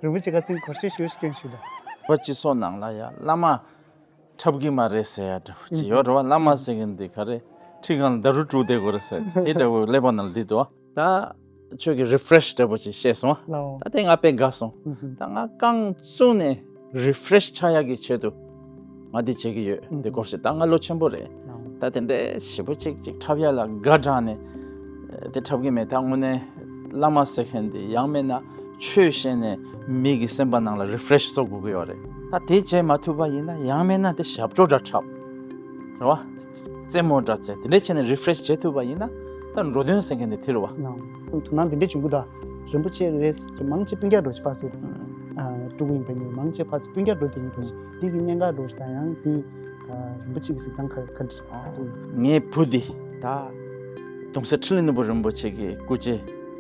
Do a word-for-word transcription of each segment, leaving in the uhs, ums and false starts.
རིན་པོ་ཆེ་ཁ་རྩང་གོ་ཤེས་ཞུ་ཞུ་སྐྱོན་ཞུ་ད། བ་སྤྱི་ཚོགས་ནང་ལ་ཡ་བླ་མ་འཁྲབ་གི་མ་རེད་ཟེར་ཡ་འདྲ་བོ་ཅིག་ཡོད་རེད་བ། བླ་མ་ཟེར་མཁན་འདི་ག་རེ་ཁྲི་སྒང་ལ་ད་རུ་དཀྲུག་བསྡད་དགོས་རེད་ཟེར་དེ་འདྲ་བོ་ཀླད་པ་ནང་ལ་འདི་འདུག་ད་ཁྱོད་ཀྱི་refresh་འདྲ་བོ་ཅིག་བཤད་སོང་ལའོ། ད་དེ་ང་དཔེ་དགའ་སོང་། ཨུ་ཧུ། ད་ང་རྐང་བཙུགས་ནས་refresh་ཆགས་ཡག་གི་ཆེད་དུ་ང་འདི་བྱེད་ཀྱི་ཡོད། ཨུ་འདི་སྐོར་ཞིག་ད་ང་ལོ་ཆེན་པོ་རེད། ལའོ། ད་དེ་འདྲའི་ཞེ་པོ་ཅིག་ཅིག་འཁྲབ་ཡ་ལ་དགའ་དྲགས་ནས་དེ་འཁྲབ་ཀྱི་མེད། ད་དངོས་གནས་བླ་མ་ཟེར་མཁན་འདི་ཡང་མིན་ན་ཆོས་བཤད་ནས་མི་གི་སེམས་པ་ནང་ལ་refresh་བཟོ་དགོས་ཀྱི་ཡོད་རེད། ད་དེ་བྱེད་མ་ཐུབ་པ་ཡིན་ན་ཡང་མིན་ན་དེ་ཞབས་བྲོ་འདྲ་འཁྲབ། རེད་བ། རྩེད་མོ་འདྲ་རྩེ་དེ་འདྲས་བྱས་ནས་refresh་བྱེད་ཐུབ་པ་ཡིན་ན་ད་འགྲོ་དོན་ཟེར་མཁན་དེ་དེ་རེད་བ། ནའོ། དོ་སྣང་འདི་འདྲས་བྱུང་གི་འདུག་རིན་པོ་ཆེ་རེད་མང་ཆེ་སྤུན་ཀྱག་འགྲོ་ཆེ་ཕར་ཚུར་དང་། ཨ་ཕྲུ་གུ་ཡིན་པ་ཡིན་མང་ཆེ་ཕར་ཚུར་སྤུན་ཀྱག་འགྲོ་དེ་ཡིན་འགྲོ་ཆེ་འདི་གི་གནད་འགག་འགྲོ་ཆེ་དང་ཡང་འདི་ཨ་རིན་པོ་ཆེ་གི་གཟིགས་སྟངས་ག་ག་འདྲ་འདུག་ངའི་བུ་འདི་ད་གདུང་སྲས་འཕྲིན་ལས་ནོར་བུ་རིན་པོ་ཆེ་གི་སྐུ་ཚེ་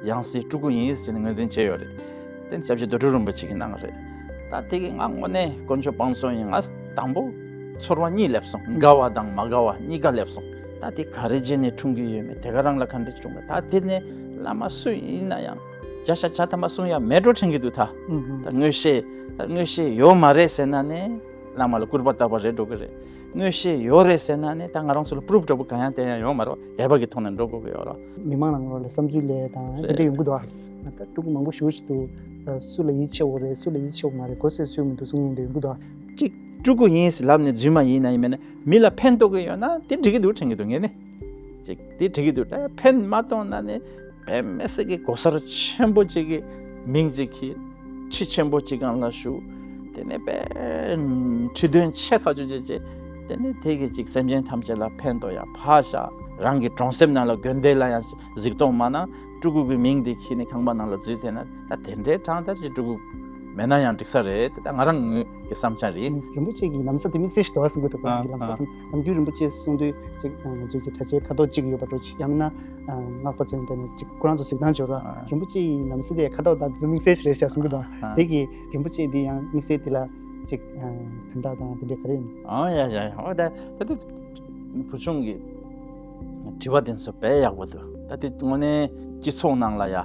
ཡང་སྲིད་ཕྲུ་གུ་ཡིན་ཟེར་ནས་ངོས་འཛིན་བྱས་ཡོད་རེད། དེ་ནས་སྐྱབས་རྗེ་རྡོ་གྲུབ་རིན་པོ་ཆེ་གིས་གནང་རེད། ད་དེ་གི་ང་དངོས་གནས་དཀོན་མཆོག་དཔང་བཙོང་ཡིན། ང་དང་པོ་ཚོར་བ་གཉིས་སླེབས་སོང་། དགའ་བ་དང་མ་དགའ་བ་གཉིས་ཀ་སླེབས་སོང་། ད་དེ་ག་རེ་བྱས་ནས་འཁྲུངས་ཀྱི་ཡོད་མེད་དེ་ག་རང་ལ་ག་འདྲ་བྱུང་མེད། ད་དེ་ནས་བླ་མ་སུ་ཡིན་ན་ཡང་བརྒྱ་ཆ་བརྒྱ་ཐམ་པ་གསུང་ཡ་མེད་འགྲོ་དྲན་གྱི་འདུག་ད་ད་མངོན་ཤེས་ད་མངོན་ཤེས་ཡོད་མ་རེད་ཟེར་ན་ནས་བླ་མ་ལ་སྐུར་པ་བཏབ་པ་རེད་འགྲོ་གི་རེད། མངོན་ཤེས་ཡོད་རེད་ཟེར་ན་ནས་ད་ང་རང་ཚོ་ལ་པུ་རུབ་འདྲ་པོ་གང་ཡང་བསྟན་ཡ་ཡོད་མ་རེད། དད་པ་གི་ཐོག་ནས་འགྲོ་དགོས་ཀྱི་ཡོད་རེད། མི་མང་ནང་ལོགས་ལ་བསམ་ཚུལ་ལས་དང་དེ་འདྲ་ཡོང་གི་འདུག་ཨ། ད་ཕྲུ་གུ་མང་པོ་ཞེ་པོ་ཞིག་འདུག་ཨ། སུ་ལ་ཡིད་ཆེས་འོ་རེད་སུ་ལ་ཡིད་ཆེས་འོ་མ་རེད་གོ་སྲས་སུ་མི་འདུག་གསུང་མཁན་འདྲ་ཡོང་གི་འདུག་ཨ། གཅིག་ཕྲུ་གུ་ཡིན་ཟེར་ལབ་ནས་རྫུན་མ་ཡིན་ན་ཡིན་མིན་ན་མི་ལ་ཕན་ཐོགས་ཀྱི་ཡོད་ན་དེ་འགྲིག་གི་འདུག་དྲན་གྱི་འདུག་ངས་ནི། གཅིག་དེ་འགྲིག་གི་འདུག་ད་ཕན་མ་ཐོགས་ན་ནི་དཔེ་མི་སྲིད་ཀྱི་གོ་སར་ཆེན་པོ་གཅིག་གི་མིང་གཅིག་གིས་ཁྲི་ཆེན་པོ་གཅིག་སྒང་ལ་བཞུགས། དེ་ནས་དཔེ་ཁྲི་འདོན་ཆེ་ཐག་ཆོད་བྱས་རྗེས་དེ་ནས་དེ་གི་གཅིག་སེམས་ཅན་ཐམས་ཅད་ལ་ཕན་ཐོགས་ཡ་ཕར་བཞག་རང་གི་གྲོང་གསེབ་ནང་ལ་དགོན་སྡེ་ལ་ཡང་གཟིགས་རྟོག་མ་གནང་། ཕྲུ་གུ་གི་མིང་དེ་ཁྱེར་ནས་ཁང་པ་ནང་ལ་འཛུལ་བསྡད་ན་ད་དེ་འདྲའི་གྲངས་ད་ཅི་ཕྲུ་གུ་མེད་ན་ཡང་འགྲིག་ས་རེད། དེ་ད་ང་རང་ངོས་ཀྱི་བསམ་འཆར་རེད། རིན་པོ་ཆེ་གི་ལམ་སང་དེ་དམིགས་བསལ་ཞིག་འདུག་ཟེར་གྱི་འདུག་ཁོ་རང་གི་ལམ་སང་དང་ནམ་རྒྱུན་རིན་པོ་ཆེ་གསུང་དུས་ཅིག་ང་ཚོའི་གི་གྲྭ་ཆས་ཁ་དོག་གཅིག་ཡོད་པ་འདྲ་ཅིག་ཡང་ན་སྔགས་པ་ཚོ་ཡིན་པ་ནི་ཅིག་ཁོ་རང་ཚོ་གཟིགས་སྟངས་བྱོས་ར། རིན་པོ་ཆེ་ཡི་ལམ་སྲོལ་དེ་ཁ་དོག་དང་དེ་ཚོ་དམིགས་བསལ་ཞིག་རེད་ཤག་གསུང་གི་འདུག་དེ་གི་རིན་པོ་ཆེ་འདི་ཡང་དམིགས་བསལ་དེ་ལ་ཅིག་དོན་དག་དང་དེ་འདྲ་ག་རེ་ཡིན། ཨང་། ཡ་ཡ་ཡ། འོ་ད་ད་ད་བུ་ཆུང་གི་དྲི་བ་དེ་ཚོ་དཔེ་ཡག་པོ་འདུག་ད་དེ་དངོས་གནས་སྤྱི་ཚོགས་ནང་ལ་ཡ་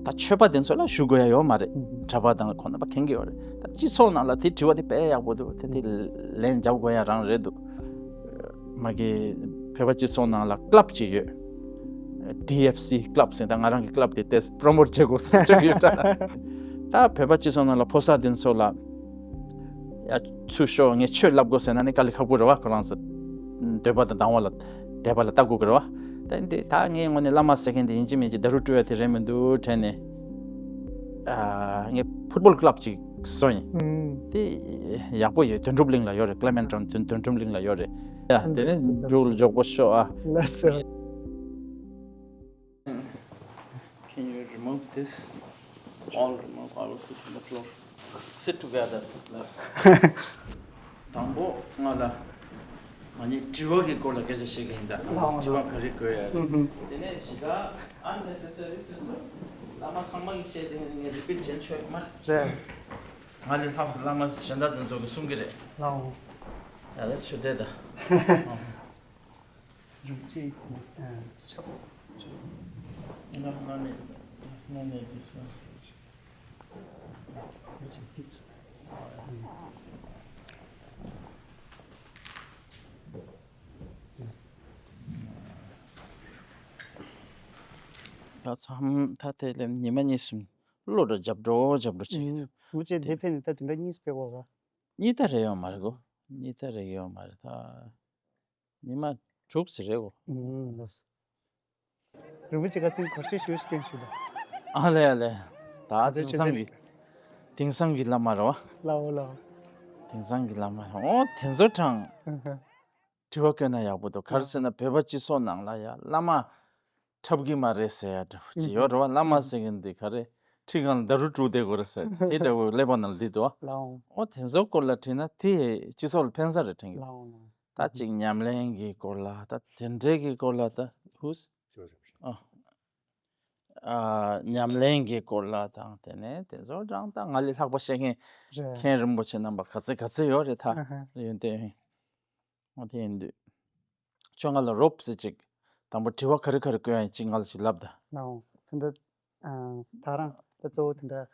ད་ཆོས་པ་དེ་ཚོ་ལ་ཞུ་དགོས་ཡ་ཡོད་མ་རེད། གྲྭ་པ་དང་ཁོ་ན་པ་མཁྱེན་གྱི་ཡོད་རེད། ད་སྤྱི་ཚོགས་ནང་ལ་དེ་དྲི་བ་དེ་དཔེ་ཡག་པོ་འདུག་དེ་དེ་ལན་འཇབ་དགོས་ཡ་རང་རེད་འདུག་མ་གི་བོད་པ་སྤྱི་ཚོགས་ནང་ལ་ཀླབ་ཅིག་ཡོད། ཌི་ཨེཕ་སི་ཀླབ་ཟེར་ད་ང་རང་གི་ཀླབ་དེ་ཏེས་པྲོ་མོཊ་བྱེད་དགོས་ཟེར་བཅུག་ཡོད་ད། ད་བོད་པ་སྤྱི་ཚོགས་ནང་ལ་ཕོ་གསར་དེ་ཚོ་ལ་ཡ་ཚུར་ཤོག་ངས་ཆོས་བསླབ་དགོས་ཟེར་ན་ནི་དཀའ་ལས་ཁག་པོ་རེད་བ། ཁོ་རང་ཚོ་འདོད་པ་དང་སྡང་བ་ལ་དད་པ་ལ་ལྟ་དགོས་ཀྱི་རེད་བ། ད་འདི་ད་ངས་དངོས་གནས་བླ་མ་ཟེར་མཁན་དེ་ཡིན་གཅིག་མིན་གཅིག་ད་རུ་སྤྲུལ་བ་དེ་རེད་མི་འདུག་དྲན་ནས། ཨ་ངས་ཕུཊ་བོལ་ཀླབ་ཅིག་བཟོ་ཡིན། ཨུམ། དེ་ཡག་པོ་ཡོད། དོན་གྲུབ་གླིང་ལ་ཡོད་རེད། ཀླེ་མན་ཊོན་དོན་དོན་གྲུབ་གླིང་ལ་ཡོད་རེད། ཡ་དེ་ནས་འབྲུག་ལ་མགྱོགས་པོ་ཤོག་ཨ། ལགས་སོ། Can you remove this? All remove, I will sit on the floor. Sit together. དང་པོ་ང་ལ་ང་གཉིས་དྲི་བ་གི་སྐོར་ལ་སྐད་ཆ་བཤད་ཀྱི་ཡིན་ད། ལགས་འོང་། དྲི་བ་ག་རེ་དགོས་ཡ་རེད། ཨུ་ཧུ། དེ་ནས་ཞེ་དྲག་unnecessary་དེ་ཚོ་བླ་མ་ཚང་མ་གིས་བཤད་དེ་ངས་རི་པིཊ་བྱེད་ཆོག་མ་རེད། རེད། ང་ལས་ལྷག་ཙམ་བླ་མ་གཞན་དག་དེ་ཚོ་གིས་གསུང་གི་རེད། ལགས་འོང་། ཡ་ལས་ཆུ་དེ་ད། རིན་ཆེན་ཨ་ཆབ་ཆུ་སྲིན། ང་ང་ནས་ང་ནས་དེ་སོང་། ཆེ་ཏིས། ད་མཚམས་ད་དེ་ལས་ཉི་མ་གཉིས་གསུམ་བློ་འདྲ་རྒྱབ་འགྲོ་རྒྱབ་འགྲོ་བྱེད་ཀྱི་འདུག་ངུ་ཅེ་དེ་ཕན་ནི་ད་དུང་འདྲ་གཉིས་སྤེལ་བ་བ། གཉིས་ད་རེ་ཡོད་མ་རེད་གོ། གཉིས་ད་རེ་ཡོད་མ་རེད་ད། ཉི་མ་དྲུག་ཙམ་རེད་གོ། ཨུམ། ལགས། རིན་པོ་ཆེ་ཁ་རྩང་གོ་ཤེས་ཞུ་ཞུ་སྐྱོན་ཞུ་ད། ཨ་ལེ་ཨ་ལེ། ད་དེང་སང་གི་དེང་སང་གི་བླ་མ་རེད་བ། ལའོ་ལའོ། དེང་སང་གི་བླ་མ་རེད། ཨོ་དེ་ཚོ་དྲང་། ཨ་ཧ། དྲི་བ་བཀོད་ན་ཡག་པོ་འདུག་ག་རེ་ཟེར་ན་བོད་པ་སྤྱི་ཚོགས་ནང་ལ་ཡ་བླ་མ་འཁྲབ་གི་མ་རེད་ཟེར་ཡ་འདྲ་བོ་ཅིག་ཡོད་རེད་བ། བླ་མ་ཟེར་མཁན་འདི་ག་རེ་ཁྲི་སྒང་ལ་ད་རུ་དཀྲུག་བསྡད་དགོས་རེད་ཟེར་དེ་འདྲ་བོ་ཀླད་པ་ནང་ལ་འདི་འདུག་བ། ལའོ། ཨོ་དེ་ཚོའི་སྐོར་ལ་དྲིས་ན་དེ་སྤྱི་ཚོགས་ལ་ཕན་ས་རེད་དྲན་གི། ལའོ་ལའོ། ད་ཅིག་ཉམས་ལེན་གྱི་སྐོར་ལ་ད་དེ་འདྲའི་གི་སྐོར་ལ་ད་ཧུས། ཨ། ཨ། ཉམས་ལེན་གྱི་སྐོར་ལ་དང་དེ་ནས་དེ་ཚོ་ཀྱང་ད་ང་ལས་ལྷག་པ་བཤད་མཁན་རེད། མཁན་རིན་པོ་ཆེ་རྣམ་པ་ག་ཚོད་ག་ཚོད་ཡོད་རེད་ད། ཨ་ཧ། ཡོན་ཏན་ཨོ་དེ་ཡིན་དུས། ཁྱོད་ང་ལ་རོབ་ཙམ་ཅིག་དང་པོ་དྲི་བ་ག་རེ་ག་རེ་བཀོད་ཡ་ཡིན་ཅིག་ང་ལ་ཅིག་ལབ་ད། ལའོ། དེ་འདྲ། ཨ། ད་རང་ད་གཙོ་བོ་དེ་འདྲ།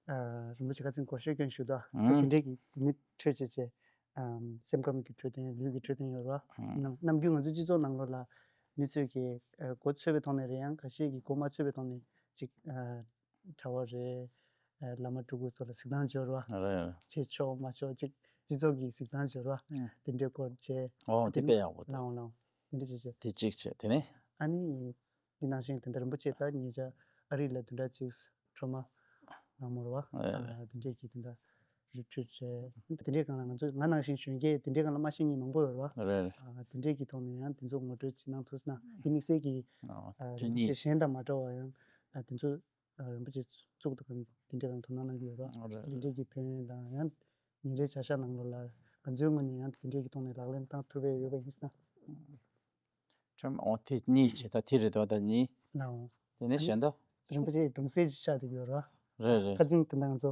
ཨ་རིན་པོ་ཆེ་ཁ་སང་སྒོར་གཞས་སྐྱོན་ཞུ་དོ། ཨ་དེ་འདྲས་ཀྱི་དེ་ནི་འཕྲོད་བྱས་བྱས། ཨམ་སེམས་ཁམས་ཀྱི་འཕྲོད་བསྟེན། ལུས་ཀྱི་འཕྲོད་བསྟེན་ཡོད་རེད་བ། ནམ་ནམ་རྒྱུན་ང་ཚོའི་སྤྱི་ཚོགས་ནང་ལོགས་ལ་མི་ཚོས་ཀྱི་ཨ་མགོ་ཚོས་པའི་ཐོག་ནས་རེད། ཡང་ཁ་ཤས་ཀྱིས་མགོ་མ་ཚོས་པའི་ཐོག་ནས་ཅིག་ཨ་གྲྭ་བ་རེད། ཨ་བླ་མ་སྤྲུལ་སྐུ་ཚོ་ལ་གཟིགས་སྟངས་སྦྱོར་བ། རེད་རེད། བྱེད་ཆོག་མ་ཆོག་ཅིག་སྤྱི་ཚོགས་ཀྱི་གཟིགས་སྟངས་སྦྱོར་བ། ཨང་། དེ་འདྲའི་སྐོར་བྱས། ཨོ་དེ་དེ་དཔེ་ཡག་པོ་འདུག་ལའང་ལའང་དེ་འདྲ་བྱས་བྱས། དེ་གཅིག་བྱས། དེ་ནས། ཨ་ནི། འདི་ནང་བཞིན་དེ་འདྲ་རིན་པོ་ཆེ་ད་ཉེ་ཆར་ཨ་རི་ལ་བདུན་ཕྲག་གཅིག་འཕྲོ་མ་གནང་མོ་རེད་བ། ཨེ། ཨ་དེ་འདྲས་ཀྱི་དེ་འདྲ་རི་ཊི་རིཊ་རེད། དེ་འདྲས་སྒང་ལ་ང་ཚོ་ང་ནང་བཞིན་གཞོན་སྐྱེས་དེ་འདྲས་སྒང་ལ་མ་ཤེས་མཁན་མང་པོ་ཡོད་རེད་བ། རེད་རེད། ཨ་དེ་འདྲས་ཀྱི་ཐོག་ནས་ཡང་དེ་ཚོ་ངོ་སྤྲོད་ཅིག་གནང་ཐུབ་ན། དེ་དམིགས་བསལ་གྱི་ཨ་ཨ་དེ་རིན་པོ་ཆེ་གཉིས། གཞན་དང་མ་འདྲ་བ་ཡང་ཨ་དེ་ཚོ་ཨ་རིན་པོ་ཆེ་གཙུག་ཏུ་དེ་འདྲས་སྒང་དོ་སྣང་གནང་གི་ཡོད་རེད་བ། རེད་དེ་རེད། འདྲས་ཀྱི་ཕན་ཡོན་དང་ཡང་ཉིན་རེའི་བྱ་གཞག་ནང་ལོགས་ལ་ང་ཚོའི་ངོས་ནས་ཡང་དེ་འདྲས་ཀྱི་ཐོག་ནས་ལག་ལེན་བསྟར་ཐུབ་པ་ཡོད་པ་ཡིན་ན། ཁྲོམ་ཨོ་དེ་གཉིས་བྱས། ད་དེ་རེད་དོ། ད་གཉིས། ལའོ། དེ་ནས་གཞན་དག་རིན་པོ་ཆེ་གདུང་སྲས་ཅིག་ཆགས་བསྡད་ཡོད་ར། རེད་རེད། ཁ་རྩང་དེ་འདྲ་ང་ཚོ་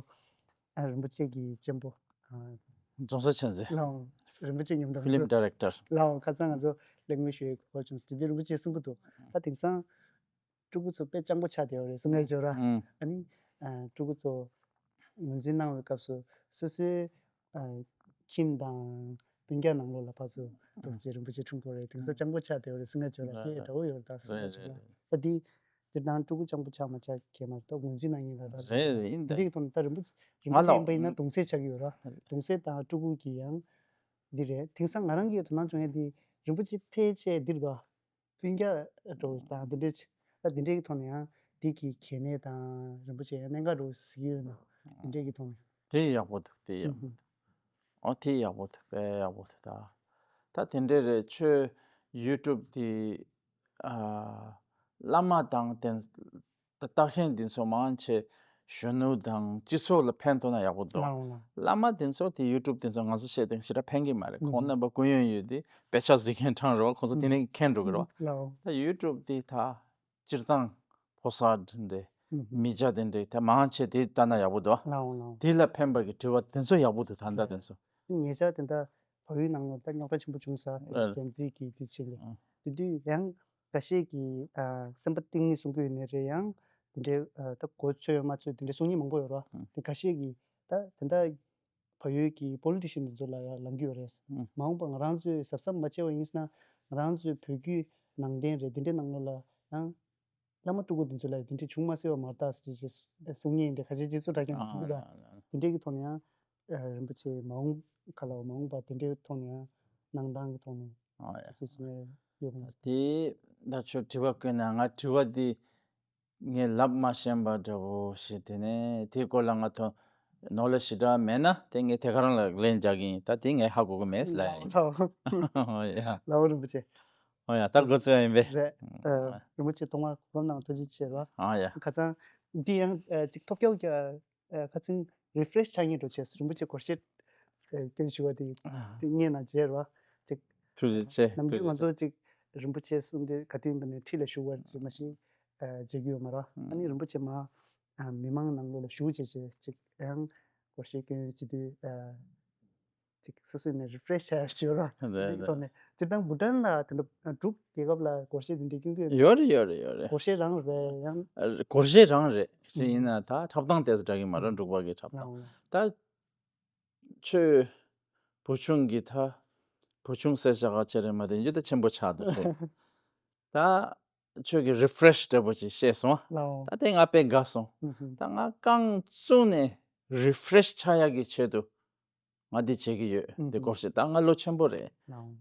ཨ་རིན་པོ་ཆེ་གི་གཅེན་པོ། ཨ་རྫོང་གསར་ཆོས་མཛད། ལའོ། རིན་པོ་ཆེ་མཉམ་དུ་ཕི་ལིམ་ཌི་རེག་ཊར། ལའོ། ཁ་རྩང་ང་ཚོ་གླེང་མོལ་ཞུ་ཡའི་གོ་སྐབས་བྱུང་སོང་། དེ་རྗེས་རིན་པོ་ཆེ་གསུང་གི་འདུག་ད་དེང་སང་ཕྲུ་གུ་ཚོ་དཔེ་སྤྱང་པོ་ཆགས་བསྡད་ཡོད་རེད་གསུང་གི་ཡོད་ར། ཨ་ནི་ཨ་ཕྲུ་གུ་ཚོ་ངོས་འཛིན་གནང་བའི་སྐབས་སུ་སོ་སོའི་ཨ་ཁྱིམ་དང་སྤུན་ཀྱག་ནང་ལོགས་ལ་ཕར་ཚུར་རྡོ་རྗེ་རིན་པོ་ཆེ་འཁྲུངས་ཀྱི་ཡོད་རེད། དེང་སང་སྤྱང་པོ་ཆགས་བསྡད་ཡོད་རེད་གསུང་གི་ཡོད་ར། དེ་འདྲ་བོ་ཡོད་རེད། ད་གསུང་གི་ཡོད་ར། ད་འདི་སྤྱིར་བཏང་ཕྲུ་གུ་སྤྱང་པོ་ཆགས་མ་ཆགས་གལ་མ་རེད། ད་ངོས་འཛིན་གནང་མཁན་ལ་ར། རེད་རེད། ཡིན་ད། འདི་འདྲའི་ཐོག་ནས་ད་རིན་པོ་རིན་པོ་ང་ཆེ་ལ་ཡིན་པ་ཡིན་ན་གདུང་སྲས་ཆགས་ཀྱི་ཡོད་ར། གདུང་སྲས་དང་ཕྲུ་གུ་གི་ཡང་འདི་རེད། དེང་སང་ང་རང་གིས་དོ་སྣང་བྱུང་ཡ་འདི་རིན་པོ་ཆེ་ཕལ་ཆེར་འདིར་འདུག་སྤུན་ཀྱག་འདྲ་བོ་དང་འདི་འདྲའི་ཆ་ད་འདི་འདྲའི་གི་ཐོག་ནས་ཡང་འདི་གི་གལ་གནད་དང་རིན་པོ་ཆེ་ཡང་གནད་འགག་འདྲ་བོ་གཟིགས་ཡོད་ན། འདི་འདྲའི་གི་ཐོག་ནས། དེ་ཡག་པོ་འདུག་དེ་ཡག་པོ་འདུག་ཨོ་དེ་ཡག་པོ་འདུག་དཔེ་ཡག་པོ་འདུག་ད་ད་དེ་འདྲའི་རེད། ཁྱོད་ཡུ་ཊུབ་དེ་ཨ་བླ་མ་དང་དེ་ད་ལྟ་མཁན་འདི་ཚོ་མང་ཆེ་གཞོན་ནུ་དང་སྤྱི་ཚོགས་ལ་ཕན་ཐོགས་ན་ཡག་པོ་འདུག་ལའོ་ལའོ། བླ་མ་འདི་ཚོ་དེ་ཡུ་ཊུབ་འདི་ཚོ་ང་ཚོ་བཤད་སྟངས་ཞེ་དྲག་ཕན་གྱི་མ་རེད། ཁོང་རྣམ་པ་སྐུ་ཡོན་ཡོད་དེ་དཔེ་ཆ་གཟིགས་མཁན་གྲངས་རེད་བ། ཁོང་ཚོ་དེ་ནས་མཁྱེན་འགྲོ་གི་རེད་བ། ལའོ། ད་ཡུ་ཊུབ་དེ་ད་སྤྱིར་བཏང་ཕོ་གསར་འདི་འདྲའི་མི་སྐྱ་འདི་འདྲའི་ད་མང་ཆེ་དེ་ལྟ་ན་ཡག་པོ་འདུག་ལའོ་ལའོ། དེ་ལ་ཕན་པ་གི་དྲི་བ་དེ་ཚོ་ཡག་པོ་འདུག་ད་ལྟ་དེ་ཚོ། ཉེ་ཆར་དེ་འདྲ་བལ་ཡུལ་ནང་ལ་ད་རྙོག་དྲ་ཆེན་པོ་བྱུང་ས་རེད། གཞན་རྩིས་ཀྱི་དེ་ཆེད་ལས། དེ་དུས་ཡང་འགའ་ཤས་ཀྱིས་ཨ་སེམས་པ་གཏིང་ནས་གསུང་གི་ཡོད་ནའི་རེད། ཡང་དེ་འདྲའི་ཨ་ད་མགོ་ཚོས་མ་ཚོས་དེ་འདྲའི་གསུང་མཁན་མང་པོ་ཡོད་རེད་བ། དེ་འགའ་ཤས་ཀྱིས་ད་དེ་འདྲ་བལ་ཡུལ་གྱི་པོ་ལི་ཊི་ཤན་དེ་ཚོ་ལ་ཡང་ལངས་ཀྱི་ཡོད་རེད། མ་འོངས་པ་ང་རང་ཚོས་གཟབ་གཟབ་མ་བྱས་པ་ཡིན་ན་ང་རང་ཚོའི་བོད་བརྒྱུད་ནང་བསྟན་རེད། དེ་འདྲའི་ནང་ལོགས་ལ་ཡང་བླ་མ་སྤྲུལ་སྐུ་དེ་ཚོ་ལ་དེ་འདྲའི་བྱུང་མ་སྲིད་པ་མ་རེད་ད་ཟེར་ཅེས་གསུང་མཁན་འདྲ་ཁ་ཤས་ཅིག་ཚོ་འདྲ་ཀྱང་ཡོང་གི་འདུག་དེ་འདྲའི་གི་ཐོག་ནས་ཡང་རིན་པོ་ཆེ་མ་འོངས་ག་ལ་བ་མ་འོངས་པ་དེ་འདྲའི་ཐོག་ནས་ཡང་གནང་སྟངས་ཀྱི་ཐོག་ནས་ཨ་ཡ། ཟེར་སོང་ཡོད་པ་ཡིན། དེ་ད་ཁྱོད་དྲི་བ་བཀོད་ན་ང་དྲི་བ་དེ་ངས་ལབ་མ་ཤེས་པ་འདྲ་བོ་ཞིག་དེ་ནས་དེའི་སྐོར་ལ་ང་ཐོ་ནོ་ལེ་ཇི་ཞེ་དྲག་མེད་ན་དེ་ངས་དེ་ག་རང་ལ་ལན་རྒྱག་གི་ཡིན། ད་དེ་ངས་ཧ་གོ་གི་མེད་ལ་ཡིན། ལའོ་ཡ། ལའོ་རིན་པོ་ཆེ། ཨོ་ཡ། ད་འགོ་ཚུགས་ཡ་ཡིན་པས། རེད། ཨ་རིན་པོ་ཆེ་ཐོག་མར་གོ་སྐབས་གནང་ཐུགས་རྗེ་ཆེ་ར། ཨ་ཡ། ཁ་སང་འདི་ཡང་ཨ་ཅིག་ཐོབ་རྒྱག་ཨ་ཁ་སང་རི་ཕི་རེ་ཤི་ཆགས་ངེས་འགྲོ་བྱས། རིན་པོ་ཆེ་སྒོར་གཞས་ཨ་སྐྱོན་ཞུ་བ་དེ་དེ་སྙན་ན་མཇལ་ར་ཅིག་ཐུགས་རྗེ་ཆེ། ནམ་རྒྱུན་ང་ཚོ་ཅིག་རིན་པོ་ཆེ་གསུང་དེ་ག་དུས་ཡིན་པ་ནས་འཁྲིས་ལ་བཞུགས་པ་ཅིག་མ་གཞི་ཨ་མཇལ་གྱི་ཡོད་མ་ར། ཨ་ནི་རིན་པོ་ཆེ་མ་ཨ་མི་མང་ནང་ལོགས་ལ་བཞུགས་བྱས་བྱས་ཅིག་ཡང་སྒོར་གཞས་སྐྱོན་བྱེད་དུས་ཨ། ཅིག་སོ་སོ་ནས་རི་ཕི་རེ་ཤི་བྱས་ཡོད་ར། རེད་རེད། དེ་ཐོག་ནས་སྤྱིར་བཏང་བྷུ་ཊན་ལ་དེ་འདྲ་འབྲུག་རྒྱལ་ཁབ་ལ་སྒོར་གཞས་དེ་འདྲ་སྐྱོན་གྱི་ཡོད་ཡོད་རེད་ཡོད་རེད་ཡོད་རེད། སྒོར་གཞས་རང་རེད་ཡང་། སྒོར་གཞས་རང་རེད། ཡིན་ན་ད་འཁྲབ་སྟངས་དེ་ཚོ་འདྲ་གི་མ་རེད། འབྲུག་པ་གི་འཁྲབ་སྟངས། ད་ཆོས་བུ་ཆུང་གི་ད་བུ་ཆུང་ཟེར་བྱ་ག་ཆེ་རེད་མ་དེ་འཇུ་ད་ཆེན་པོ་ཆགས་འདུག་ཆོས། ད་ཁྱོད་ཀྱིས་རི་ཕི་རེ་ཤི་འདྲ་པོ་ཅིག་བཤད་སོང་། ད་དེ་ང་དཔེ་དགའ་སོང་། ད་ང་རྐང་བཙུགས་ནས་རི་ཕི་རེ་ཤི་ཆགས་ཡག་གི་ཆེད་དུ་ང་འདི་བྱེད་ཀྱི་ཡོད། འདི་སྐོར་ཞིག་ད་ང་ལོ་ཆེན་པོ་རེད།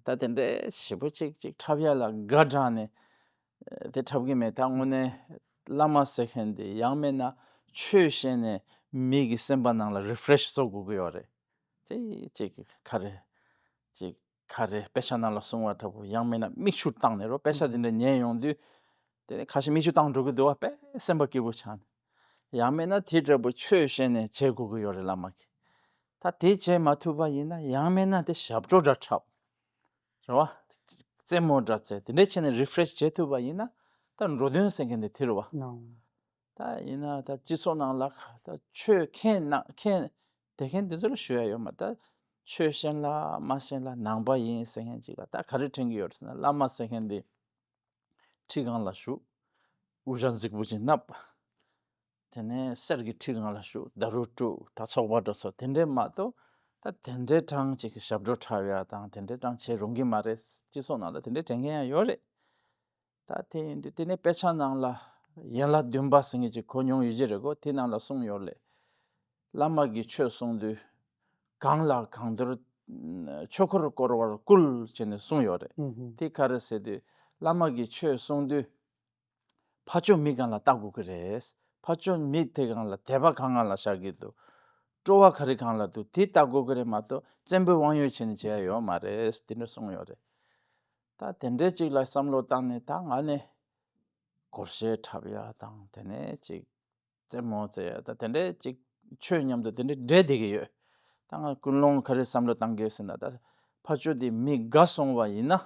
ད་དེ་འདྲའི་ཞེ་པོ་ཅིག་ཅིག་འཁྲབ་ཡག་ལ་དགའ་དྲགས་ནས་དེ་འཁྲབ་ཀྱི་མེད། ད་དངོས་གནས་བླ་མ་ཟེར་མཁན་འདི་ཡང་མིན་ན་ཆོས་བཤད་ནས་མི་གི་སེམས་པ་ནང་ལ་རི་ཕི་རེ་ཤི་བཟོ་དགོས་ཀྱི་ཡོད་རེད། དེ་ཅིག་ག་རེ་ཅིག་ག་རེ་དཔེ་ཆ་ནང་ལ་གསུངས་པ་འདྲ་པོ་ཡང་མིན་ན་མིག་ཆུ་བཏང་ནས་རོ། དཔེ་ཆ་དེ་འདྲ་ཉན་ཡོང་དུས་དེ་ནས་ཁ་ཤས་མིག་ཆུ་བཏང་འགྲོ་གི་འདུག་བ། དཔེ་སེམས་པ་སྐྱིད་པོ་ཆགས་ནས། ཡང་མིན་ན་དེ་འདྲ་པོ་ཆོས་བཤད་ནས་བྱེད་དགོས་ཀྱི་ཡོད་རེད་བླ་མ་གིས། ད་དེ་བྱེད་མ་ཐུབ་པ་ཡིན་ན་ཡང་མིན་ན་དེ་ཞབས་བྲོ་འདྲ་འཁྲབ་རེད་བ། རྩེད་མོ་འདྲ་རྩེ་དེ་འདྲ་བྱས་ནས་རི་ཕི་རེ་ཤི་བྱེད་ཐུབ་པ་ཡིན་ན་ད་འགྲོ་དོན་ཟེར་མཁན་དེ་དེ་རེད་བ། ད་ཡིན་ན་ད་སྤྱི་ཚོགས་ནང་ལ་ད་ཆོས་མཁན་ན་མཁན་དེ་མཁན་དེ་ཚོ་ལ་ཞུ་ཡ་ཡོད་མ། ད་ཆོས་ཤེས་ལ་མ་ཤེས་ལ་ནང་པ་ཡིན་ཟེར་མཁན་ཅིག་ལ་ད་ག་རེ་དྲན་གྱི་ཡོད་རེད་ཟེར་ན། བླ་མ་ཟེར་མཁན་དེ་ཁྲི་སྒང་ལ་བཞུགས། དབུ་ཞྭ་རྫིག་པོ་ཅིག་མནབས། དེ་ནས་གསེར་གྱི་ཁྲི་སྒང་ལ་བཞུགས། ཌཱ་རུ་ཀྲུ་ད་ཚོགས་པ་འགྲོ་ཚོ་དེ་འདྲས་མ་གཏོགས། ད་དེ་འདྲས་གྲངས་ཅིག་གི་ཞབས་བྲོ་འཁྲབ་ཡ་དང་དེ་འདྲས་གྲངས་བྱེད་རུང་གི་མ་རེད། སྤྱི་ཚོགས་ནང་ལ་དེ་འདྲས་དྲན་མཁན་ཡང་ཡོད་རེད། ད་དེ་ཡིན་དུས་དེ་ནས་དཔེ་ཆ་ནང་ལ་ཡན་ལག་བདུན་པ་ཟེར་མཁན་ཅིག་གོ་མྱོང་ཡོད་ཀྱི་རེད་གོ། དེ་ནང་ལ་གསུངས་ཡོད་ལེ། བླ་མ་གིས་ཆོས་གསུང་དུས་གང་ལ་གང་འདུལ་ཆོས་འཁོར་བསྐོར་བར་བསྐུལ་བྱས་ནས་གསུངས་ཡོད་རེད། ཨུ་ཧུ། དེ་ག་རེ་ཟེར་དུས་བླ་མ་གིས་ཆོས་གསུང་དུས་ཕར་ཕྱོགས་མི་སྒང་ལ་ལྟ་དགོས་ཀྱི་རེད། ཕར་ཕྱོགས་མི་དེ་སྒང་ལ་དད་པ་གང་སྒང་ལ་བཞག་གི་འདུག་སྤྲོ་བ་ག་རེ་སྒང་ལ་འདུག་དེ་ལྟ་དགོས་ཀྱི་རེད་མ་གཏོགས་བཙན་པོའི་དབང་ཡོད་བྱས་ནས་བྱེད་ཡ་ཡོད་མ་རེད། དེ་འདྲ་གསུངས་ཡོད་རེད། ད་དེ་འདྲའི་ཅིག་ལ་བསམ་བློ་བཏང་ནས་ད་ང་ནི་སྒོར་གཞས་འཁྲབ་ཡ་དང་དེ་ནས་ཅིག་རྩེད་མོ་རྩེ་ཡ་ད་དེ་འདྲའི་ཅིག་ཆོས་མཉམ་དུ་དེ་འདྲའི་འདྲེས་བསྡད་ཀྱི་ཡོད། ད་ང་ཀུན་སློང་ག་རེ་བསམ་བློ་བཏང་གི་ཡོད་ཟེར་ན། ད་ཕར་ཕྱོགས་དེ་མི་དགའ་སོང་བ་ཡིན་ན་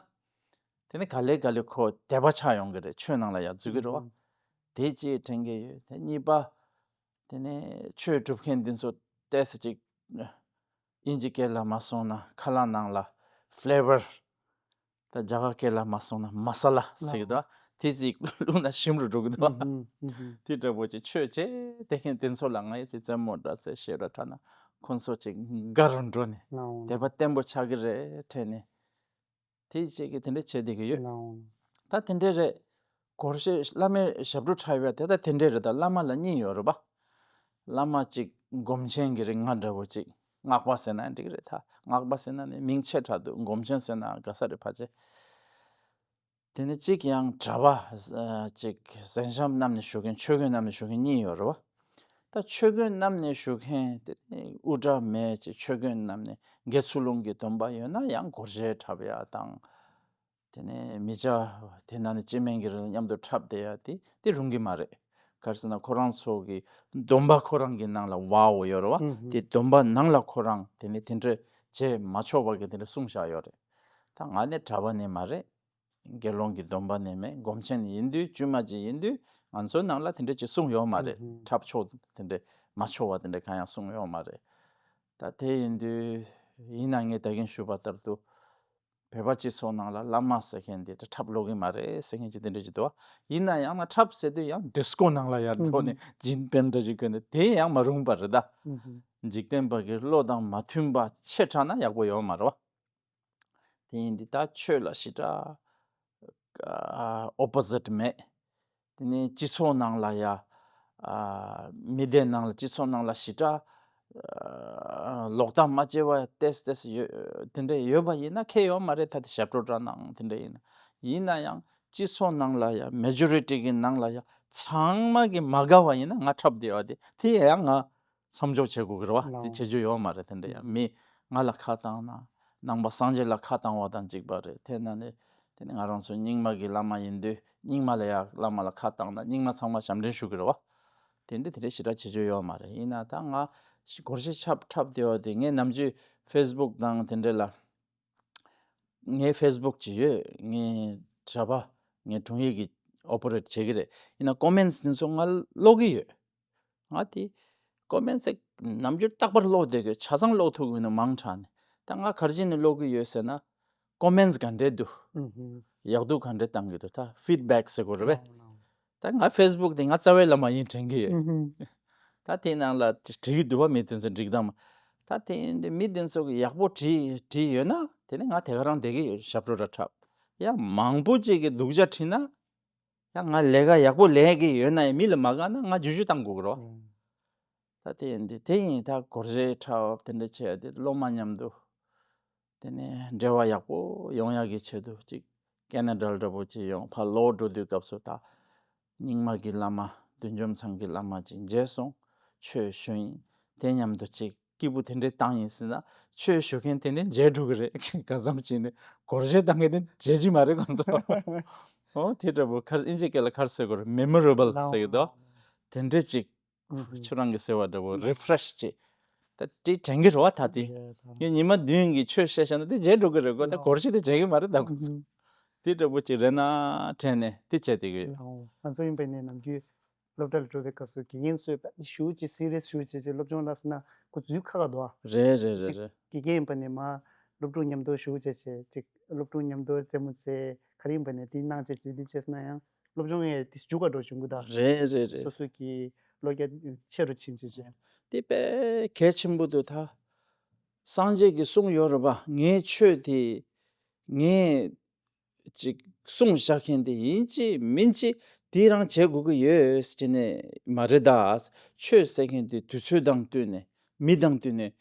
དེ་ནི་ག་ལེ་ག་ལེ་ཁོ་དད་པ་ཆགས་ཡོང་གི་རེད། ཆོས་ནང་ལ་ཡང་འཛུལ་གི་རེད་བ། ཨུ། དེ་གཅིག་དྲན་གྱི་ཡོད། དེ་གཉིས་པ་དེ་ནས་ཆོས་སྒྲུབ་མཁན་འདི་ཚོ་ཏོག་ཙམ་ཅིག་དབྱིན་ཇི་སྐད་ལ་མ་སོང་ན་ཁ་ལག་ནང་ལ་ཕི་ལེ་ཝར། ད་རྒྱ་གར་སྐད་ལ་མ་སོང་ན་མ་ས་ལ་ཟེར་གི་འདུག་དེ་ཅིག་བླུགས་ན་ཞིམ་རུ་འགྲོ་གི་འདུག་ཨུ་ཧུ། ཨུ་ཧུ། དེ་འདྲ་པོ་ཅིག་ཆོས་བྱེད་དེ་མཁན་དེ་ཚོ་ལ་ང་ཡི་ཅིག་རྩེད་མོ་འདྲ་ཚེ་ཞེ་དྲག་འཁྲབ་ན་ཁོང་ཚོ་ཅིག་དགའ་རུ་འགྲོ་ནས་ལའོ། དད་པ་བརྟན་པོ་ཆགས་ཀྱི་རེད་དྲན་ནས། དེ་བྱེད་ཀྱི་དེ་འདྲ་བྱེད་བསྡད་ཀྱི་ཡོད། ལའོ། ད་དེ་འདྲ་རེད། སྒོར་གཞས་བླ་མའི་ཞབས་བྲོ་འཁྲབ་ཡ་དེ་ད་དེ་འདྲ་རེད། ད་བླ་མ་ལ་གཉིས་ཡོད་རེད་པ། བླ་མ་གཅིག་སྒོམ་ཆེན་གྱི་རིགས། ང་འདྲ་བོ་གཅིག་སྔགས་པ་ཟེར་ན་འགྲིག་རེད། ད་སྔགས་པ་ཟེར་ན་ནི་མིང་ཆེ་དྲགས་འདུག་སྒོམ་ཆེན་ཟེར་ན་དགའ་ས་རེད་ཕལ་ཆེར། དེ་ནས་གཅིག་ཡང་གྲྭ་པ་ཨ་གཅིག་གཟན་ཤམ་བསྣམས་ནས་བཞུགས་མཁན་ཆོས་གོས་བསྣམས་ནས་བཞུགས་མཁན་གཉིས་ཡོད་རེད་བ། ད་ཆོས་གོས་བསྣམས་ནས་བཞུགས་མཁན་དེ་ནི་དབུ་སྐྲ་མེད་ཅིག་ཆོས་གོས་བསྣམས་ནས་དགེ་ཚུལ་སློང་གི་སྡོམ་པ་ཡོད་ན་ཡང་སྒོར་གཞས་འཁྲབ་ཡ་དང་། དེ་ནས་མི་སྐྱ་དེ་ནང་ནས་སྐྱེ་དམན་གྱི་རིགས་མཉམ་དུ་འཁྲབ་བསྡད་ཡ་དེ་དེ་རུང་གི་མ་རེད། ག་རེ་ཟེར་ན་ཁོ་རང་ཚོ་གི་སྡོམ་པ་ཁོ་རང་གི་ནང་ལ་ཝའོ་ཡོད་རེད་བ། ཨུ་ཧུ། དེ་སྡོམ་པ་ནང་ལ་ཁོ་རང་དེ་ནས་དེ་འདྲ་བྱེད་མ་ཆོག་པ་གི་དེ་འདྲ་གསུངས་བཞག་ཡོད་རེད། ད་ང་ནི་གྲྭ་པ་ནི་མ་རེད། དགེ་སློང་གི་སྡོམ་པ་ནི་མེད། སྒོམ་ཆེན་ཡིན་དུས་དཀྱུས་མ་ཅིག་ཡིན་དུས་ང་ཚོའི་ནང་ལ་དེ་འདྲ་ཅིག་གསུངས་ཡོད་མ་རེད། ཨུ་ཧུ། འཁྲབ་ཆོག་དེ་འདྲ་མ་ཆོག་པ་དེ་འདྲ་གང་ཡང་གསུངས་ཡོད་མ་རེད། ད་དེ་ཡིན་དུས་ཡིན་ན་ངས་ད་གིན་ཞུས་པ་ལྟར་དུ། བོད་པ་སྤྱི་ཚོགས་ནང་ལ་བླ་མ་ཟེར་མཁན་དེ་འཁྲབ་ལོག་གི་མ་རེད་ཟེར་མཁན་ཅིག་དེ་འདྲ་ཅིག་འདུག་བ། ཡིན་ན་ཡང་ན་འཁྲབ་ཟེར་དུས་ཡང་ཌིས་ཀོ་ནང་ལ་ཡར་འགྲོ་ནས་ཇིན་པན་འདྲ་ཅིག་གོན་ནས་དེ་ཡང་མ་རུང་པ་རེད་ད། འཇིག་རྟེན་པ་གི་བློ་དང་མ་མཐུན་པ་ཆེ་དྲགས་ན་ཡག་པོ་ཡོད་མ་རེད་བ། དེ་ཡིན་དུས་ད་ཆོས་ལ་ཞེ་དྲག་ཨ་ཨོ་པོ་ཟིཊ་མེད། དེ་ནས་སྤྱི་ཚོགས་ནང་ལ་ཡ། ཨ་མི་སྡེ་ནང་ལ་སྤྱི་ཚོགས་ནང་ལ་ཞེ་དྲག་ཨ་ལོག་ལྟ་མ་སྐྱེ་བ་ཏོག་ཙམ་ཡོད། དེ་འདྲ་ཡོད་པ་ཡིན་ན་ཁྱད་ཡོད་མ་རེད། ད་དེ་ཞབས་བྲོ་འཁྲབ་ནའང་དེ་འདྲ་ཡིན་ན། ཡིན་ན་ཡང་སྤྱི་ཚོགས་ནང་ལ་ཡ་མེ་ཇོ་རི་ཊི་གི་ནང་ལ་ཡ་ཚང་མ་གི་མ་དགའ་བ་ཡིན་ན་ང་འཁྲབ་བསྡད་པ་དེ་དེ་ཡང་ང་མཚམས་འཇོག་བྱེད་དགོས་ཀྱི་རེད་བ། དེ་བྱེད་རྒྱུ་ཡོད་མ་རེད། དེ་འདྲ་ཡང་མི་ང་ལ་ཁ་བཏང་ན་ནང་པ་སངས་རྒྱས་ལ་ཁ་བཏང་བ་དང་གཅིག་པ་རེད། དེ་ན་ནི་དེ་ནི་ང་རང་ཚོ་རྙིང་མ་གི་བླ་མ་ཡིན་དུས་རྙིང་མ་ལ་ཡ་བླ་མ་ལ་ཁ་བཏང་ན་རྙིང་མ་ཚང་མ་ཞབས་འདྲེན་ཞུ་གི་རེད་བ། དེ་འདི་དེ་འདྲའི་ཞེ་དྲག་བྱེད་རྒྱུ་ཡོད་མ་རེད། ཡིན་ན་ད་ང་སྒོར་གཞས་འཁྲབ་འཁྲབ་བསྡད་པ་དེ་ངས་ནམ་རྒྱུན་ཕེ་སི་བུག་དང་དེ་འདྲ་ལ། ངའི་ཕེ་སི་བུག་ཅིག་ཡོད། ངའི་གྲྭ་པ་ངའི་དྲུང་ཡིག་གིས་ཨོ་པ་རེཊ་བྱེད་ཀྱི་རེད། ཡིན་ན་ཀོ་མེན་ཊི་འདི་ཚོ་ང་ཀློག་གི་ཡོད། ང་དེ་ཀོ་མེན་ཊི་ནམ་རྒྱུན་རྟག་པར་ཀློག་བསྡད་ཀྱི་ཡོད། ཆ་ཚང་ཀློག་ཐུབ་ཀྱི་མི་འདུག་མང་དྲགས་ནས། ད་ང་ག་རེ་བྱས་ནས་ཀློག་གི་ཡོད་ཟེར་ན། ཀོ་མེན་ཊི་ག་འདྲས་འདུག་ཨུ་ཧུ། ཡག་སྡུག་ག་འདྲས་བཏང་གི་འདུག་ད་ཕིཌ་བེག་ཟེར་དགོས་རེད་པས། ལའོ་ལའོ། ད་ང་ཕེ་སི་བུག་དེ་ང་རྩ་བའི་བླ་མ་ཡིན་དྲན་གྱི་ཡོད། ཨུ་ཧུ། ད་དེའི་ནང་ལ་བྲིས་ཀྱི་འདུག་བ། མི་དེ་ཚོ་འགྲིག་དང་མ། ད་དེ་ཡིན་དུས་མི་དེ་ཚོ་གིས་ཡག་པོ་བྲིས་བྲིས་ཡོད་ན་དེ་ནི་ང་དེ་ག་རང་བསྡད་ཀྱི་ཡོད། ཞབས་བྲོ་འདྲ་འཁྲབ། ཡང་མང་པོ་ཅིག་གིས་སྡུག་ཅག་བྲིས་ན། ཡང་ང་ལས་ཀ་ཡག་པོ་ལས་ཀྱི་ཡོད་ན་ཡང་མི་ལ་མ་དགའ་ན་ང་འཇུ་འཇུ་བཏང་དགོས་ཀྱི་རེད་བ། ཨུ། ད་དེ་ཡིན་དུས་དེ་ཡིན། ད་སྒོར་གཞས་འཁྲབ་དེ་འདྲ་བྱས་ཏེ་སློབ་མ་མཉམ་དུ་དེ་ནས་འབྲེལ་བ་ཡག་པོ་ཡོང་ཡག་གི་ཆེད་དུ་ཅིག་ཀེ་ན་ཌ་འདྲ་པོ་ཅིག་ཡོང་། ཕར་ལོག་འགྲོ་དུས་སྐབས་སུ་ད་རྙིང་མ་གི་བླ་མ་བདུད་འཇོམས་ཚང་གི་བླ་མ་ཅིག་མཇལ་སོང་། ཆོས་ཞུ་ཡིན། དེ་མཉམ་དུ་ཅིག་སྐྱིད་པོ་དེ་འདྲའི་བཏང་ཡིན་ཟེར་ན། ཆོས་ཞུ་མཁན་དེ་ནི་མཇལ་འགྲོ་གི་རེད། གང་འཚམ་ཅིག་ནི་སྒོར་གཞས་བཏང་མཁན་དེ་མཇལ་གྱི་མ་རེད་ཁོང་ཚོ། ཨོ་དེ་འདྲ་པོ་ག་རེ་ཨིན་ཇི་སྐད་ལ་ག་རེ་ཟེར་དགོས་རེད། མེ་མོ་རེ་བལ་ཟེར་གི་འདུག་དེ་འདྲའི་ཅིག་ཨུ་ཧུ། ཁྱོད་རང་གི་ཟེར་བ་འདྲ་པོ་རི་ཕི་རེ་ཤི་ཅིག་ད་དེ་དྲན་གི་རེད་བ། ད་དེ་རེད་ད། ངས་ཉི་མ་བདུན་གྱི་ཆོས་བཤད་བཞག་ན་དེ་མཇལ་འགྲོ་གི་རེད་གོ། ད་ལོ། སྒོར་གཞས་དེ་མཇལ་གི་མ་རེད་ད་ཁོང་ཚོ། ཨུ་ཧུ། དེ་འདྲ་པོ་ཅིག་རེད་ན་དྲན་ནས་དེ་བྱས་བསྡད་གི་ཡོད། ལའོ། ང་ཚོ་ཡིན་པ་ནས་ནམ་རྒྱུན་སློབ་གྲྭ་ལ་འགྲོ་བའི་སྐབས་སུ་དགེ་རྒན་ཚོས་ཞེ་པོ་ཅིག་སི་རི་ཡས་ཞེ་པོ་ཅིག་ཅིག་སློབ་སྦྱོང་བསླབ་ཟེར་ན་ཁོ་འཛུལ་ཁག་ཁག་འདུག་ཨ། རེད་རེད་རེད་ཅིག་རེད། དགེ་རྒན་ཡིན་པ་ནས་མར་སློབ་ཕྲུག་མཉམ་དུ་ཞེ་པོ་ཅིག་བྱས་ཅིག་སློབ་ཕྲུག་མཉམ་དུ་རྩེད་མོ་རྩེ། ག་རེ་ཡིན་པ་ནས་དེ་གནང་བྱས་ཅིག་འདི་བྱས་ཟེར་ན་ཡང་སློབ་སྦྱོང་ཡང་དེ་རྒྱུགས་ཁ་འགྲོ་བྱུང་གི་འདུག་རེད་རེད་རེད། སོ་སོ་གི་ བློ་རྒྱ་ཆེ་རུ་ཕྱིན་ཅི་ཅི། དེ་དཔེ་གལ་ཆེན་པོ་འདུག་ད། སངས་རྒྱས་ཀྱིས་གསུངས་ཡོད་རེད་པ། ངའི་ཆོས་དེ་ངས་ཅིག་གསུངས་བཞག་མཁན་དེ་ཡིན་གཅིག་མིན་གཅིག་དེ་རང་བྱེད་དགོས་ཀྱི་ཡོད་ཟེར་ནས་མ་རེད་ད། ཆོས་ཟེར་མཁན་དེ་དུས་ཚོད་དང་བསྟུན་ནས་མི་དང་བསྟུན་ནས་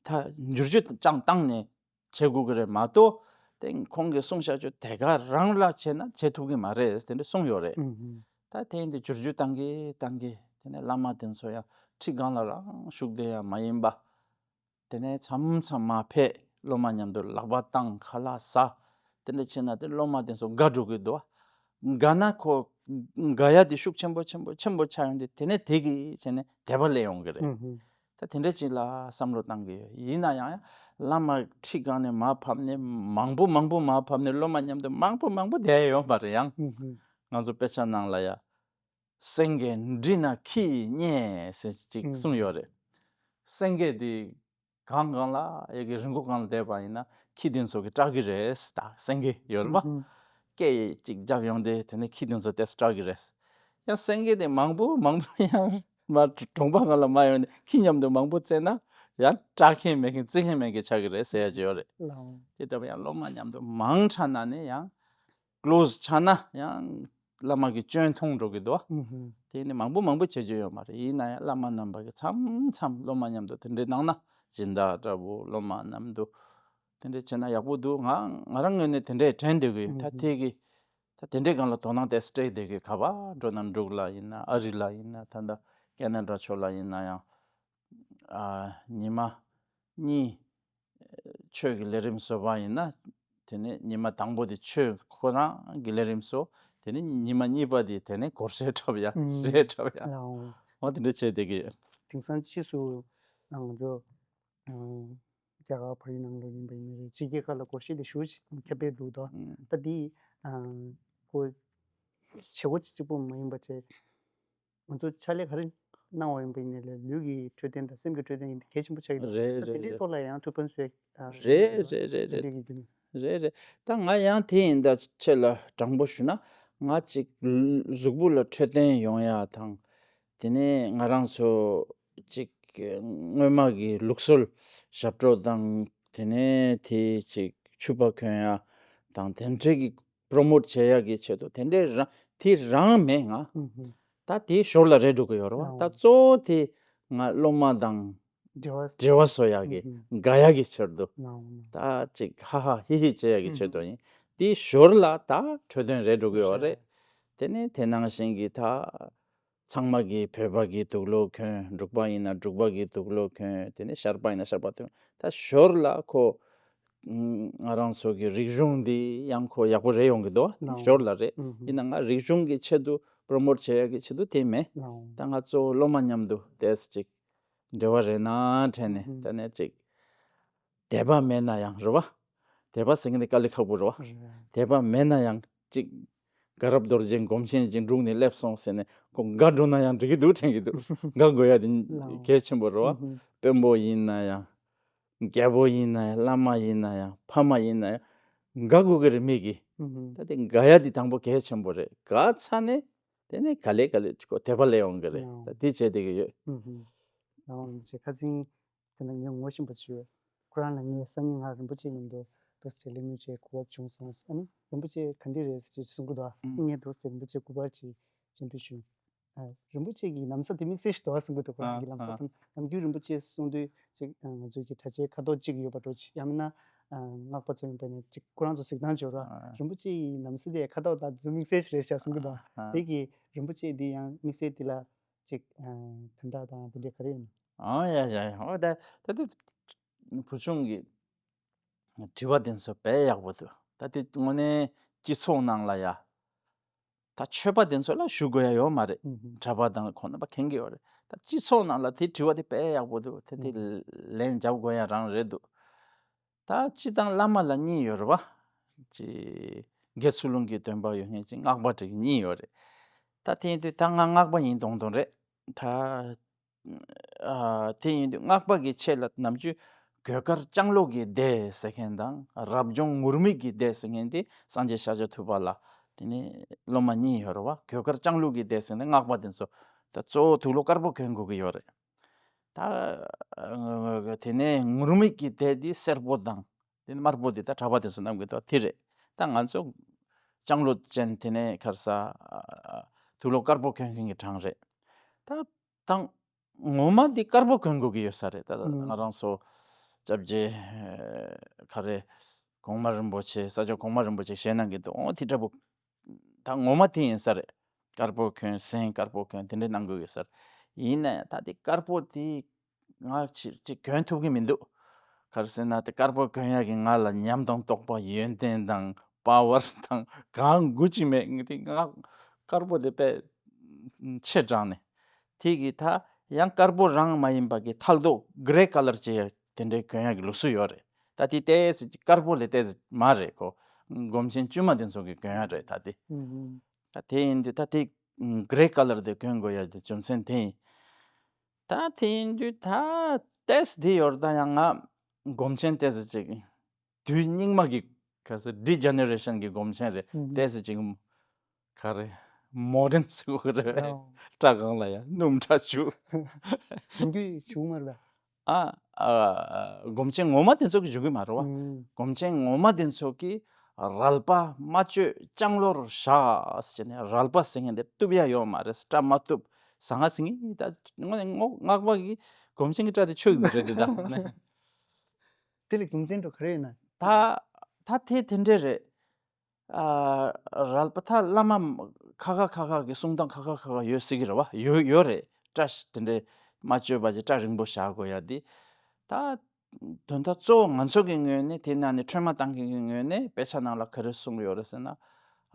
ད་འགྱུར་བཅོས་ཀྱང་བཏང་ནས་བྱེད་དགོས་ཀྱི་རེད་མ་གཏོགས། དེ་ཁོང་གིས་གསུངས་བཞག་ཆོས་དེ་ག་རང་ལ་བྱས་ན་བྱེད་ཐུབ་ཀྱི་མ་རེད་དེ་འདྲ་གསུངས་ཡོད་རེད། ཨུ་ཧུ། ད་དེ་ཡིན་དུས་འགྱུར་བཅོས་བཏང་གི་བཏང་གི་དེ་ནས་བླ་མ་དེ་ཚོ་ཡང་ཁྲི་སྒང་ལ་རང་བཞུགས་བསྡད་ཡ་མ་ཡིན་པ། དེ་ནས་མཚམས་མཚམས་མར་ཕེབས། སློབ་མ་མཉམ་དུ་ལག་པ་བཏང་། ཁ་ལག་ཟ། དེ་འདྲ་བྱས་ན་དེ་སློབ་མ་དེ་ཚོ་དགའ་འགྲོ་གི་འདུག་དགའ་ན་ཁོ་དགའ་ཡ་དེ་ཤུགས་ཆེན་པོ་ཆེན་པོ་ཆེན་པོ་ཆགས་ཡོང་དུས་དེ་ནས་དེ་གིས་བྱས་ནས་དད་པ་སླེབས་ཡོང་གི་རེད། ཨུ་ཧུ། ད་དེ་འདྲ་ཅིག་ལ་བསམ་བློ་བཏང་གི་ཡོད། ཡིན་ན་ཡང་ཡང་བླ་མ་ཁྲི་སྒང་ནས་མར་ཕབ་ནས་མང་པོ་མང་པོ་མར་ཕབ་ནས་སློབ་མ་མཉམ་དུ་མང་པོ་མང་པོ་བསྡད་ཡོད་མ་རེད་ཡང་། ཨུ་ཧུ། ང་ཚོ་དཔེ་ཆ་ནང་ལ་ཡ། སེང་གེ་འབྲི་ན་ཁྱི་ཡིས་བརྙས་ཟེར་ཅིག་ཨུ་གསུངས་ཡོད་རེད། སེང་གེ་འདི་གང་གང་ལ་ཡ་གི་རི་མགོ་སྒང་ལ་བསྡད་པ་ཡིན་ན་ཁྱི་དེ་ཚོ་གིས་སྐྲག་གི་རེད་ད། སེང་གེ་ཡོད་རེད་པ། ཨུ་ཧུ། སྐད་ཅིག་བརྒྱབ་ཡོང་དུས་དེ་ནས་ཁྱི་དེ་ཚོ་དེ་སྐྲག་གི་རེད། ཡང་སེང་གེ་དེ་མང་པོ་མང་པོ་ཡང་མར་གྲོང་པ་སྒང་ལ་མར་ཡོང་ནས་ཁྱི་མཉམ་དུ་མང་པོ་བཙལ་ན་ཡང་སྐྲག་མཁན་མེད་མཁན་བརྩི་མཁན་མེད་མཁན་ཆགས་ཀྱི་རེད་ཟེར་ཡ་ཅིག་ཡོད་རེད། ལའོ། དེ་འདྲ་བ་ཡང་སློབ་མ་མཉམ་དུ་མང་དྲགས་ན་ནས་ཡང་ཀློ་སི་ཆགས་ན་ཡང་བླ་མ་གི་སྐྱོན་མཐོང་འགྲོ་གི་འདུག་བ། ཨུ་ཧུ། དེ་ནི་མང་པོ་མང་པོ་བྱེད་རྒྱུ་ཡོད་མ་རེད། ཡིན་ན་ཡང་བླ་མ་རྣམ་པ་གི་མཚམས་མཚམས་སློབ་མ་མཉམ་དུ་དེ་འདྲའི་གནང་ན་སྦྱིན་བདག་འདྲ་བོ་སློབ་མ་མཉམ་དུ་དེ་འདྲའི་བྱས་ན་ཡག་པོ་འདུག་ང་ང་རང་ངོས་ནས་དེ་འདྲའི་དྲན་བསྡད་གི་ཡོད། ད་དེ་གི་ད་དེ་འདྲའི་སྒང་ལ་དོ་སྣང་ཏོག་ཙམ་སྤྲད་བསྡད་གི། ག་པར་འགྲོ་ན་འབྲུག་ལ་ཡིན་ན་ཨ་རི་ལ་ཡིན་ན་ད་ལྟ་ཀེ་ན་ཌ་ཕྱོགས་ལ་ཡིན་ན་ཡང་ཨ་ཉི་མ་གཉིས། ཆོས་ཀྱི་ལས་རིམ་བཟོ་བ་ཡིན་ན། དེ་ནས་ཉི་མ་དང་པོ་དེ་ཆོས་ཁོ་རང་གི་ལས་རིམ་བཟོ། དེ་ནས་ཉི་མ་གཉིས་པ་དེ་དེ་ནས་སྒོར་གཞས་འཁྲབ་ཡ། ཨུམ། གཞས་འཁྲབ་ཡ། ལའོ། འོ་དེ་འདྲ་བྱས་བསྡད་ཀྱི་ཡོད། དེང་སང་ཕྱིས་སུ་ང་ཚོ་ཨ་རྒྱ་གར་བལ་ཡུལ་ནང་ལོགས་ཡིན་པ་ཡིན་ནའི་རེད། ཕྱི་རྒྱལ་ཁག་ལ་སྒོར་གཞས་དེ་ཞེ་པོ་ཅིག་ཁྱབ་སྤེལ་འདུག་དོ། ཨུམ། ད་དེ་ཨ་ཁོ་བྱེད་སྒོ་གཅིག་པོ་མ་ཡིན་པ་བྱས། ང་ཚོ་ཕྱག་ལས་ག་རེ་གནང་བ་ཡིན་པ་ཡིན་ནའི་ལས་ལུས་ཀྱི་འཕྲོད་བསྟེན་དང་སེམས་ཀྱི་འཕྲོད་བསྟེན་ཡིན་གལ་ཆེན་པོ་ཆགས་ཀྱི་འདུག་རེད། ད་དེ་རེད་འདྲའི་རེད། ཐོག་ལ་ཡང་ཐུགས་ཕན་གསོས་ཨ། རེད་རེད་རེད་རེད། དེ་འདྲའི་གི་རྒྱུ་མཚན། རེད་རེད། ད་ང་ཡང་དེ་ཡིན་ད་ཁྱེད་ལ་དྲང་པོ་ཞུ་ན། ང་ཅིག་གཟུགས་པོ་ལ་འཕྲོད་བསྟེན་ཡོང་ཡ་དང་། དེ་ནས་ང་རང་ཚོ་ཅིག་སྔོན་མ་གི་ལུགས་སྲོལ་ཞབས་བྲོ་དང་། དེ་ནས་དེ་ཅིག་ཕྱུ་པ་གོན་ཡ་དང་དེ་འདྲའི་གི་པྲོ་མོཊ་བྱེད་ཡག་གི་ཆེད་དུ་དེ་འདྲའི་རང་དེ་རང་མེད་ང་། ཨུ་ཧུ། ད་དེ་ཞོར་ལ་རེད་འགྲོ་གི་ཡོད་རེད་བ། ཨོ། ད་གཙོ་བོ་དེ་ང་སློབ་མ་དང་འབྲེལ་བ། འབྲེལ་བ་བཟོ་ཡག་གི། ཨུ་ཧུ། དགའ་ཡག་གི་ཆེད་དུ། ཨོ། ད་ཅིག་ཧ་ཧ་ཧི་ཧི་བྱེད་ཡག་གི་ཆེད་དུ་ཡིན། ཨུ་ཧུ། དེ་ཞོར་ལ་ད་འཕྲོད་བསྟེན་རེད་འགྲོ་གི་ཡོད་རེད། རེད། དེ་ནས་དེ་ནང་བཞིན་གྱི་ད། ཚང་མ་གིས་བོད་པ་གི་དུག་ལོག་གྱོན། འབྲུག་པ་ཡིན་ན་འབྲུག་པ་གི་དུག་ལོག་གྱོན། དེ་ནས་ཤར་པ་ཡིན་ན་ཤར་པ་དུག་ད་ཞོར་ལ་ཁོ་ང་རང་ཚོ་གི་རིག་གཞུང་འདི་ཡང་ཁོ་ཡག་པོ་རེད་ཡོང་གི་འདུག་བ། ནའོ། ཞོར་ལ་རེད། ཨུ་ཧུ། ཡིན་ན་ང་རིག་གཞུང་གི་ཆེད་དུ་པྲོ་མོཊ་བྱེད་ཡག་གི་ཆེད་དུ་དེ་མེད། ནའོ། ད་ང་གཙོ་བོ་སློབ་མ་མཉམ་དུ་དེས་ཅིག་འབྲེལ་བ་རེད་ན་དྲན་ནས། ཨུ་ཧུ། ད་ནས་ཅིག་དད་པ་མེད་ན་ཡང་རེད་བ། དད་པ་ཟེར་མཁན་དེ་དཀའ་ལས་ཁག་པོ་རེད་བ། རེད། དད་པ་མེད་ན་ཡང་ཅིག་དགའ་རབ་རྡོ་རྗེ་སྒོམ་ཆེན་ཅིག་འབྲུག་ནས་སླེབས་སོང་ཟེར་ནས་ཁོ་དགའ་འགྲོ་ན་ཡང་འགྲིག་གི་འདུག་དྲན་གི་འདུག་དགའ་དགོས་ཡ་དེ་ལའོ། གལ་ཆེན་པོ་རེད་བ། ཨུ་ཧུ། དཔོན་པོ་ཡིན་ན་ཡང་། རྒྱལ་པོ་ཡིན་ན་ཡང་། བླ་མ་ཡིན་ན་ཡང་། ཕ་མ་ཡིན་ན་ཡང་། དགའ་དགོས་ཀྱི་རེད་མི་གིས། ཨུ་ཧུ། ད་དེ་དགའ་ཡ་དེ་དང་པོ་གལ་ཆེན་པོ་རེད། དགའ་ཚར་ནས་དེ་ནས་ག་ལེ་ག་ལེ་ཁོ་དད་པ་སླེབས་ཡོང་གི་རེད། ལའོ། ད་དེ་བྱས་བསྡད་ཀྱི་ཡོད། ཨུ་ཧུ། ལའོ། ཁ་སང་དེ་ན་ངས་ངོ་ཤེས་པ་ཅིག་ཡོད། ཁོ་རང་ལ་ངས་སང་ཉིན་ང་རིན་པོ་ཆེ་མཉམ་དུ་འདུག་སེ་གླེང་མོལ་བྱེད་དགོས་པ་བྱུང་སོང་། ཨ་ནི་རིན་པོ་ཆེ་ག་འདྲ་རེད་ཟེར་གསུང་གི་འདུག་ཨ། ཨང་། ངས་འདུག་སེ་རིན་པོ་ཆེ་སྐུ་པར་ཅིག་སྤྱན་འབུལ་ཞུས། ཨ། རིན་པོ་ཆེ་གི་ན་བཟའ་དེ་དམིགས་བསལ་ཞིག་འདུག་ཨ་གསུང་གི་འདུག་ཁོ་རང་གི། ཨ། ལམ་སང་། ཨ། ད་ནམ་རྒྱུན་རིན་པོ་ཆེ་གསུང་དུས་ཅིག་ང་ཚོའི་གི་གྲྭ་ཆས་ཁ་དོག་གཅིག་ཡོད་པ་འདྲ་ཅིག་ཡང་མིན་ན་སྔགས་པ་ཚོ་ཡིན་པ་ནས་ཅིག་ཁོ་རང་ཚོ་གཟིགས་སྟངས་བྱོས་ར། ཨ། རིན་པོ་ཆེ་ཡི་ན་བཟའ་དེ་ཁ་དོག་དང་དེ་ཚོ་དམིགས་བསལ་ཞིག་རེད་ཤག་གསུང་གི་འདུག་ཨ། ཨ། དེ་གི་རིན་པོ་ཆེ་འདི་ཡང་དམིགས་བསལ་འདི་ལ་ཅིག་ཨ། དོན་དག་དང་དེ་འདྲ་ག་རེ་ཡིན། ཨ་ཡ་ཡ་ཡ། འོ་ད་ད་ད་བུ་ཆུང་གི་དྲི་བ་དེ་ཚོ་དཔེ་ཡག་པོ་འདུག་ད་དེ་དངོས་གནས་སྤྱི་ཚོགས་ནང་ལ་ཡ། ད་ཆོས་པ་དེ་ཚོ་ལ་ཞུ་དགོས་ཡ་ཡོད་མ་རེད། ཨུ་ཧུ། གྲྭ་པ་དང་ཁོང་རྣམ་པ་མཁྱེན་གྱི་ཡོད་རེད། ད་སྤྱི་ཚོགས་ནང་ལ་དེ་དྲི་བ་དེ་དཔེ་ཡག་པོ་འདུག་དེ་དེ། ཨུ་ཧུ། ལན་རྒྱབ་དགོས་ཡ་རང་རེད་འདུག་ད་སྤྱི་བཏང་བླ་མ་ལ་གཉིས་ཡོད་རེད་བ། ཅིག་དགེ་ཚུལ་སློང་གི་སྟོན་པ་ཡོད་མཁན་ཅིག་སྔགས་པ་དེ་གཉིས་ཡོད་རེད། ད་དེ་ཡིན་དུས་ད་ང་སྔགས་པ་ཡིན་མདོག་མདོག་རེད། ད་ཨ། དེ་ཡིན་དུས་སྔགས་པ་གི་ཆེད་ལ་ནམ་རྒྱུན་གོས་དཀར་ལྕང་ལོ་གི་སྡེ་ཟེར་མཁན་དང་རབ་བྱུང་ངུར་སྨྲིག་གི་སྡེ་ཟེར་མཁན་དེ་སངས་རྒྱས་ཤཱཀྱ་ཐུབ་པ་ལ་དེ་ནས་སློབ་མ་གཉིས་ཡོད་རེད་བ། གོས་དཀར་ལྕང་ལོ་གི་སྡེ་ཟེར་ནས་སྔགས་པ་དེ་ཚོ་ ད་གཙོ་བོ་དུག་ལོག་དཀར་པོ་གྱོན་དགོས་ཀྱི་ཡོད་རེད། ད་དེ་ནས་ངུར་སྨྲིག་གི་དེ་དེ་སེར་པོ་དང་དེ་ནས་དམར་པོ་དེ་ད་གྲྭ་པ་དེ་ཚོ་གནང་གི་འདུག་དེ་རེད། ད་ང་ཚོ་ལྕང་ལོ་ཅན་དེ་ནས་ཁར་ས་དུག་ལོག་དཀར་པོ་གྱོན་མཁན་གྱི་གྲངས་རེད། ད་དང་ངོ་མ་དེ་དཀར་པོ་གྱོན་དགོས་ཀྱི་ཡོད་ས་རེད། ད་ང་རང་ཚོ་སྐྱབས་རྗེ་ག་རེ་གོང་མ་རིན་པོ་ཆེ་ས་སྐྱ་གོང་མ་རིན་པོ་ཆེ་ཞལ་གནང་གི་འདུག་འོ་དེ་འདྲ་པོ། ད་ངོ་མ་དེ་ཡིན་ས་རེད། དཀར་པོ་གྱོན་སེན་དཀར་པོ་གྱོན་དེ་འདྲ་གནང་དགོས་ཡོད་ས་རེད། ཡིན་ན་ཡང་ད་དེ་དཀར་པོ་དེ་ང་ཅིག་ཅིག་གྱོན་ཐུབ་ཀྱི་མི་འདུག་ག་རེ་ཟེར་ན་དེ་དཀར་པོ་གྱོན་ཡག་གི་ང་ལ་ཉམས་དང་རྟོགས་པ་ཡོན་ཏན་དང་པ་ཝར་དང་གང་དགོས་ཅིག་མེད། ངས་དེ་ང་དཀར་པོ་དེ་དཔེ་ཆེ་དྲགས་ནས། དེ་གི་ད་ཡང་དཀར་པོ་རང་མ་ཡིན་པ་གི་ཐལ་རྡོག་གྷེ་རེ་ཀ་ལར་ཅིག་དེ་འདྲའི་གྱོན་ཡག་གི་ལུགས་སྲོལ་ཡོད་རེད། ད་དེ་ཏོག་ཙམ་དཀར་པོ་ལས་ཏོག་ཙམ་མ་རེད་གོ། སྒོམ་ཆེན་དཀྱུས་མ་དེ་ཚོ་གི་གྱོན་ཡག་རེད་ད་དེ། ད་དེ་ཡིན་དུས་ད་དེ་གྷེ་རེ་ཀ་ལར་དེ་གྱོན་དགོས་ཡག་དེ་རྒྱུ་མཚན་དེ་ཡིན། ད་དེ་ཡིན་དུས་ད་ཏོག་ཙམ་དེ་ཡོད་རེད། ད་ཡང་ང་སྒོམ་ཆེན་ཏོག་ཙམ་ཅིག་དུས་སྙིགས་མ་གི་ག་ཟེར་ཌི་ཇེ་ནེ་རེ་ཤན་གི་སྒོམ་ཆེན་རེད། ཏོག་ཙམ་ཅིག་ག་རེ་མོ་ཌན་ཟེར་དགོས་རེད། སྐྲ་སྒང་ལ་ཡང་སྣུམ་སྐྲ་བྱུག་གཞུང་རྒྱུད་བྱུང་མ་རེད་པས། ཨ། ཨ། སྒོམ་ཆེན་ངོ་མ་དེ་ཚོ་གིས་བྱུག་གི་མ་རེད་པ། ཨུམ། སྒོམ་ཆེན་ངོ་མ་དེ་ཚོ་གིས་རལ་པ་སྨྲ་བརྗོད་ལྕང་ལོར་བཞག་ཟེར་ནས། རལ་པ་ཟེར་མཁན་དེ་གཏུབ་ཡ་ཡོད་མ་རེད། སྐྲ་མ་གཏུབ། ཟང་ངེ་ཟིང་ངེ། ད་དངོས་གནས་སྔགས་པ་གིས་སྒོམ་ཆེན་གྱི་སྐྲ་དེ་ཆོད་ཀྱི་རེད་དེ་ད། དེ་ལ་རྒྱུ་མཚན་འདྲ་ག་རེ་ཡོད་ན། ད་ད་དེ་དེ་འདྲས་རེད། ཨ། རལ་པ་ད་བླ་མ་ཁ་ཁ་ཁ་ཁ་གི་གསུང་སྟངས་ཁ་ཁ་ཁ་ཁ་ཡོད་སྲིད་ཀྱི་རེད་པ། ཡོད་ཡོད་རེད། སྐྲ་དེ་འདྲའི་སྨྲ་བརྗོད་པ་ཅིག་སྐྲ་རིང་པོ་བཞག་དགོས་ཡ་དེ། ད་དོན་དག་གཙོ་བོ་ང་ཚོ་གི་ངོས་ནས་དེ་ནང་ནས་ཁྲོས་མ་བཏང་མཁན་གྱི་ངོས་ནས་དཔེ་ཆ་ནང་ལ་ག་རེ་གསུངས་ཡོད་རེད་ཟེར་ན།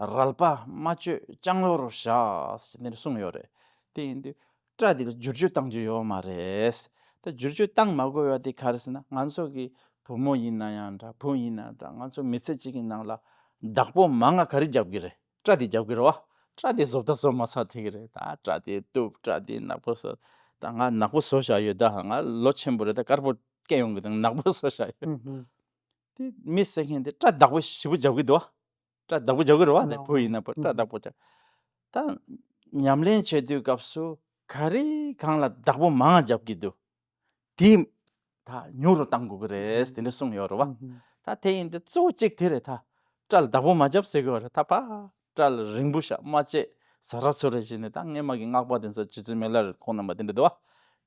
རལ་པ་སྨྲ་བརྗོད་ལྕང་ལོར་བཞག་ཟེར་དེ་འདྲ་གསུངས་ཡོད་རེད། དེ་ཡིན་དུས་སྐྲ་དེ་ལ་བསྒྱུར་བཅོས་བཏང་རྒྱུ་ཡོད་མ་རེད། ད་བསྒྱུར་བཅོས་བཏང་མ་དགོས་ཡ་དེ་ག་རེ་ཟེར་ན། ང་ཚོ་གི་བུ་མོ་ཡིན་ན་ཡང་འདྲ། བུ་ཡིན་ན་འདྲ། ང་ཚོ་མི་ཚེ་གཅིག་གི་ནང་ལ་བདག་པོ་མང་ང་ག་རེ་རྒྱབ་ཀྱི་རེད། སྐྲ་དེ་རྒྱབ་ཀྱི་རེད་པ། སྐྲ་དེ་བཟོ་ལྟ་བཟོ་མ་ཚར་ཐིག་གི་རེད། ད་སྐྲ་དེ་གཏུབ། སྐྲ་དེ་ནག་པོ་བཟོ། ད་ང་ནག་པོ་བཟོ་བཞག་ཡོད། ད་ང་ལོ་ཆེན་པོ་རེད། ད་དཀར་པོ་སྐྱེ་ཡོང་གི་འདུག་ནག་པོ་བཟོ་བཞག་ཡོད། ཨུ་ཧུ། དེ་མི་ཟེར་མཁན་དེ་སྐྲ་བདག་པོ་ཞེ་པོ་རྒྱབ་ཀྱི་འདུག་པ། སྐྲ་བདག་པོ་རྒྱག་གི་རེད་པ། དེ་ལའོ། བུ་ཡིན་ན་བུ་སྐྲ་ཨུ་བདག་པོ་རྒྱག་ད་ཉམས་ལེན་བྱེད་དུས་སྐབས་སུ་ག་རེ་གང་ལ་བདག་པོ་མང་ང་རྒྱབ་ཀྱི་འདུག་དེ་ད་ཉུང་རུ་བཏང་དགོས་ཀྱི་རེད། དེ་འདྲ་གསུངས་ཡོད་རེད་པ། ཨུ་ཧུ། ད་དེ་ཡིན་དུས་གཙོ་བོ་གཅིག་དེ་རེད། ད་སྐྲ་ལ་བདག་པོ་མ་རྒྱབ་ཟེར་གྱི་ཡོད་རེད། ད་ཕར་སྐྲ་ལ་རིང་པོ་བཞག་མ་བྱེད། ཟ་ར་ཚོ་རེ་བྱས་ནས། ད་སྔས་མ་གི་སྔགས་པ་དེ་ཚོ་རྗེ་བཙུན་མི་ལ་རས་ཁོང་རྣམ་པ་དེ་འདྲ་འདུག་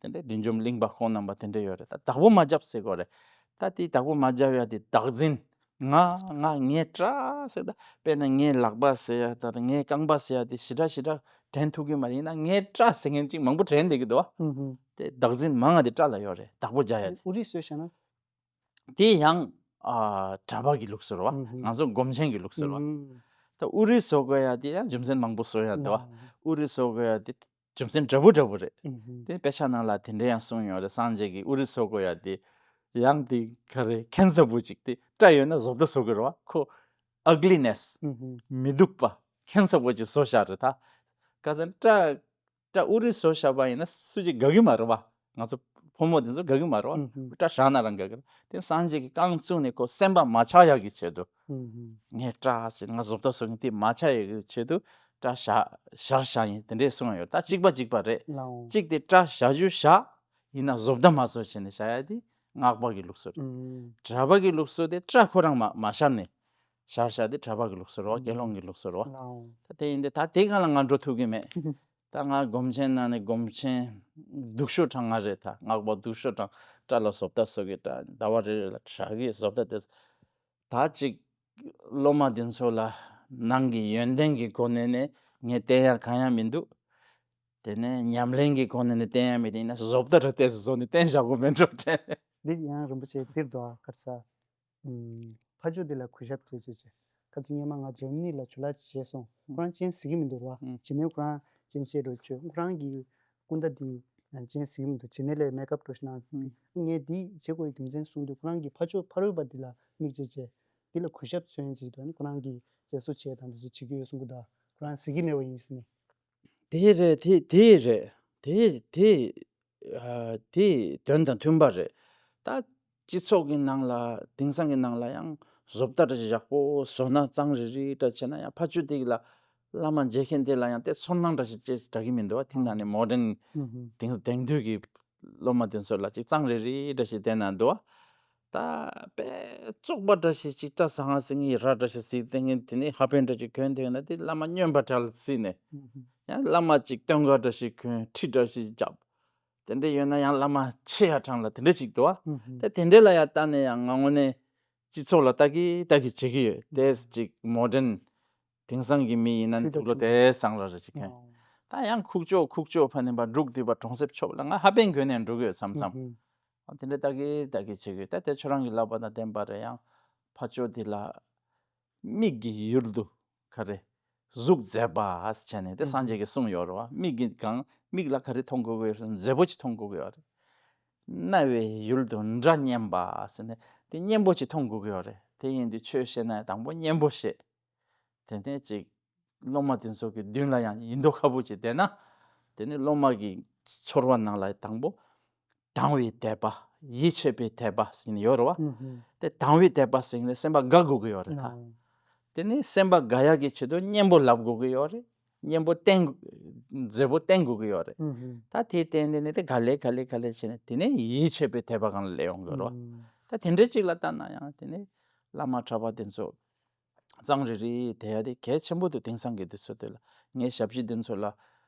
པ། དེ་འདྲ་བདུད་འཇོམས་གླིང་པ་ཁོང་རྣམ་པ་དེ་འདྲ་ཡོད་རེད། ད་བདག་པོ་མ་རྒྱབ་ཟེར་གྱི་ཡོད་རེད། ད་དེ་བདག་པོ་མ་རྒྱབ་ཡ་དེ་བདག་འཛིན། ང་ང་ངའི་སྐྲ་ཟེར། ད་དཔེར་ན་ངའི་ལག་པ་ཟེར་ཡ། ད་ད་ངའི་རྐང་པ་ཟེར་ཡ་དེ་ཞེ་དྲག་ཞེ་དྲག་དྲན་ཐུབ་ཀྱི་མ་རེད། ཡིན་ན་ངའི་སྐྲ་ཟེར་མཁན་ཅིག་མང་པོ་དྲན་བསྡད་ཀྱི་འདུག་པ། ཨུ་ཧུ། དེ་བདག་འཛིན་མང་ང་དེ་སྐྲ་ལ་ཡོད་རེད། བདག་པོ་རྒྱག་ཡ་དེ། ཨུ་རི་སོས་བྱས་ན། དེ་ཡང་ཨ་གྲྭ་པ་གི་ལུགས་སྲོལ་རེད་པ། ཨུ་ཧུ། ང་ཚོ་སྒོམ་ཆེན་གྱི་ལུགས་སྲོལ་རེད་པ། ཨུ་ཧུ། ད་ཨུ་རི་བཟོ་དགོས་ཡ་དེ་ཡང་རྒྱུ་མཚན་མང་པོ་བཟོ་ཡ་འདུག་པ། ཨུ་ཧུ། ཨུ་རི་བཟོ་དགོས་ཡ་དེ་རྒྱུ་མཚན་འདྲ་པོ་འདྲ་པོ་རེད། ཨུ་ཧུ། དེ་དཔེ་ཆ་ནང་ལ་དེ་འདྲ་ཡང་གསུངས་ཡོད་རེད། སངས་རྒྱས་ཀྱིས་ཨུ་རི་བཟོ་དགོས་ཡ་དེ་ཡང་དེ་ག་རེ་ཁྱད་མཚར་པོ་ཅིག་དེ་སྐྲ་ཡོད་ན་བཟོ་ལྟ་བཟོ་དགོས་རེད་པ། ཁོ་ཨག་ལི་ནེ་སི། ཨུ་ཧུ། མི་སྡུག་པ་ཁྱད་མཚར་པོ་ཅིག་བཟོ་བཞག་རེད་ད། ག་ཟེར་ན་སྐྲ་སྐྲ་ཨུ་རི་བཟོ་བཞག་པ་ཡིན་ན་སུ་གཅིག་དགའ་གི་མ་རེད་པ། ང་ཚོ་ཕོ་མོ་དེ་ཚོ་དགའ་གི་མ་རེད་པ། ཨུ་ཧུ། སྐྲ་བཞག་ན་རང་དགའ་གི་རེད། དེ་སངས་རྒྱས་ཀྱིས་རྐང་བཙུགས་ནས་ཁོ་སེམས་པ་མ་ཆགས་ཡག་གི་ཆེད་དུ། ཨུ་ཧུ། ངས་སྐྲ་ཟེར་ང་བཟོ་ལྟ་བཟོ་མཁན་དེ་མ་ཆགས་ཡག་གི་ཆེད་དུ་སྐྲ་བཞག་བཞག་བཞག་ཡིན། དེ་འདྲས་གསུངས་ཡོད། ད་གཅིག་པ་གཅིག་པ་རེད། ལའོ། གཅིག་དེ་སྐྲ་བཞག་རྒྱུ་བཞག་ཡིན་ན་བཟོ་ལྟ་མ་བཟོ་བྱས་ནས་བཞག་ཡ་དེ་སྔགས་པ་གི་ལུགས་སྲོལ་རེད། ཨུ། གྲྭ་པ་གི་ལུགས་སྲོལ་དེ་སྐྲ་ཁོ་རང་མ་མ་བཞག་ནས་བཞག་བཞག་དེ་གྲྭ་པ་གི་ལུགས་སྲོལ་རེད་པ། དགེ་སློང་གི་ལུགས་སྲོལ་རེད་པ། ལའོ། ད་དེ་ཡིན་དུས་ད་དེ་སྒང་ལ་ང་འགྲོ་ཐུབ་ཀྱི་མེད། ད་ང་སྒོམ་ཆེན་ནང་ནས་སྒོམ་ཆེན་སྡུག་ཤོས་གྲངས་ང་རེད། ད་སྔགས་པ་སྡུག་ཤོས་གྲངས། སྐྲ་ལ་བཟོ་ལྟ་བཟོ་གི། སྐྲ་ཟླ་བ་རེ་རེ་ལ་དྲག་གི་བཟོ་ལྟ་དེ། ད་ཅིག་སློབ་མ་འདི་ཚོ་ལ་ནང་གི་ཡོན་ཏན་གྱི་སྒོ་ནས་ནས་ངས་བསྟན་ཡ་གང་ཡང་མི་འདུག་དེ་ནས་ཉམས་ལེན་གྱི་སྒོ་ནས་ནས་བསྟན་ཡ་མི་འདུག་ཡིན་ན་བཟོ་ལྟ་རེ་ཏོག་ཙམ་བཟོ་ནས་བསྟན་བཞག་དགོས་མེད་འགྲོ་དྲན། འདི་ཡང་རིན་པོ་ཆེ་འདིར་འདུག་ཨ། ཁར་ས། ཨུམ། ཕ་ཇོ་འདི་ལ་གུས་ཞབས་བྱེད་བྱེད་བྱེད། སྐབས་དེ་སྔོན་མ་ང་འཇར་མ་ནི་ལ་ཇོ་ལགས་བྱས་སོང་། ཁོ་རང་མཚན་གཟིགས་ཀྱི་མི་འདུག་ར། ཨུམ། བྱས་ནས་ཁོ་རང་མཚན་བཤད་རོགས་བྱོས། ཁོ་རང་གི་སྐུ་ཟླ་འདི་མཚན་གཟིགས་ཀྱི་མི་འདུག་བྱས་ནས་ལས་མེག་ཨབ་འགྲོ་ཞིག་གནང་། ཨུམ། ངས་འདི་བྱེད་དགོས་ཀྱི་རྒྱུ་མཚན་གསུངས་དུས་ཁོ་རང་གི་ཕ་ཇོ་ཕ་རོལ་པ་འདི་ལ་མིག་ཅེས་བྱས། འདི་ལ་གུས་ཞབས་མཚོན་བྱེད་དུས་ཁོ་རང་གི་མཛད་གཙོ་བྱས་དང་འདི་ཚོ་བྱེད་ཀྱི་ཡོད་གསུང་གི་འདུག་ཁོ་རང་གཟིགས་ཀྱི་མེད་པ་ཡིན་ཟེར་ནས། དེ་རེད། དེ་དེ་རེད། དེ་དེ། ཨ། དེ་དོན་དང་མཐུན་པ་རེད། ད་སྤྱི་ཚོགས་ཀྱི་ནང་ལ་དེང་སང་གི་ནང་ལ་ཡང་བཟོ་ལྟ་འདྲ་ཞིག་ཡག་པོ་བཟོ་ན་གཙང་རིལ་རིལ་འདྲ་བྱས་ན་ཡང་ཕ་ཇོ་དེ་གི་ལ་ བླ་མ་མཇལ་མཁན་དེ་ལ་ཡང་དེ་ཚོར་སྣང་འདྲ་ཞིག་ཅེས་འདྲ་གི་མི་འདུག་བ། དེ་ན་ནི་མོ་ཌན་ཧུམ་ཧུམ། དེང་དེང་དུས་ཀྱི་སློབ་མ་དེ་ཚོ་ལ་ཅིག་གཙང་རེ་རེ་འདྲ་ཞིག་བསྟན་ན་འདུག་བ། ད་དཔེ་བཙོག་པ་འདྲ་ཞིག་ཅིག་སྐྲ་ཟ་ང་ཟིང་ངི་ར་འདྲ་ཞིག་གཟིགས་དེ་ངས་དེ་ནས་ཧ་པན་འདྲ་ཞིག་གོན་དེ་ན་དེ་བླ་མ་སྨྱོན་པ་འདྲ་ལ་གཟིགས་ནས། ཧུམ་ཧུམ། ཡང་བླ་མ་ཅིག་སྟོན་ཁ་འདྲ་ཞིག་གོན་ཁྲི་འདྲ་ཞིག་རྒྱབ། དེ་འདྲ་ཡོད་ན་ཡང་བླ་མ་ཆེ་ཡ་གྲངས་ལ་དེ་འདྲ་ཅིག་འདུག་བ། ཧུམ་ཧུམ། དེ་དེ་འདྲ་ལ་ཡང་ལྟ་ནས་ཡང་ང་དངོས་གནས་སྤྱི་ཚོགས་ལ་ལྟ་གི་ལྟ་གི་བྱེད་ཀྱི་ཡོད། དེ་ཅིག་མོ་ཌན་དེང་སང་གི་མི་ཡིན་ན་ཁྲི་དུག་ལོག་དེ་སང་ར་རེ་ཅིག་གོན། ཨོ། ད་ཡང་ཁུག་ཀྱོག་ཁུག་ཀྱོག་ཕ་ནི་པ་འབྲུག་འདི་པ་གྲོང་གསེབ་ཕྱོགས་ལ་ང་ཧ་པན་གོན་ནས་འགྲོ་གི་ཡོད་མཚམས་མཚམས། ཧུམ་ཧུམ། ཨ་དེ་འདྲ་ལྟ་གི་ལྟ་གི་བྱེད་ཀྱི་ཡོད། ད་དེ་ཁྱོད་རང་གི་ལབ་པ་དང་ལྡན་པ་རེད། ཡང་ཕ་ཅོ་འདི་ལ། མིག་གི་ཡུལ་དུ་ག་རེ། གཟུགས་མཛེས་པ་ཟེར་བྱས་ནས་དེ་སངས་རྒྱས་ཀྱིས་གསུངས་ཡོད་རེད་བ། མིག་གི་གང་མིག་ལ་ག་རེ་མཐོང་དགོས་ཀྱི་ཡོད་རེད། མཛེས་པོ་ཅིག་མཐོང་དགོས་ཀྱི་ཡོད་རེད། རྣ་བའི་ཡུལ་དུ་སྒྲ་སྙན་པ་ཟེར་ནས་དེ་སྙན་པོ་ཅིག་མཐོང་དགོས་ཀྱི་ཡོད་རེད། དེ་ཡིན་དུས་ཆོས་བཤད་ན་དང་པོ་སྙན་པོ་བཤད། དེ་ནས་ཅིག་སློབ་མ་དེ་ཚོ་གི་མདུན་ལ་ཡང་ཡིན་མདོག་ཁ་པོ་ཅིག་བསྡད་ན། དེ་ནི་སློབ་མ་གི་ཚོར་བ་ནང་ལ་དང་པོ། དང་བའི་དད་པ། ཡིད་ཆེས་པའི་དད་པ་ཟེར་ནས་ཡོད་རེད་བ། ཧུམ་ཧུམ། དེ་དང་བའི་དད་པ་ཟེར་ནས་སེམས་པ་དགའ་དགོས་ཀྱི་ཡོད་རེད་ད། ཨོ། དེ་ནས་སེམས་པ་དགའ་ཡག་གི་ཆེད་དུ་སྙན་པོ་ལབ་དགོས་ཀྱི་ཡོད་རེད། སྙན་པོ་བསྟན། མཛེས་པོ་བསྟན་དགོས་ཀྱི་ཡོད་རེད། ཧུམ་ཧུམ། ད་དེ་བསྟན་དེ་ནས་དེ་ག་ལེ་ག་ལེ་ག་ལེ་བྱས་ནས་དེ་ནས་ཡིད་ཆེས་པའི་དད་པ་སྒང་ལ་སླེབས་ཡོང་གི་ཡོད་རེད་བ། ཧུམ། ད་དེ་འདྲའི་ཅིག་ལ་ལྟ་ན་ཡང་དེ་ནས་བླ་མ་གྲྭ་པ་དེ་ཚོ་གཙང་རིལ་རིལ་དེ་ཡ་དེ་གལ་ཆེན་པོ་འདུག་དེང་སང་གི་དུས་ཚོད་དེ་ལ་ངའི་ཞབས་ཕྱི་དེ་ཚོ་ལ།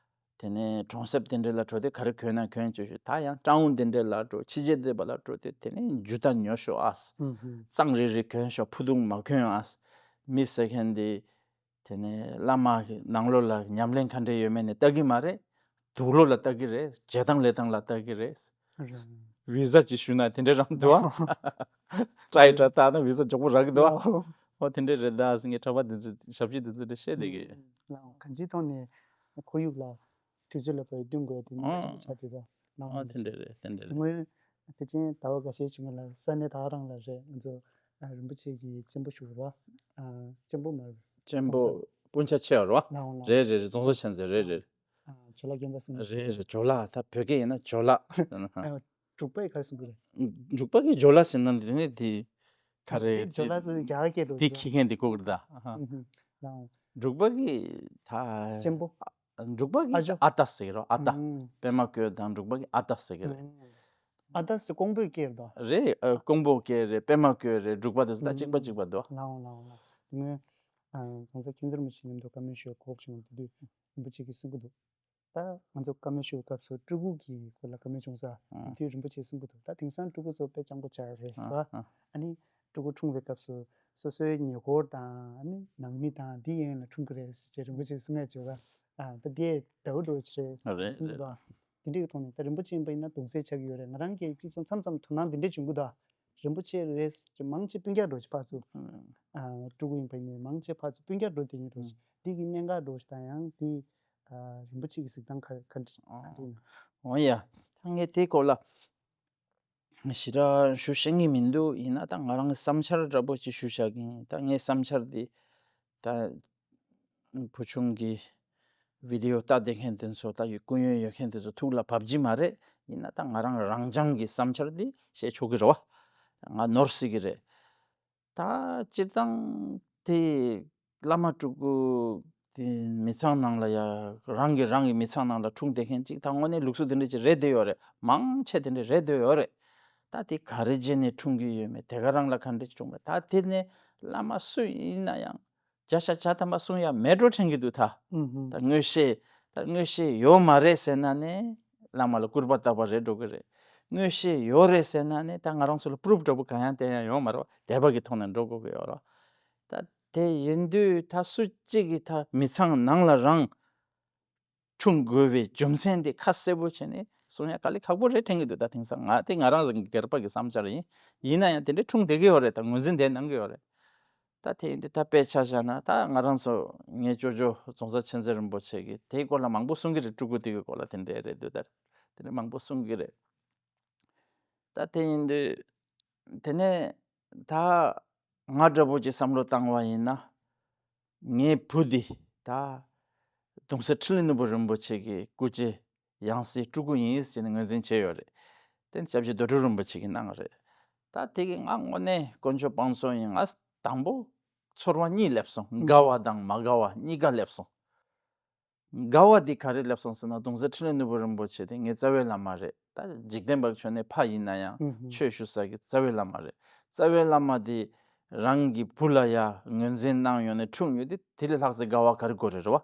དེ་ནས་གྲོང་གསེབ་དེ་འདྲ་ལ་འགྲོ་དུས་ག་རེ་གོན་ན་གོན་བཅུག་ཤོག་ད་ཡང་སྤྲང་བོ་དེ་འདྲ་ལ་འགྲོ་ཕྱི་རྒྱལ་སྡོད་པ་ལ་འགྲོ་དུས་དེ་ནས་འཇུ་ད་ཉོ་ཤོག་ཨ། ཧུམ་ཧུམ། གཙང་རིལ་རིལ་གོན་ཤོག་ཕུ་ཐུང་མ་གོན་ཨ། མི་ཟེར་མཁན་དེ། དེ་ནས་བླ་མ་གི་ནང་ལོགས་ལ་ཉམས་ལེན་ག་འདྲ་ཡོད་མེད་ནས་ལྟ་གི་མ་རེད། དུག་ལོག་ལ་ལྟ་གི་རེད། བྱེད་སྟངས་ལས་སྟངས་ལ་ལྟ་གི་རེད། རེད། བི་ཟ་ཅིག་ཞུས་ན་དེ་འདྲ་རང་འདུག་ཨ། ཏྲའི་ཏྲ་ལྟ་ན་བི་ཟ་མགྱོགས་པོ་རག་གི་འདུག་ཨ། ཨོ་དེ་འདྲ་རེད་ད་ཟེར་ངས་གྲྭ་པ་དེ་ཚོ་ཞབས་ཕྱི་དེ་ཚོ་འདྲ་བཤད་བསྡད་གི་ཡོད། ལའང་གང་ཅིའི་ཐོག་ནས་ཁོར་ཡུག་ལ་དུས་ཚོད་ལ་བབ་སྟེ་སྟོན་དགོས་དེ་ནི་ཨོ། ཆ་དེ་ད་ལའང་ཨོ་དེ་འདྲ་རེད་དེ་འདྲ་རེད། དངོས་ཕལ་ཆེར་ཟླ་བ་འགའ་ཤས་ཤིག་སྔོན་ལ་ས་གནས་ད་ག་རང་ལ་རེད། ང་ཚོ་ཨ་རིན་པོ་ཆེ་གི་གཅེན་པོ་ཞུ་བ་ཨ་གཅེན་པོ་མ་རེད། གཅེན་པོ་སྤུན་ཆ་ཆེ་བ་རེད་བ། ལའང་ལའང་རེད་རེད་རེད། རྫོང་བཟོ་ཆེན་ཟེར་རེད་རེད། ཨ་ཇོ་ལགས་རྒན་པ་ཟེར་ན། རེད་རེད། ཇོ་ལགས་ད་བོད་སྐད་ཡིན་ན་ཇོ་ལགས། ཨ་འབྲུག་པས་ག་རེ་གསུང་གི་རེད། འབྲུག་པ་གིས་ཇོ་ལགས་ཟེར་ན་འདི་ནི་དེ་ག་རེ་ཇོ་ལགས་ཟེར་ན་རྒྱ་གར་སྐད་དུ་དེ་ཁྱི་མཁན་དེ་གོ་གི་རེད་ད། ཨ་ཧ། ཨུ་ཧུ། ལའང་། འབྲུག་པ་གིས་ད་གཅེན་པོ། འབྲུག་པ་ཨ་གིས་ཇོ། ཨ་ཏ་ཟེར་གི་རེད་ཨ་ཏ། ཨུ། པད་མ་བཀོད་དང་འབྲུག་པ་གིས་ཨ་ཏ་ཟེར་གི་རེད། ཨུ། ཨ་ཏ་ཟེར་ཀོང་པོའི་སྐད་རེད་ད། རེད་ཨ་ཀོང་པོ་སྐད་རེད། པད་མ་བཀོད་རེད། འབྲུག་པ་དེ་ཚོ་ད་གཅིག་པ་གཅིག་པ་འདུག་ལའང་ལའང་ལའང་། དེ་སྔོན་ཨ་གོང་ས་མཁྱེན་བརྩེ་རིན་པོ་ཆེ་མཉམ་དུ་བཀའ་མོལ་ཞུ་གོ་སྐབས་བྱུང་བ་དེ་དུས་རིན་པོ་ཆེ་གིས་གསུང་གི་འདུག་ད་ང་ཚོ་བཀའ་མོལ་ཞུ་བའི་སྐབས་སུ་སྤྲུལ་སྐུ་གི་སྐོར་ལ་བཀའ་མོལ་བྱུང་ས་ཨ་དེ་དུས་རིན་པོ་ཆེས་གསུང་གི་འདུག་ད་དེང་སང་སྤྲུལ་སྐུ་ཚོ་དཔེ་སྤྱང་པོ་ཆགས་རེད་ཨ་ཟེར་བ། ཨ་ཨ་ནི་སྤྲུལ་སྐུ་འཁྲུངས་པའི་སྐབས་སུ་སོ་སོའི་ཉེ་འཁོར་དང་ཨ་ནི་ནང་མི་དང་དེའི་གཡས་གཡོན་ལ་འཁྲུངས་ཀྱི་རེད་ཟེར་བྱས་རིན་པོ་ཆེས་གསུང་ཡ་བྱས་པ། ཨ་ད་དེ་འདྲ་བོ་འགྲོ་ཆེ་རེད་རེད་གསུང་གི་རེད། འདུག་དེ་འདྲའི་ཐོག་ནས་ད་རིན་པོ་ཆེ་ཡིན་པ་ཡིན་ན་གདུང་སེམས་ཆགས་ཀྱི་ཡོད་རེད། ང་རང་གིས་གཅིག་མཚམས་མཚམས་དོ་སྣང་དེ་འདྲ་བྱུང་གི་འདུག་རིན་པོ་ཆེ་རེད་ཟེར་མང་ཆེ་སྤུན་ཀྱག་འགྲོ་ཆེ་ཕར་ཚུར། ཨ་སྤྲུལ་སྐུ་ཡིན་པ་ཡིན་ནའི་མང་ཆེ་ཕར་ཚུར་སྤུན་ཀྱག་འགྲོ་དེ་ཉིད་འགྲོ་ཆེ་འདི་གི་གནད་འགག་འགྲོ་ཆེ་དང་ཡང་དེ། ཨ་རིན་པོ་ཆེ་གི་གཟིགས་སྟངས་ག་ག་འདྲ་ག་འདྲ་ཡིན། འོ་ཡ། ད་ངས་དེའི་སྐོར་ལ་ཞེ་དྲག་ཞུ་ཤེས་ཀྱི་མི་འདུག་ཡིན་ན་ད་ང་རང་གི་བསམ་འཆར་འདྲ་པོ་ཅིག་ཞུ་བཞག་གི་ཡིན། ད་ངའི་བསམ་འཆར་འདི་ད་བུ་ཆུང་གི་བི་ཌི་ཡོ་ལྟ་བསྡད་མཁན་དེ་ཚོ་ད་ཡོད་སྐུ་ཡོན་ཡོད་མཁན་དེ་ཚོ་ཐུགས་ལ་བབས་ཀྱི་མ་རེད། ཡིན་ན་ད་ང་རང་རང་རྐྱང་གི་བསམ་འཆར་འདི་བཤད་ཆོག་གི་རེད་བ། ང་ནོར་སྲིད་ཀྱི་རེད། ད་སྤྱིར་བཏང་དེ་བླ་མ་སྤྲུལ་སྐུ་དེ་མི་ཚང་ནང་ལ་ཡ་རང་གི་རང་གི་མི་ཚང་ནང་ལ་འཁྲུངས་བསྡད་མཁན་ཅིག་ད་དངོས་གནས་ལུགས་སྲོལ་དེ་འདྲ་ཅིག་རེད་བསྡད་ཡོད་རེད། མང་ཆེ་དེ་འདྲ་རེད་བསྡད་ཡོད་རེད། ད་དེ་ག་རེ་བྱས་ནས་འཁྲུངས་ཀྱི་ཡོད་མེད་དེ་ག་རང་ལ་ག་འདྲ་བྱུང་མེད་ད་དེ་ནས་བླ་མ་སུ་ཡིན་ན་ཡང་བརྒྱ་ཆ་བརྒྱ་ཐམ་པ་གསུང་ཡ་མེད་འགྲོ་དྲན་གྱི་འདུག་ད། ཨུ་ཧུ། ད་མངོན་ཤེས་ད་མངོན་ཤེས་ཡོད་མ་རེད་ཟེར་ན་ནི་བླ་མ་ལ་སྐུར་པ་བཏབ་པ་རེད་འགྲོ་གི་རེད། མངོན་ཤེས་ཡོད་རེད་ཟེར་ན་ནི་ད་ང་རང་ཚོ་ལ་པུ་རུབ་འདྲ་པོ་གང་ཡང་བསྟན་ཡ་ཡོད་མ་རེད་བ། དད་པ་གི་ཐོག་ནས་འགྲོ་དགོས་ཀྱི་ཡོད་རེད། ད་དེ་ཡིན་དུས་ད་སུ་གཅིག་གིས་ད་མི་ཚང་ནང་ལ་རང་འཁྲུངས་དགོས་པའི་རྒྱུ་མཚན་དེ་ཁ་གསལ་པོ་བྱས་ནས་གསུང་ཡ་དཀའ་ལས་ཁག་པོ་རེད་དྲན་གྱི་འདུག་ད་དེང་སང་ང་དེ་ང་རང་སྒེར་པ་གི་བསམ་འཆར་ཡིན། ཡིན་ན་ཡང་དེ་འདྲའི་འཁྲུངས་བསྡད་ཀྱི་ཡོད་རེད། ད་ངོས་འཛིན་དེ་གནང་གི་ཡོད་རེད། ད་དེ་ཡིན་དུས་ད་དཔེ་ཆ་བཞག་ན་ད་ང་རང་ཚོ་ངའི་ཅོ་ཅོ་རྫོང་སར་མཁྱེན་བརྩེ་རིན་པོ་ཆེ་གིས་དེའི་སྐོར་ལ་མང་པོ་གསུང་གི་རེད། སྤྲུལ་སྐུ་དེ་གི་སྐོར་ལ་དེ་འདྲ་རེད་འདུག་ད་དེ་འདྲ་མང་པོ་གསུང་གི་རེད། ད་དེ་ཡིན་དུས་དེ་ནས་ད་ང་འདྲ་པོ་ཅིག་བསམ་བློ་བཏང་བ་ཡིན་ན་ངའི་བུ་འདི་ད་གདུང་སྲས་འཕྲིན་ལས་ནོར་བུ་རིན་པོ་ཆེ་གི་སྐུ་ཚེ་ཡང་སྲིད་སྤྲུལ་སྐུ་ཡིན་ཟེར་ནས་ངོས་འཛིན་བྱས་ཡོད་རེད། དེ་སྐྱབས་རྗེ་རྡོ་གྲུབ་རིན་པོ་ཆེ་གིས་གནང་བ་རེད། ད་དེ་གི་ང་དངོས་གནས་དཀོན་མཆོག་དཔང་བཙོང་ཡིན། ང་དང་པོ་ཚོར་བ་གཉིས་སླེབས་སོང་། དགའ་བ་དང་མ་དགའ་བ་གཉིས་ཀ་སླེབས་སོང་། དགའ་བ་འདི་ག་རེ་སླེབས་སོང་ཟེར་ན། གདུང་སྲས་འཕྲིན་ལས་ནོར་བུ་རིན་པོ་ཆེ་དེ་ངའི་རྩ་བའི་བླ་མ་རེད། ད་འཇིག་རྟེན་པ་ཁྱོན་ནས་ཕ་ཡིན་ན་ཡང་ཆོས་ཞུ་ས་གི་རྩ་བའི་བླ་མ་རེད། རྩ་བའི་བླ་མ་དེ་རང་གི་བུ་ལ་ཡ་ངོས་འཛིན་གནང་ཡོང་ནས་འཁྲུངས་ཡོད་དེ། དེ་ལས་ལྷག་ཙམ་དགའ་བ་ག་རེ་དགོས་རེད། རེད་བ།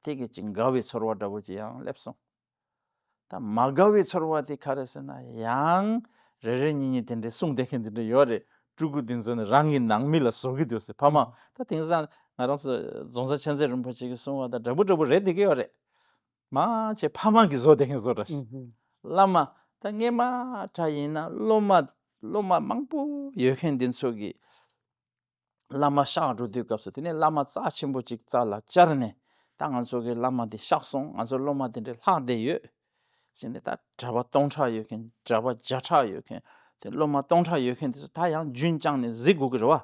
དེ་གི་ཅིག་དགའ་བའི་ཚོར་བ་འདྲ་བོ་ཅིག་ཡང་སླེབས་སོང་། ད་མ་དགའ་བའི་ཚོར་བ་དེ་ག་རེ་ཟེར་ན། ཡང་རེ་རེ་གཉིས་གཉིས་དེ་འདྲའི་གསུང་བསྡད་མཁན་དེ་འདྲ་ཡོད་རེད། སྤྲུལ་སྐུ་འདི་ཚོ་ནི་རང་གི་ནང་མི་ལ་བཟོ་གི་འདུག་ཟེར། ཕ་མ་ད་དེང་སང་ང་རང་ཚོ་རྫོང་སར་མཁྱེན་བརྩེ་རིན་པོ་ཆེ་གིས་གསུངས་པ་དང་འདྲ་པོ་འདྲ་པོ་རེད་བསྡད་ཀྱི་ཡོད་རེད། མང་ཆེ་ཕ་མ་གིས་བཟོ་བསྡད་མཁན་བཟོ་འདྲ་ཞིག་བླ་མ་ད་སྔས་མ་འདྲ་ཡིན་ན་སློབ་མ་སློབ་མ་མང་པོ་ཡོད་མཁན་འདི་ཚོ་གིས་བླ་མ་གཤེགས་འགྲོ་དུས་སྐབས་སུ། དེ་ནས་བླ་མ་རྩ་ཆེན་པོ་ཅིག་རྩ་ལ་བཅར་ནས། ད་ང་ཚོ་གི་བླ་མ་འདི་གཤེགས་སོང་། ང་ཚོ་སློབ་མ་དེ་འདྲའི་ལྷག་བསྡད་ཡོད་ཟེར་ནས། ད་གྲྭ་པ་སྟོང་ཕྲག་ཡོད་མཁན། གྲྭ་པ་བརྒྱ་ཕྲག་ཡོད་མཁན། དེ་སློབ་མ་སྟོང་ཕྲག་ཡོད་མཁན་དེ་ཚོ་ད་ཡང་རྒྱུན་བསྐྱངས་ནས་གཟིགས་དགོས་ཀྱི་རེད་བ།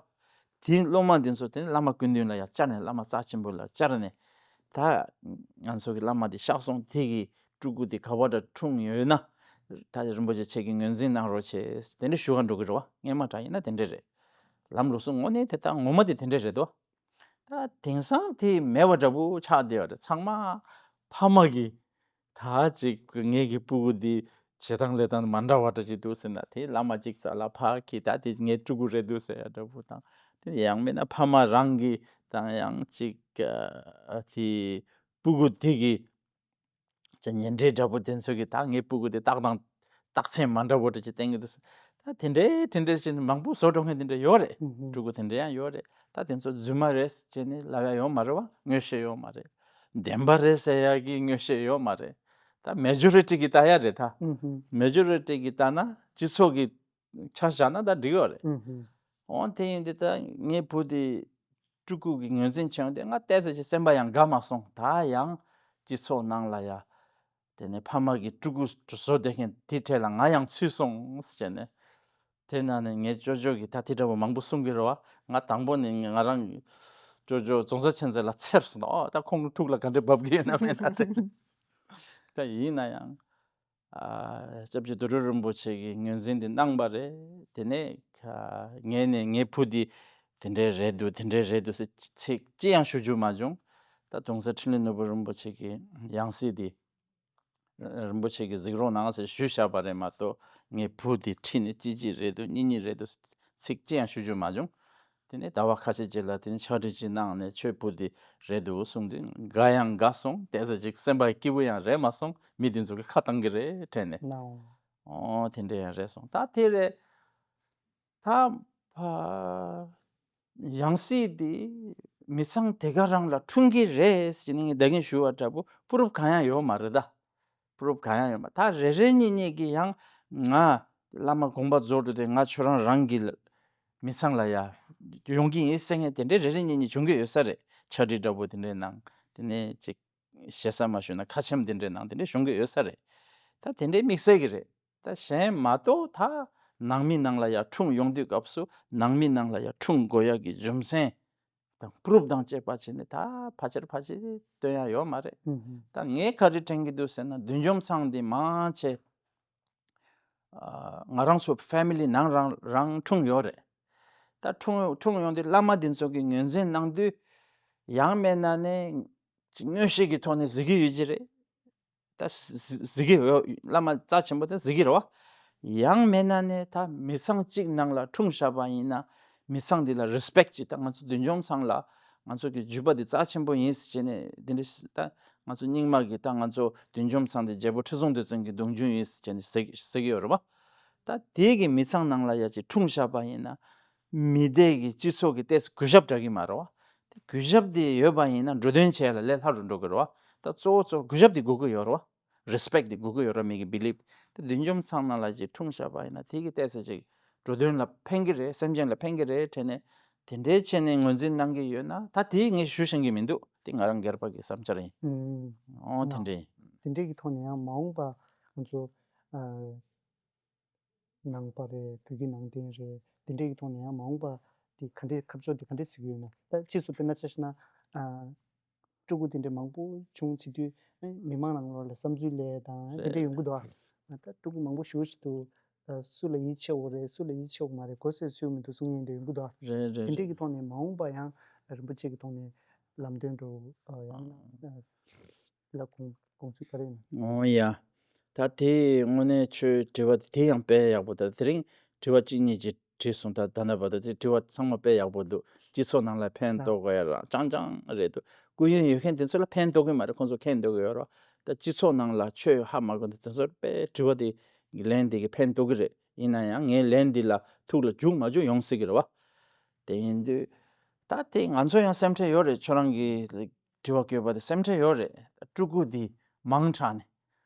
དེ་སློབ་མ་འདི་ཚོ་དེ་བླ་མ་སྐུ་མདུན་ལ་ཡར་བཅར་ནས། བླ་མ་རྩ་ཆེན་པོ་ལ་བཅར་ནས། ད་ང་ཚོ་གི་བླ་མ་འདི་གཤེགས་སོང་། དེ་གི་སྤྲུལ་སྐུ་དེ་ག་བ་འདྲ་འཁྲུངས་ཡོད་ན། ད་རིན་པོ་ཆེ་ཁྱེད་ཀྱིས་ངོས་འཛིན་གནང་རོགས་བྱེད། དེ་འདྲ་ཞུ་ག་འགྲོ་གི་རེད་བ། སྔས་མ་འདྲ་ཡིན་ན་དེ་འདྲ་རེད། ལམ་ལུགས་སྲོལ་དངོས་གནས་དེ་ད་ངོ་མ་དེ་དེ་འདྲ་རེད་དོ། ད་དེང་སང་དེ་མེད་པ་འདྲ་པོ་ཆགས་བསྡད་ཡོད་རེད། ཚང་མ་ཕ་མ་གིས་ད་ཅིག་ངེད་ཀྱི་སྤུ་གུ་འདི་བྱེད་སྟངས་ལས་སྟངས་མ་འདྲ་བ་འདྲ་ཅིག་འདུག་ཟེར་ན། དེ་བླ་མ་གཅིག་རྩ་ལ་ཕར་ཁྱེར། ད་དེ་ངའི་སྤྲུལ་སྐུ་རེད་འདུག་ཟེར་ཡ་འདྲ་པོ་དང་། དེ་ཡང་མིན་ན་ཕ་མ་རང་གིས་དང་ཡང་ཅིག་ཨ་དེ་སྤུ་གུ་དེ་གི་ཅིག་ཉེ་འབྲེལ་འདྲ་པོ་དེ་ཚོ་གིས་ད་ངའི་སྤུ་གུ་དེ་རྟགས་དང་རྟགས་མཚན་མ་འདྲ་པོ་འདྲ་ཅིག་བསྟན་གྱི་འདུག་ཟེར། ད་དེ་འདྲའི་དེ་འདྲའི་ཅིག་མང་པོ་བཟོ་འགྲོ་མཁན་དེ་འདྲ་ཡོད་རེད། ཧུམ་ཧུམ། སྤྲུལ་སྐུ་དེ་འདྲ་ཡང་ཡོད་རེད། ད་དེ་ཚོ་རྫུན་མ་རེད་ཅེས་ནི་ལབ་ཡ་ཡོད་མ་རེད་བ། ངོ་ཤེས་ཡོད་མ་རེད། བདེན་པ་རེད་ཟེར་ཡ་གི་ངོ་ཤེས་ཡོད་མ་རེད། ད་མེ་ཇོ་རི་ཊི་གིས་ལྟ་ཡ་རེད་ད། ཧུམ་ཧུམ། མེ་ཇོ་རི་ཊི་གིས་ལྟ་ན། སྤྱི་ཚོགས་ཀྱི་ཆ་བཞག་ན་ད་འགྲིག་ཡོད་རེད། ཨུ་ཧུ། འོ་དེ་ཡིན་དུས་ད་ངའི་བུ་དེ་སྤྲུལ་སྐུ་གི་ངོས་འཛིན་བྱས་ཡོང་དུས། ང་ཏོག་ཙམ་ཅིག་སེམས་པ་ཡང་དགའ་མ་སོང་། ད་ཡང་སྤྱི་ཚོགས་ནང་ལ་ཡ། དེ་ནས་ཕ་མ་གིས་སྤྲུལ་སྐུ་བཟོ་བསྡད་མཁན་དེའི་གྲས་ལ་ང་ཡང་ཚུད་སོང་ཟེར་ནས། དེ་ན་ནས་ངའི་ཅོ་ཅོ་གིས་ད་དེ་འདྲ་བོ་མང་པོ་གསུང་གི་རེད་བ། ང་དང་པོ་ནས་ང་རང་གི་ཅོ་ཅོ་རྫོང་སར་མཁྱེན་བརྩེ་ལ་འཚེར་སོང་། ཨོ་ད་ཁོང་ཐུགས་ལ་ག་འདྲ་བབས་ཀྱི་ཡོད་ན་མེད་ན་དྲན། ད་ཡིན་ན་ཡང་། ཨ། སྐྱབས་རྗེ་རྡོ་གྲུབ་རིན་པོ་ཆེ་གིས་ངོས་འཛིན་དེ་གནང་པ་རེད། དེ་ནས་ཁ་ངས་ནས་ངའི་བུ་འདི་དེ་འདྲའི་རེད་འདུག་དེ་འདྲའི་རེད་འདུག་ཟེར་ཚིག་ཅི་ཡང་ཞུ་རྒྱུ་མ་བྱུང་། ད་གདུང་སྲས་འཕྲིན་ལས་ནོར་བུ་རིན་པོ་ཆེ་གི་ཡང་སྲིད་འདི་རིན་པོ་ཆེ་གིས་གཟིགས་རོགས་གནང་ཟེར་ཞུས་བཞག་པ་རེད་མ་གཏོགས། ངའི་བུ་འདི་ཁྲིད་ནས་གཅིག་གཅིག་རེད་འདུག་གཉིས་གཉིས་རེད་འདུག་ཚིག་ཅི་ཡང་ཞུ་རྒྱུ་མ་བྱུང་། དེ་ནས་ཟླ་བ་ཁ་ཤས་རྗེས་ལ་དེ་ནས་ཕྱག་བྲིས་ཅིག་གནང་ནས། ཁྱོད་བུ་འདི་རེད་འདུག་གསུངས་དུས་དགའ་ཡང་དགའ་སོང་། ཏོག་ཙམ་ཅིག་སེམས་པ་སྐྱིད་པོ་ཡང་རེད་མ་སོང་། མི་དེ་ཚོ་གིས་ཁ་བཏང་གི་རེད་དྲན་ནས། ནའོ། ཨོ་དེ་འདྲ་ཡང་རེད་སོང་། ད་དེ་རེད། ད་ཕ་ཡང་སྲིད་དེ་མི་ཚང་དེ་ག་རང་ལ་འཁྲུངས་ཀྱི་རེད་ཟེར་ནས་ངས་ད་གིན་ཞུ་བ་འདྲ་པོ་པུ་རུབ་གང་ཡང་ཡོད་མ་རེད་ད། པུ་རུབ་གང་ཡང་ཡོད་མ། ད་རེ་རེ་གཉིས་གཉིས་ཀྱིས་ཡང་ང་བླ་མ་དགོངས་པ་རྫོགས་འགྲོ་དུས་ང་ཁྱོད་རང་རང་གི་མི་ཚང་ལ་ཡ་ཡོང་གི་ཡིན་ཟེར་མཁན་དེ་འདྲའི་རེ་རེ་གཉིས་གཉིས་བྱུང་གི་ཡོད་ས་རེད། ཕྱག་བྲིས་འདྲ་པོ་དེ་འདྲའི་ནང་། དེ་ནས་ཅིག་ཞེ་ས་མ་ཞུས་ན་ཁ་ཆེམས་དེ་འདྲའི་ནང་དེ་འདྲའི་བྱུང་གི་ཡོད་ས་རེད། ད་དེ་འདྲའི་དམིགས་བསལ་གྱི་རེད། ད་གཞན་མ་གཏོགས་ད་ནང་མི་ནང་ལ་ཡ་འཁྲུངས་ཡོང་དུས་སྐབས་སུ་ནང་མི་ནང་ལ་ཡ་འཁྲུངས་དགོས་ཡ་གི་རྒྱུ་མཚན་དང་པུ་རུབ་དང་བཅས་པ་བྱས་ནས་ད་ཕལ་ཆེར་ཕལ་ཆེར་སྟོན་ཡ་ཡོད་མ་རེད། ཨུ་ཧུ། ད་ངས་ག་རེ་དྲན་གྱི་འདུག་ཟེར་ན། བདུད་འཇོམས་ཚང་འདི་མང་ཆེ་ཨ་ང་རང་ཚོ་ཕེ་མི་ལི་ནང་རང་རང་འཁྲུངས་ཡོད་རེད། ད་འཁྲུངས་འཁྲུངས་ཡོང་དུས་བླ་མ་འདི་ཚོ་གིས་ངོས་འཛིན་གནང་དུས་ཡང་མེད་ན་ནས་མངོན་ཤེས་ཀྱི་ཐོག་ནས་གཟིགས་ཀྱི་ཡོད་ཀྱི་རེད། ད་གཟིགས་ཀྱི་ཡོད། བླ་མ་རྩ་ཆེན་པོ་དེ་གཟིགས་ཀྱི་རེད་བ། ཡང་མེད་ན་ནས་ད་མི་ཚང་གཅིག་ནང་ལ་འཁྲུངས་བཞག་པ་ཡིན་ན། མི་ཚང་འདི་ལ་རེ་སི་པེག་ཅིག་ད་ང་ཚོ་བདུད་འཇོམས་ཚང་ལ་ང་ཚོ་གི་རྒྱུད་པ་འདི་རྩ་ཆེན་པོ་ཡིན་ཟེར་བྱས་ནས། འདི་འདྲ་ད་ང་ཚོ་རྙིང་མ་གི་ད་ང་ཚོ་བདུད་འཇོམས་ཚང་འདི་རྒྱལ་པོ་ཁྲི་སྲོང་ལྡེ་བཙན་གྱི་གདུང་རྒྱུད་ཡིན་ཟེར་བྱས་ནས་ཟེར་ཟེར་གྱི་ཡོད་རེད་བ། ད་དེ་གི་མི་ཚང་ནང་ལ་ཡ་ཅིག་འཁྲུངས་བཞག་པ་ཡིན་ན། མི་སྡེ་གི་སྤྱི་ཚོགས་ཀྱི་ཏོག་ཙམ་གུས་ཞབས་འདྲ་གི་མ་རེད་བ། དེ་གུས་ཞབས་དེ་ཡོད་པ་ཡིན་ན་འགྲོ་དོན་བྱེད་ཡ་ལ་ལས་སླ་རུ་འགྲོ་གི་རེད་བ། ད་གཙོ་བོ་གཙོ་བོ་གུས་ཞབས་དེ་དགོས་ཀྱི་ཡོད་རེད་བ། རེ་སི་པེག་དེ་དགོས་ཀྱི་ཡོད་རེད། མི་གི་བི་ལིབ་དེ། བདུད་འཇོམས་ཚང་ནང་ལ་ཅིག་འཁྲུངས་བཞག་པ་ཡིན་ན་དེ་གི་ཏོག་ཙམ་ཅིག་འགྲོ་དོན་ལ་ཕན་གྱི་རེད། སེམས་ཅན་ལ་ཕན་གྱི་རེད་དྲན་ནས་དེ་འདྲའི་བྱས་ནས་ངོས་འཛིན་གནང་གི་ཡོད་ན། ད་དེ་ངས་ཞུ་ཤེས་ཀྱི་མི་འདུག་དེ་ང་རང་སྒེར་པ་གི་བསམ་འཆར་ཡིན། ཨུམ། ཨོ་དེ་འདྲ་ཡིན། དེ་འདྲའི་གི་ཐོག་ནས་ཡང་མ་འོངས་པ་ང་ཚོ་ཨ། ནང་པ་རེད། བོད་ཀྱི་ནང་བསྟན་རེད། དེ་འདྲའི་གི་ཐོག་ནས་ཡང་མ་འོངས་པ་དེ་ག་འདྲའི་ཁ་ཕྱོགས་དེ་ག་འདྲས་གཟིགས་ཀྱི་ཡོད་ན། ད་ཕྱིས་སུ་དཔེར་ན་ཆ་བཞག་ན་ཨ། སྤྲུལ་སྐུ་དེ་འདྲ་མང་པོ་བྱུང་བྱེད་དུས་ཨ། མི་མང་ནང་ལོགས་ལ་བསམ་ཚུལ་ལས་དང་དེ་འདྲ་རེད། ཡོང་གི་འདུག་ཨ། ད་སྤྲུལ་སྐུ་མང་པོ་ཞེ་པོ་ཞིག་འདུག་ཨ། སུ་ལ་ཡིད་ཆེས་དགོས་རེད། སུ་ལ་ཡིད་ཆེས་དགོས་མ་རེད། གོ་སྲོལ་ཚུལ་མི་འདུག་གསུང་མཁན་དེ་ཡོང་གི་འདུག་ཨ། རེད་རེད། དེ་འདྲའི་རེད། གི་ཐོག་ནས་མ་འོངས་པ་ཡང་རིན་པོ་ཆེ་གི་ཐོག་ནས་ལམ་སྟོན་འགྲོ་ཨ། ཡང་ན་ཨ། ལ་དགོངས་དགོངས་ཚུལ་ག་རེ་ཡིན། འོ་ཡ། ད་དེ་དངོས་གནས་ཁྱོད་དྲི་བ་དེ་དེ་ཡང་དཔེ་ཡག་པོ། ད་དེ་རིང་དྲི་བ་གཅིག་གཉིས་ཅིག་དྲིས་སོང་། ད་ད་ལྟ་བར་དུ་དེ་དྲི་བ་ཚང་མ་དཔེ་ཡག་པོ་འདུག་སྤྱི་ཚོགས་ནང་ལ་ཕན་ཐོགས་ཡ་རང་རྐྱང་རྐྱང་རེད་འདུག་སྐུ་ཡོན་ཡོད་མཁན་དེ་ཚོ་ལ་ཕན་ཐོགས་ཀྱི་མ་རེད། ཁོང་ཚོ་མཁྱེན་འདོད་ཀྱི་ཡོད་རེད། ད་སྤྱི་ཚོགས་ནང་ལ་ཆོས་ཧ་མ་གོ་མཁན་དེ་ཚོར་དཔེ་དྲི་བ་དེ་ལན་དེ་གི་ཕན་ཐོགས་ཀྱི་རེད། ཡིན་ན་ཡང་ངའི་ལན་འདི་ལ་ཐུགས་ལ་འཇུག་མ་འཇུག་ཡོང་སྲིད་ཀྱི་རེད་བ། དེ་ཡིན་དུས་ད་དེ་ང་ཚོ་ཡང་སེམས་ཁྲལ་ཡོད་རེད། ཁྱོད་རང་གི་དྲི་བ་བཀོད་པ་དེ་སེམས་ཁྲལ་ཡོད་རེད། སྤྲུལ་སྐུ་འདི་མང་དྲགས་ནས།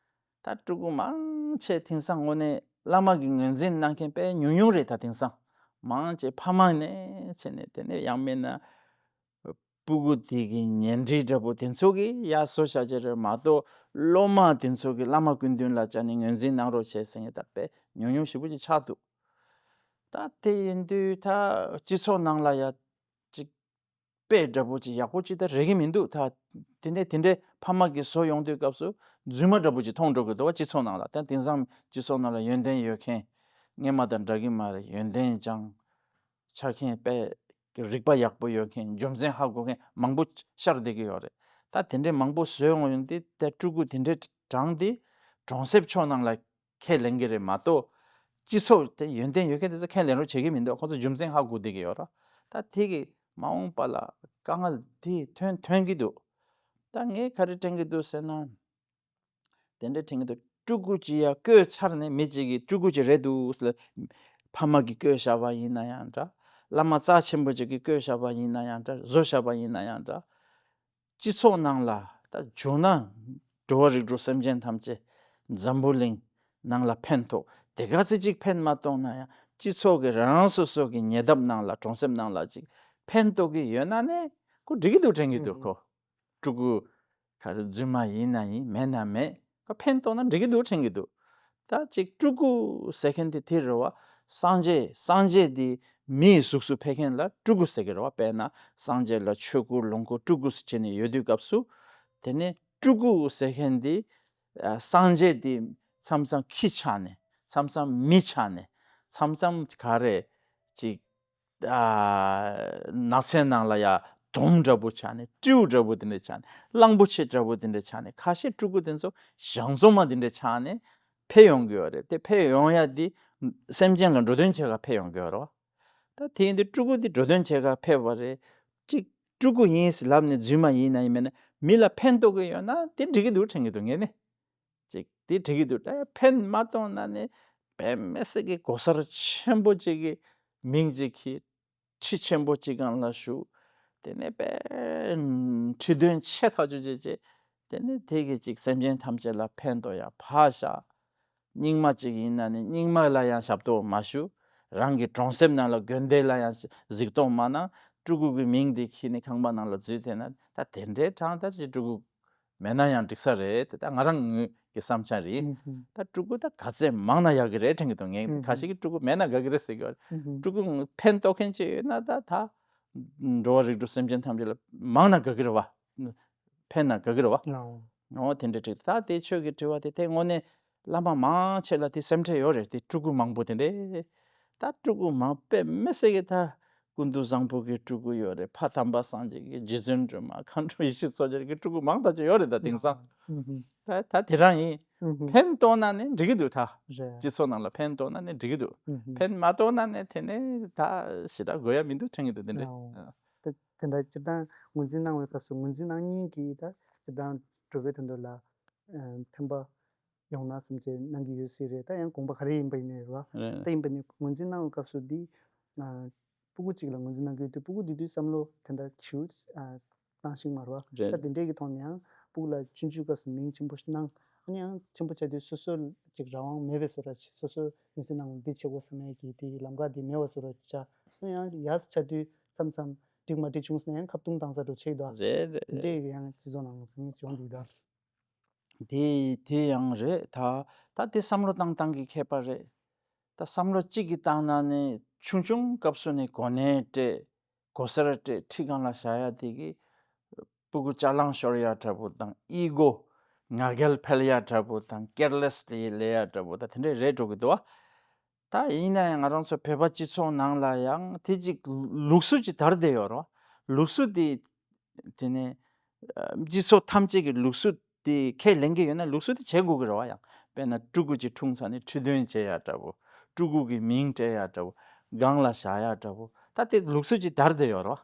ད་སྤྲུལ་སྐུ་མང་ཆེ་དེང་སང་དངོས་གནས་བླ་མ་གི་ངོས་འཛིན་གནང་མཁན་དཔེ་ཉུང་ཉུང་རེད། ད་དེང་སང་མང་ཆེ་ཕ་མ་ནས་བྱས་ནས་དེ་ནས་ཡང་མིན་ན་སྤྲུལ་སྐུ་དེ་གི་ཉེ་འབྲེལ་འདྲ་པོ་དེ་ཚོ་གིས་ཡར་བཟོ་བྱ་བྱེད་རེད་མ་གཏོགས། སློབ་མ་དེ་ཚོ་གིས་བླ་མ་སྐུ་མདུན་ལ་བཅར་ནས་ངོས་འཛིན་གནང་རོགས་བྱས་ཟེར་མཁན་ད་དཔེ་ཉུང་ཉུང་ཞེ་པོ་ཅིག་ཆགས་འདུག་ད་དེ་ཡིན་དུས་ད་སྤྱི་ཚོགས་ནང་ལ་ཡ་ཅིག་དཔེ་འདྲ་པོ་ཅིག་ཡག་པོ་ཅིག་ད་རེག་གི་མི་འདུག་ད་དེ་འདྲས་དེ་འདྲས་ཕ་མ་གིས་བཟོ་ཡོང་དུས་སྐབས་སུ་རྫུན་མ་འདྲ་པོ་ཅིག་མཐོང་འགྲོ་གི་འདུག་བ། སྤྱི་ཚོགས་ནང་ལ་ད་དེང་སང་སྤྱི་ཚོགས་ནང་ལ་ཡོན་ཏན་ཡོད་མཁན་སྔོན་མ་དང་འདྲ་གི་མ་རེད། ཡོན་ཏན་ཅན་ཆགས་མཁན་དཔེ་རིག་པ་ཡག་པོ་ཡོད་མཁན་རྒྱུ་མཚན་ཧ་གོ་མཁན་མང་པོ་ཤར་བསྡད་ཀྱི་ཡོད་རེད། ད་དེ་འདྲས་མང་པོ་བཟོས་ཡོང་དུས་ད་སྤྲུལ་སྐུ་དེ་འདྲས་དྲངས་ཏེ་གྲོང་གསེབ་ཕྱོགས་ནང་ལ་ཁས་ལེན་གྱི་རེད་མ་གཏོགས། སྤྱི་ཚོགས་དེ་ཡོན་ཏན་ཡོད་མཁན་དེ་ཚོ་ཁས་ལེན་རོགས་བྱེད་ཀྱི་མི་འདུག་ཁོང་ཚོ་རྒྱུ་མཚན་ཧ་གོ་བསྡད་ཀྱི་ཡོད་རེད། ད་དེ་གི་མ་འོངས་པ་ལ་དཀའ་ངལ་དེ་ཐོན་ཐོན་གྱི་འདུག་ད་ངས་ག་རེ་དྲན་གྱི་འདུག་ཟེར་ན། དེ་འདྲ་དྲན་གྱི་འདུག་སྤྲུལ་སྐུ་ཅིག་ཡར་བསྐོས་ཚར་ནས་མི་གཅིག་གིས་སྤྲུལ་སྐུ་ཅིག་རེད་འདུག་ཟེར། ཕ་མ་གིས་བསྐོས་བཞག་པ་ཡིན་ན་ཡང་འདྲ། བླ་མ་རྩ་ཆེན་པོ་ཅིག་གིས་བསྐོས་བཞག་པ་ཡིན་ན་ཡང་འདྲ། བཟོ་བཞག་པ་ཡིན་ན་ཡང་འདྲ། སྤྱི་ཚོགས་ནང་ལ་ད་བྱུང་ན་འགྲོ་བ་རིགས་དྲུག་སེམས་ཅན་ཐམས་ཅད་འཛམ་བུ་གླིང་ནང་ལ་ཕན་ཐོགས། དེ་ག་ཚོད་ཅིག་ཕན་མ་གཏོང་ན་ཡང་སྤྱི་ཚོགས་ཀྱི་རང་རང་སོ་སོ་གི་ཉེ་འདབས་ནང་ལ་གྲོང་གསེབ་ནང་ལ་ཅིག་ཕན་ཐོགས་ཀྱི་ཡོད་ན་ནས་ཁོ་འགྲིག་གི་འདུག་དྲན་གྱི་འདུག་ཁོ། སྤྲུལ་སྐུ་ག་རེ་རྫུན་མ་ཡིན་ན་ཡིན་མེད་ན་མེད་ཁོ་ཕན་ཐོགས་ན་འགྲིག་གི་འདུག་དྲན་གྱི་འདུག་ད་ཅིག་སྤྲུལ་སྐུ་ཟེར་མཁན་དེ་དེ་རེད་བ། སངས་རྒྱས་སངས་རྒྱས་དེ་མིའི་གཟུགས་སུ་ཕེབས་མཁན་ལ་སྤྲུལ་སྐུ་ཟེར་གྱི་རེད་བ། དཔེར་ན་སངས་རྒྱས་ལ་ཆོས་སྐུ་ལོངས་སྐུ་སྤྲུལ་སྐུ་ཟེར་བྱས་ནས་ཡོད་དུས་སྐབས་སུ། དེ་ནས་སྤྲུལ་སྐུ་ཟེར་མཁན་དེ་ཨ་སངས་རྒྱས་དེ་མཚམས་མཚམས་ཁྱི་ཆགས་ནས་མཚམས་མཚམས་མི་ཆགས་ནས་མཚམས་མཚམས་ག་རེ་ཅིག་ཨ་ནགས་ཚལ་ནང་ལ་ཡ་དོམ་འདྲ་པོ་ཆགས་ནས་སྤྲེའུ་འདྲ་པོ་དེ་འདྲ་ཆགས་ནས་གླང་པོ་ཆེ་འདྲ་པོ་དེ་འདྲ་ཆགས་ནས་ཁ་ཤས་སྤྲུལ་སྐུ་དེ་ཚོ་ཞང་བཙོ་མ་དེ་འདྲ་ཆགས་ནས་ཕེབས་ཡོང་གི་ཡོད་རེད། དེ་ཕེབས་ཡོང་ཡ་དེ་སེམས་ཅན་ལ་འགྲོ་དོན་བྱེད་ག་ཕེབས་ཡོང་གི་ཡོད་རེད་བ། ད་དེ་ཡིན་དུས་སྤྲུལ་སྐུ་དེ་འགྲོ་དོན་བྱེད་ག་ཕེབས་པ་རེད། གཅིག་སྤྲུལ་སྐུ་ཡིན་ཟེར་ལབ་ནས་རྫུན་མ་ཡིན་ན་ཡིན་མིན་ན་མི་ལ་ཕན་ཐོགས་ཀྱི་ཡོད་ན་དེ་འགྲིག་གི་འདུག་དྲན་གྱི་འདུག་ངས་ནི། ཅིག་དེ་འགྲིག་གི་འདུག་ད་ཕན་མ་ཐོགས་ན་ནི་དཔེ་མི་སྲིད་ཀྱི་གོ་སར་ཆེན་པོ་ཅིག་གི་མིང་ཅིག་གིས་ཁྲི་ཆེན་པོ་ཅིག་སྒང་ལ་བཞུགས། དེ་ནས་དཔེ་ཁྲི་འདོན་ཆེ་ཐག་ཆོད་ཅིག་བྱས། དེ་ནས་དེ་གི་ཅིག་སེམས་ཅན་ཐམས་ཅད་ལ་ཕན་ཐོགས་ཡ་ཕར་བཞག་རྙིང་མ་ཅིག་ཡིན་ན་ནི་རྙིང་མ་ལ་ཡང་ཞབས་ཏོག་མ་ཞུ། རང་གི་གྲོང་གསེབ་ནང་ལ་དགོན་སྡེ་ལ་ཡང་གཟིགས་རྟོག་མ་གནང་། སྤྲུལ་སྐུ་གི་མིང་དེ་ཁྱེར་ནས་ཁང་པ་ནང་ལ་འཛུལ་བསྡད་ན་ད་དེ་འདྲའི་གྲངས་ད་ཅིག་སྤྲུལ་སྐུ་མེད་ན་ཡང་འགྲིག་ས་རེད། དེ་ད་ང་རང་ངོས་ཀྱི་བསམ་འཆར་རེད། ད་སྤྲུལ་སྐུ་ད་ག་ཚད་མང་ན་ཡག་གི་རེད་དྲན་གྱི་འདུག་ངས་ཁ་ཤས་ཀྱིས་སྤྲུལ་སྐུ་མེད་ན་དགའ་གི་རེད་ཟེར་གྱི་ཡོད་རེད། སྤྲུལ་སྐུ་ཕན་ཐོགས་མཁན་ཅིག་ཡོད་ན་ད་ད་འགྲོ་བ་རིགས་དྲུག་སེམས་ཅན་ཐམས་ཅད་ལ་མང་ན་དགའ་གི་རེད་བ། ཕན་ན་དགའ་གི་རེད་བ། འོ་དེ་འདྲ་དྲིས་ད་དེ་ཆོས་ཀྱི་དྲི་བ་དེ་དེ་དངོས་གནས་བླ་མ་མང་ཆེ་ལ་དེ་སེམས་ཁྲལ་ཡོད་རེད། དེ་སྤྲུལ་སྐུ་མང་པོ་དེ་འདྲས་ད་སྤྲུལ་སྐུ་མང་དཔེ་མི་སྲིད་ཀྱི་ད་ཀུན་ཏུ་བཟང་པོ་གི་སྤྲུལ་སྐུ་ཡོད་རེད། ཕ་དམ་པ་སངས་རྒྱས་ཀྱི་རྗེ་བཙུན་སྒྲོལ་མ་མཁའ་འགྲོ་ཡེ་ཤེས་མཚོ་རྒྱལ་གྱི་སྤྲུལ་སྐུ་མང་ཐག་ཆོད་ཡོད་རེད། ད་དེང་སང་ད་ད་དེ་རང་ཡིན། ཕན་ཐོགས་ན་ནི་འགྲིག་གི་འདུག་ད་སྤྱི་ཚོགས་ནང་ལ་ཕན་ཐོགས་ན་ནི་འགྲིག་གི་འདུག་ཕན་མ་ཐོགས་ན་ནི་དེ་ནས་ད་ཞེ་དྲག་དགོས་ཡ་མི་འདུག་དྲན་གྱི་འདུག་དེ་འདྲས། དེ་དེ་འདྲ་སྤྱིར་བཏང་ངོས་འཛིན་གནང་བའི་སྐབས་སུ་ངོས་འཛིན་གནང་མཁན་གྱིས་ད་སྤྱིར་བཏང་འགྲོ་བའི་དོན་དུ་ལ་ཕན་པ་ཡོང་ན་བསམ་བྱས་གནང་གི་ཡོད་སྲིད་རེད། ད་ཡང་དགོངས་པ་ག་རེ་ཡིན་པ་ཡིན་ནའི་རེད་བ། ད་ཡིན་པ་ནི་ངོས་འཛིན་གནང་བའི་སྐབས་སུ་འདི་སྤུ་གུ་གཅིག་ལ་ངོས་འཛིན་གནང་གི་ཡོད་དུས་སྤུ་གུ་འདི་དུས་བསམ་བློ་དེ་འདྲ་ཞུ་བཏང་ཤིང་མ་རེད་བ། ད་དེ་འདྲས་ཀྱི་ཐོག་ནས་ཡང་སྤུ་གུ་ལ་ཆུང་ཆུང་སྐབས་སུ་མིང་ཆེན་པོ་ཞིག་གནང་ཨ་ནི་ཡང་ཆེན་པོ་ཆགས་དུས་སོ་སོ་ཅིག་རང་དབང་མེད་པའི་བཟོ་འདྲ་ཅིག་སོ་སོ་ངོས་འཛིན་གནང་འདི་བྱེད་དགོས་བསམ་ཡས་ཀྱི་དེ་ལམ་ཁ་དེ་མེད་པ་བཟོ་འདྲ་ཅིག་ཆགས་ཨ་ནི་ཡང་ཡར་ཆགས་དུས་མཚམས་མཚམས་འགྲིག་མ་འགྲིག་བྱུང་སོང་ན་ཡང་ཁ་བརྡུང་བཏང་ས་འགྲོ་ཆེ་གི་འདུག་རེད་རེད་དེ་འདྲས་ཀྱི་ཡང་སྤྱི་ཚོགས་ནང་ལ་ཡོང་འདུག་ད། དེ་དེ་ཡང་རེད་ད། ད་དེ་བསམ་བློ་བཏང་བཏང་གི་ཁྱད་པར་རེད། ད་བསམ་བློ་གཅིག་གིས་བཏང་ན་ནི་ཆུང་ཆུང་སྐབས་སུ་ནས་གོ་གནས་སྤྲད། གོ་སར་སྤྲད་ཁྲི་སྒང་ལ་བཞག་ཡ་དེ་གི་སྤུ་གུ་ཅ་ལང་ཤོར་ཡ་འདྲ་པོ་དང་ཨི་གོ་ང་རྒྱལ་འཕེལ་ཡ་འདྲ་པོ་དང་ཀེར་ལེ་སི་ལི་ལས་ཡ་འདྲ་པོ་ད་དེ་འདྲས་རེད་འགྲོ་གི་འདུག་བ། ད་ཡིན་ན་ཡང་ང་རང་ཚོ་བོད་པ་སྤྱི་ཚོགས་ནང་ལ་ཡང་དེ་ཅིག་ལུགས་སྲོལ་ཅིག་དར་བསྡད་ཡོད་རེད་བ། ལུགས་སྲོལ་དེ་དེ་ནས་ཨ་སྤྱི་ཚོགས་ཐམས་ཅད་ཀྱི་ལུགས་སྲོལ་ དེ་ཁས་ལེན་གྱི་ཡོད་ན་ལུགས་སྲོལ་དེ་བྱེད་དགོས་ཀྱི་རེད་བ། ཡང་དཔེར་ན་ཕྲུ་གུ་ཅིག་འཁྲུངས་ཚར་ནས་ཁྲི་འདོན་བྱེད་ཡ་འདྲ་པོ། ཕྲུ་གུ་གི་མིང་སྤྲད་ཡ་འདྲ་པོ། སྒང་ལ་བཞག་ཡ་འདྲ་པོ། ད་དེ་ལུགས་སྲོལ་ཅིག་དར་བསྡད་ཡོད་རེད་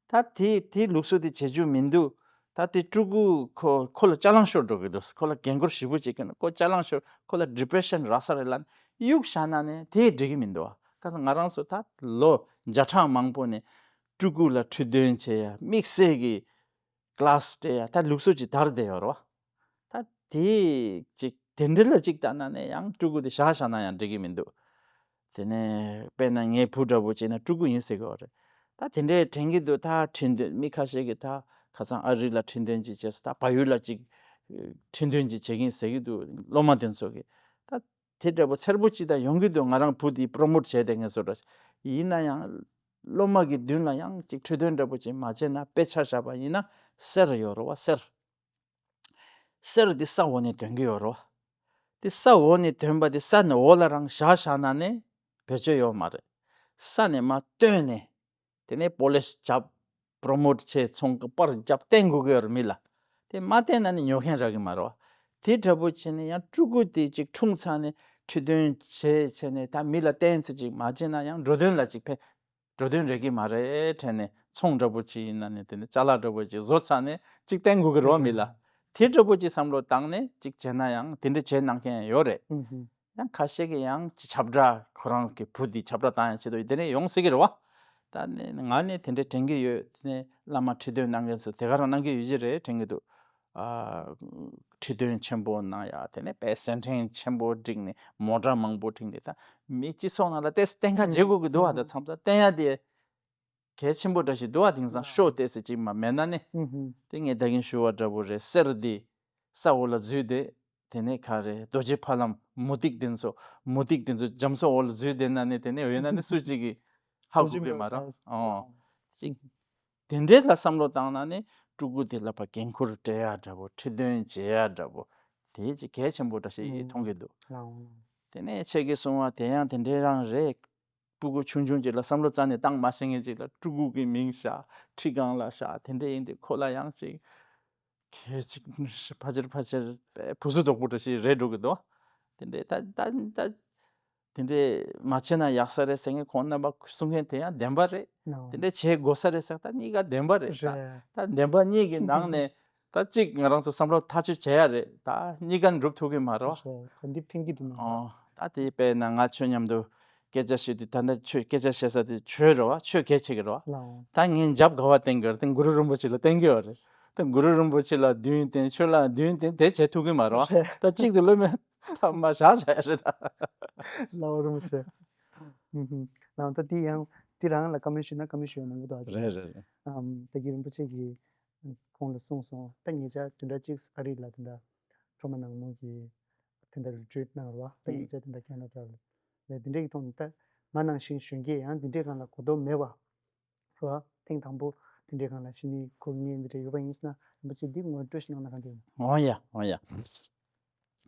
བ། ད་དེ་དེ་ལུགས་སྲོལ་དེ་བྱེད་རྒྱུ་མི་འདུག་ད་དེ་ཕྲུ་གུ་ཁོ་ཁོ་ལ་ཅ་ལག་ཤོར་འགྲོ་གི་འདུག་ཁོ་ལ་འགན་ཁུར་ཞེ་པོ་ཅིག་གི་ན་ཁོ་ཅ་ལག་ཤོར། ཁོ་ལ་ཌི་པི་རེ་ཤན་རག་ས་རེད་ལབ་ནས་གཡུག་བཞག་ན་ནི་དེ་འགྲིག་གི་མི་འདུག་བ། ག་ས་ང་རང་ཚོ་ད་ལོ་བརྒྱ་ཕྲག་མང་པོ་ནས་ཕྲུ་གུ་ལ་ཁྲི་འདོན་བྱེད་ཡ་དམིགས་བསལ་གྱི་ཀླ་སི་སྤྲད་ཡ་ད་ལུགས་སྲོལ་ཅིག་དར་བསྡད་ཡོད་རེད་བ། ད་དེ་ཅིག་དེ་འདྲ་ལ་ཅིག་ལྟ་ན་ནས་ཡང་ཕྲུ་གུ་དེ་བཞག་བཞག་ན་ཡང་འགྲིག་གི་མི་འདུག་དེ་ནས་དཔེར་ན་ངའི་བུ་འདྲ་པོ་བྱས་ན་ཕྲུ་གུ་ཡིན་ཟེར་གི་ཡོད་རེད། ད་དེ་འདྲའི་དྲན་གྱི་འདུག་ད་ཁྲི་འདོན་མི་ཁ་ཤས་ཀྱིས་ད་ཁ་སང་ཨ་རི་ལ་ཁྲི་འདོན་ཅིག་བྱས་སོང་། ད་བལ་ཡུལ་ལ་ཅིག་ཁྲི་འདོན་ཅིག་བྱེད་ཀྱིན་ཟེར་གྱི་འདུག་སློབ་མ་དེ་ཚོ་གིས། ད་དེ་འདྲ་པོ་འཚེར་པོ་ཅིག་ད་ཡོང་གི་འདུག་ང་རང་བུ་དེ་པྲོ་མོཊ་བྱས་ཏེ་ངས་བཟོ་འདྲ་ཞིག་ཡིན་ན་ཡང་སློབ་མ་གི་མདུན་ལ་ཡང་ཅིག་ཁྲི་འདོན་འདྲ་པོ་ཅིག་མ་བྱས་ན། དཔེ་ཆ་བཞག་པ་ཡིན་ན་གསེར་ཡོད་རེད་བ། གསེར། གསེར་འདི་ས་འོག་ནས་ཐོན་གྱི་ཡོད་རེད་བ། འདི་ས་འོག་ནས་ཐོན་པ་འདི་ས་ནས་འོག་ལ་རང་བཞག་བཞག་ན་ནི་བེད་སྤྱོད་ཡོད་མ་རེད། ས་ནས་མར་བཏོན་ནས་དེ་ནས་པོ་ལིཤ་བརྒྱབ། པྲོ་མོཊ་བྱས། ཚོང་པར་བརྒྱབ། བསྟན་དགོས་ཀྱི་ཡོད་རེད་མི་ལ། དེ་མ་བསྟན་ན་ནི་ཉོ་མཁན་རག་གི་མ་རེད་བ། དེ་འདྲ་པོ་བྱས་ནས་ཡང་ཕྲུ་གུ་དེ་ཅིག་འཁྲུངས་ཚར་ནས་ཁྲི་འདོན་བྱས་བྱས་ནས་ད་མི་ལ་བསྟན་ཚེ་ཅིག་མ་བྱས་ན་ཡང་འགྲོ་དོན་ལ་ཅིག་ཕན། འགྲོ་དོན་རེག་གི་མ་རེད་དྲན་ནས། ཚོང་འདྲ་པོ་ཅིག་ཡིན་ན་ནི་དེ་ནི་ཅ་ལག་འདྲ་པོ་ཅིག་བཟོ་ཚར་ནས་ཅིག་བསྟན་དགོས་ཀྱི་རེད་བ་མི་ལ། དེ་འདྲ་པོ་ཅིག་བསམ་བློ་བཏང་ནས་ཅིག་བྱས་ན་ཡང་དེ་འདྲ་བྱེད་གནང་མཁན་ཡོད་རེད། ཡང་ཁ་ཤས་ཀྱིས་ཡང་ཅིག་ཁྱབ་བསྒྲགས། ཁོ་རང་གི་བུ་འདི་ཁྱབ་བསྒྲགས་བཏང་ཡ་ཆེད་དུ་དེ་ནས་ཡོང་སྲིད་ཀྱི་རེད་བ། ད་ནི་ང་ནི་དེ་འདྲ་དྲན་གྱི་ཡོད། དེ་ནས་བླ་མ་ཁྲི་འདོན་གནང་མཁན་ཚོ་དེ་ག་རང་གནང་གི་ཡོད་ཀྱི་རེད་དྲན་གྱི་འདུག་ཨ། ཁྲི་འདོན་ཆེན་པོ་གནང་ཡ། དེ་ནས་དཔེ་སེར་ཕྲེང་ཆེན་པོ་བསྒྲིགས་ནས་མོ་ཊ་མང་པོ་བསྒྲིགས་ནས། ད་མི་སྤྱི་ཚོགས་ནང་ལ་ཏོག་ཙམ་བསྟན་ཁ་བྱེད་དགོས་ཀྱི་འདུག་བ། ད་མཚམས་མཚམས་བསྟན་ཡ་དེ་གལ་ཆེན་པོ་འདྲ་ཞིག་འདུག་བ། དེང་སང་ཤོ་ཏོག་ཙམ་ཅིག་མ་མེད་ན་ནི། དེ་ངས་ད་གིན་ཞུ་བ་འདྲ་པོ་རེད། གསེར་འདི་ས་འོག་ལ་འཛུལ་ཏེ། དེ་ནས་ག་རེ། རྡོ་རྗེ་ཕ་ལམ་མུ་ཏིག་དེ་ཚོ། མུ་ཏིག་དེ་ཚོ་རྒྱ་མཚོ་འོག་ལ་འཛུལ་བསྡད་ན་ནི། དེ་ནས་ཡོད་ན་ནི་སུ་གཅིག་གིས་ཧ་གོ་གི་མ་རེད། ཨོ། ཅིག་དེ་འདྲའི་ལ་བསམ་བློ་བཏང་ན་ནི་ཕྲུ་གུ་དེ་ལ་ཕར་འགན་ཁུར་སྤྲད་ཡ་འདྲ་པོ། ཁྲི་འདོན་བྱེད་ཡ་འདྲ་པོ། དེ་ཅིག་གལ་ཆེན་པོ་འདྲ་ཞིག་མཐོང་གི་འདུག་དེ་ནས་ཁྱེད་ཀྱིས་གསུངས་པ་དེ་ཡང་དེ་འདྲའི་རང་རེད། ཕྲུ་གུ་ཆུང་ཆུང་ཅིག་ལ་བསམ་བློ་རྩ་ནས་བཏང་མ་ཤེས་མཁན་ཅིག་ལ་ཕྲུ་གུ་གི་མིང་བཞག་ཁྲི་སྒང་ལ་བཞག་དེ་འདྲ་ཡིན་དུས་ཁོ་ལ་ཡང་ཅིག་གལ་ཅིག་ཕལ་ཆེར་ཕལ་ཆེར་བུ་གཟུགས་རྡོག་པོ་འདྲ་ཞིག་རེད་འགྲོ་གི་འདུག་དེ་འདྲའི་ད་ད་ད་དེ་འདྲའི་མ་བྱས་ན་ཡག་ས་རེད་ཟེར་མཁན་ཁོང་རྣམ་པ་གསུང་མཁན་དེ་ཡང་བདེན་པ་རེད། ནོ། དེ་འདྲའི་བྱེད་དགོས་ས་རེད་ཟེར། ད་གཉིས་ཀ་བདེན་པ་རེད། ད་རེད། ད་བདེན་པ་གཉིས་ཀྱི་ནང་ནས་ད་གཅིག་ང་རང་ཚོ་བསམ་བློ་ཐག་གཅོད་བྱེད་ཡ་རེད། ད་གཉིས་ཀ་འགྲུབ་ཐུབ་ཀྱི་མ་རེད་བ། རེད། ག་འདི་ཕན་གྱི་འདུག་ནོ། ཨོ། ད་དེ་དཔེར་ན་ང་ཁྱོད་མཉམ་དུ་སྐད་ཆ་བཤད་དུས། ད་ལྟ་ཁྱོད་སྐད་ཆ་བཤད་ས་དེ་ཆོས་རེད་བ། ཆོས་གལ་ཆེ་གི་རེད་བ། ལའོ། ད་ངས་འཇབ་ག་བ་བསྟན་གི་རེད། དེ་གུ་རུ་རིན་པོ་ཆེ་ལ་བསྟན་གི་ཡོད་རེད། དེ་གུ་རུ་རིན་པོ་ཆེ་ལ་མདུན་བསྟན། ཁྱོད་ལ་མདུན་བསྟན་དེ་བྱེད་ཐུབ་གི་མ་རེད་བ། རེད། ད་གཅིག་ཏུ་ལོས་མེད། ད་མ་བཞག་བཞག་ཡ་རེད་ད། ལའོ་རིན་པོ་ཆེ། ཨུ་ཧུམ། ལའོ། ད་དེ་ཡང་དེ་རང་ལ་བཀའ་མོལ་ཞུས་ན་བཀའ་མོལ་ཞུ་ཡ་མང་པོ་འདུག་ཨ། རེད་རེད་རེད། ཨམ། ད་གི་རིན་པོ་ཆེ་གིས་ཁོང་ལ་གསུངས་སོང་། ད་ཉེ་ཆར་བདུན་ཕྲག་གཅིག་ཨ་རི་ལ་དེ་འདྲ་ཁྲོམ་ནང་མོ་གི་དེ་འདྲ་རི་ཊི་རིཊ་གནང་རོགས། ད་ཉེ་ཆར་དེ་འདྲ་ཁེ་ན་ཌ་ལ་ལས། དེ་འདྲའི་གི་ཐོག་ནས་ད་ང་ནང་བཞིན་གཞོན་སྐྱེས་ཡང་དེ་འདྲའི་སྒང་ལ་གོ་རྟོགས་མེད་པ་རོ། ཐེངས་དང་པོ་དེ་འདྲའི་སྒང་ལ་ཕྱི་ནས་ཁུར་མཁན་དེ་འདྲ་ཡོད་པ་ཡིན་ཟེར་ན། རིན་པོ་ཆེ་འདི་ངོ་སྤྲོད་ཞིག་གནང་ན་ག་འདྲ་ཡོང་། འོ་ཡ་འོ་ཡ།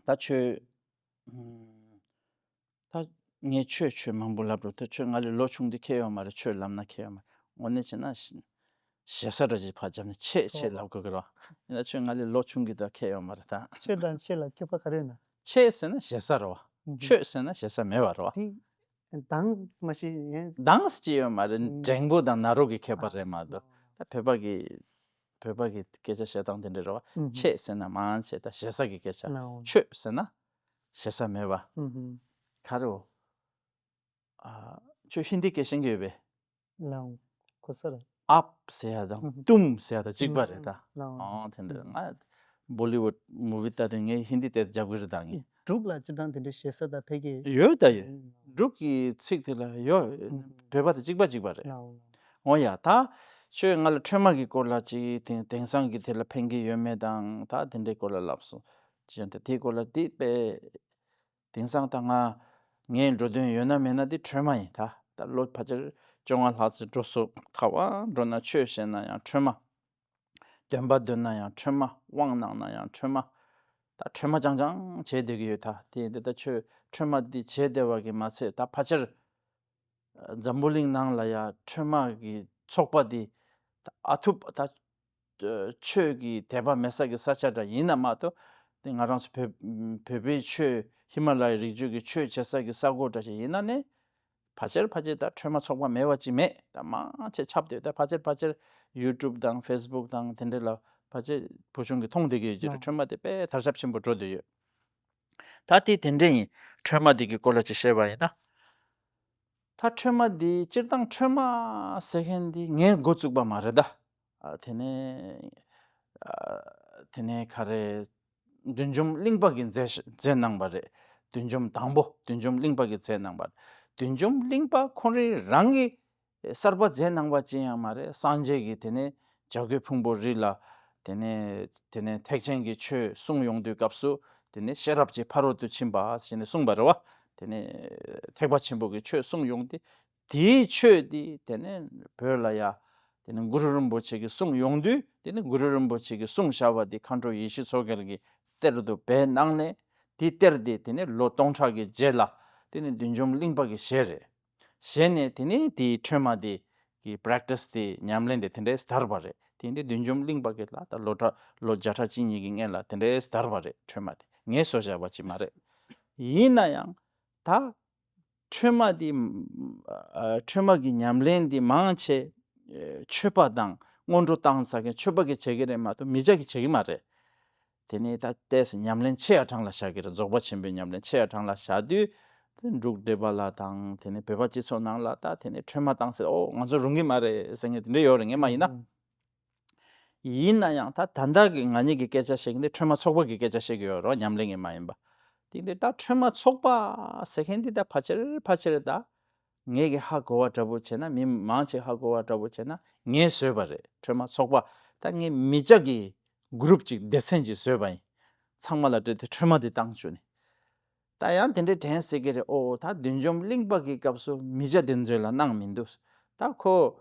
ད་ཁྱོད། ཨུམ། ད་ངས་ཆོས་ཆོས་མང་པོ་ལབ་རོགས། ད་ཁྱོད་ང་ལས་ལོ་ཆུང་དུས་ཁྱད་ཡོད་མ་རེད། ཆོས་ལབ་ན་ཁྱད་ཡོད་མ་རེད། དངོས་གནས་བྱས་ན་ཞེ་ས་འདྲ་ཅིག་ཕར་བརྒྱབ་ནས་ཆེ་ཆེ་ལབ་དགོས་ཀྱི་རེད་བ། ཡིན་ན་ཁྱོད་ང་ལས་ལོ་ཆུང་གི་ད་ཁྱད་ཡོད་མ་རེད་ད། ཆོས་དང་ཆེ་ལ་ཁྱད་པར་ག་རེ་ཡོད་ན། ཆེ་ཟེར་ན་ཞེ་ས་རེད་བ། ཆོས་ཟེར་ན་ཞེ་ས་མེད་པ་རེད་བ། དེ་དང་མ་ཤེས་ཡིན། དང་ཟེར་གྱི་ཡོད་མ་རེད། འགྲེང་བུ་དང་ན་རོ་གི་ཁྱད་པར་རེད་མ་གཏོགས། ད་བོད་པ་གི་བོད་པ་གི་སྐད་ཆ་བཤད་སྟངས་དེ་འདྲ་རེད་བ། ཆེ་ཟེར་ན་མང་ཆེ། ད་ཞེ་ས་གི་སྐད་ཆ། ཆོས་ཟེར་ན་ཞེ་ས་མེད་པ། ག་རེ་བོ། ཨ། ཁྱོད་ཧིན་དི་སྐད་ཤེས་ཀྱི་ཡོད་པས། ལའོ། གོ་ས་རེད། ཨབ་ཟེར་ཡ་དང་ཏུམ་ཟེར་ཡ་དང་གཅིག་པ་རེད་ད། ལའོ། ཨོ། དེ་འདྲ། ང་བོ་ལི་ཝུཌ་མུ་ཝི་ལྟ་དུས་ངས་ཧིན་དི་དེབ་རྒྱབ་གི་རེད་ད་ངས། འབྲུག་ལ་སྤྱིར་བཏང་དེ་འདྲའི་ཞེ་ས་དང་ཕལ་སྐད་ཡོད་ད་ཡོད། འབྲུག་གི་ཚིག་དེ་ལ་ཡོད། བོད་པ་དང་གཅིག་པ་གཅིག་པ་རེད། ལའོ། འོ་ཡ། ད་ཁྱོད་ང་ལ་ཁྲོས་མ་གི་སྐོར་ལ་ཅིག་དེང་དེང་སང་གི་དེ་ལ་ཕན་གི་ཡོད་མེད་དང་ད་དེ་འདྲའི་སྐོར་ལ་ལབ་སོང་། ཅི་ཡང་ད་དེའི་སྐོར་ལ་དེ་དཔེ། དེང་སང་ད་ང་ངའི་འགྲོ་དོན་ཡོད་ན་མེད་ན་དེ་ཁྲོས་མ་ཡིན་ད། ད་ལོ་ཕལ་ཆེར་བཅོ་ལྔ་ལྷག་ཙམ་འགྲོ་སོང་། ག་བ་འགྲོ་ན་ཆོས་བཤད་ན་ཡང་ཁྲོས་མ། འདོན་པ་འདོན་ན་ཡང་ཁྲོས་མ། དབང་གནང་ན་ཡང་ཁྲོས་མ། ད་ཁྲོས་མ་རྐྱང་རྐྱང་བྱས་བསྡད་ཀྱི་ཡོད་ད། དེ་ཡིན་དུས་ད་ཁྱོད་ཁྲོས་མ་འདི་བྱས་བསྡད་པ་གི་མ་ཚད། ད་ཕལ་ཆེར་འཛམ་བུ་གླིང་ནང་ལ་ཡ་ཁྲོས་མ་གི་ཚོགས་པ་འདི་ད་ཨ་ཐུབ་ད་ ཆོས་ཀྱི་དད་པ་མེད་ས་གི་ས་ཆ་འདྲ་ཡིན་ན་མ་གཏོགས། དེ་ང་རང་ཚོ་བོད་བོད་པའི་ཆོས་ཧི་མ་ལ་ཡའི་རི་རྒྱུད་ཀྱི་ཆོས་བྱེད་ས་གི་ས་གོ་འདྲ་ཞིག་ཡིན་ན་ནི། ཕལ་ཆེར་ཕལ་ཆེར་ད་ཁྲོས་མ་ཚོགས་པ་མེད་པ་ཅིག་མེད། ད་མང་ཆེ་ཁྱབ་སྡོད། ད་ཕལ་ཆེར་ཕལ་ཆེར་ཡུ་ཊུབ་དང་ཕེ་སི་བུག་དང་དེ་འདྲ་ལ་ཕལ་ཆེར་བུ་ཆུང་གིས་མཐོང་བསྡད་ཀྱི་ཡོད་ཀྱི་རེད། ཁྲོས་མ་དེ་དཔེ་དར་ཁྱབ་ཆེན་པོ་འགྲོ་བསྡད་ཡོད། ད་དེ་དེ་འདྲ་ཡིན། ཁྲོས་མ་དེ་གི་སྐོར་ལ་ཅིག་བཤད་པ་ཡིན་ན། ད་ཁྲོས་མ་འདི་སྤྱིར་བཏང་ཁྲོས་མ་ཟེར་མཁན་འདི་ངས་འགོ་བཙུགས་པ་མ་རེད་ད། ཨ་དེ་ནས་ཨ་དེ་ནས་ག་རེ། བདུད་འཇོམས་གླིང་པ་གིས་མཛད་མཛད་གནང་བ་རེད། བདུད་འཇོམས་དང་པོ་བདུད་འཇོམས་གླིང་པ་གིས་མཛད་གནང་བ་རེད། བདུད་འཇོམས་གླིང་པ་ཁོང་རང་རང་གིས་གསར་པ་མཛད་གནང་བ་ཅི་ཡང་མ་རེད། སངས་རྒྱས་ཀྱིས་དེ་ནས་བྱ་རྒོད་ཕུང་པོའི་རི་ལ་དེ་ནས་དེ་ནས་ཐེག་ཆེན་གྱི་ཆོས་གསུང་ཡོང་དུས་སྐབས་སུ། དེ་ནས་ཤེས་རབ་ཀྱི་ཕ་རོལ་ཏུ་ཕྱིན་པ་ཞེས་ནས་གསུངས་པ་རེད་བ། དེ་ནས་ཐེག་པ་ཆེན་པོ་གི་ཆོས་གསུང་ཡོང་དུས། དེའི་ཆོས་དེ་དེ་ནས་བོད་ལ་ཡ། དེ་ནས་གུ་རུ་རིན་པོ་ཆེ་གིས་གསུང་ཡོང་དུས། དེ་ནས་གུ་རུ་རིན་པོ་ཆེ་གིས་གསུངས་བཞག་པ་དེ་མཁའ་འགྲོ་ཡེ་ཤེས་མཚོ་རྒྱལ་གྱིས་གཏེར་དུ་སྦས་གནང་ནས། དེའི་གཏེར་དེ་དེ་ནས་ལོ་སྟོང་ཕྲག་གི་རྗེས་ལ་དེ་ནས་བདུད་འཇོམས་གླིང་པ་གིས་བཞེས་རེད། བཞེས་ནས་དེ་ནས་དེའི་ཁྲོས་མ་དེ་གི་པྲེག་ཊི་སི་དེ་ཉམས་ལེན་དེ་དེ་འདྲས་དར་བ་རེད། དེ་ཡིན་དུས་བདུད་འཇོམས་གླིང་པ་གི་ལ་ད་ལོ་གྲངས་ལོ་བརྒྱ་ཕྲག་གཅིག་གཉིས་ཀྱི་སྔོན་ལ་དེ་འདྲས་དར་བ་རེད། ཁྲོས་མ་དེ་ངས་བཟོས་བཞག་པ་ཅིག་མ་རེད། ཡིན་ན་ཡང་ད། ཁྲོས་མ་འདི། ཨ་ཁྲོས་མ་གི་ཉམས་ལེན་འདི་མང་ཆེ། ཨེ་ཆོས་པ་དང་སྔོན་འགྲོ་བཏང་ཚར་མཁན་ཆོས་པ་གིས་བྱེད་ཀྱི་རེད་མ་གཏོགས་མི་སྐྱ་གིས་བྱེད་ཀྱི་མ་རེད། དེ་ནས་ད་ཏོག་ཙམ་ཉམས་ལེན་ཆེ་ཡ་གྲངས་ལ་བཞག་གི་རེད། རྫོགས་པ་ཆེན་པོའི་ཉམས་ལེན་ཆེ་ཡ་གྲངས་ལ་བཞག་དུས། དེ་འབྲུག་བགྲེས་པ་ལ་དང་དེ་ནས་བོད་པ་སྤྱི་ཚོགས་ནང་ལ་ད་དེ་ནས་ཁྲོས་མ་བཏང་ཚེ་ཨོ་ང་ཚོ་རུང་གི་མ་རེད་ཟེར་མཁན་དེ་འདྲ་ཡོད་རེད། ངས་མ་ཡིན་ན། ཡིན་ན་ཡང་ད་ད་ལྟ་གི་ང་གཉིས་ཀྱི་སྐད་ཆ་བཤད་མཁན་དེ་ཁྲོས་མ་ཚོགས་པ་གི་སྐད་ཆ་བཤད་ཀྱི་ཡོད་རེད། ཉམས་ལེན་གྱི་མ་ཡིན་པ། དེ་འདི་ད་ཁྲོས་མ་ཚོགས་པ་ཟེར་མཁན་དེ་ད་ཕལ་ཆེར་ཕལ་ཆེར་ད། ངས་ཀྱི་ཧ་གོ་བ་འདྲ་པོ་བྱས་ན། མི་མང་ཆེ་ཧ་གོ་བ་འདྲ་པོ་བྱས་ན་ངས་བཟོས་པ་རེད། ཁྲོས་མ་ཚོགས་པ་ད་ངས་མི་སྐྱ་གི་གུ་རུབ་ཅིག་སྡེ་ཚན་ཅིག་བཟོས་པ་ཡིན། ཚང་མ་ལ་སྤྲད་དེ་ཁྲོས་མ་དེ་བཏང་བཅུག་ནས། ད་ཡང་དེ་འདྲའི་དྲན་སྲིད་ཀྱི་རེད། ཨོ་ད་བདུད་འཇོམས་གླིང་པ་གི་སྐབས་སུ་མི་སྐྱ་དེ་ཚོ་ལ་གནང་མི་འདུག་ད་ཁོ།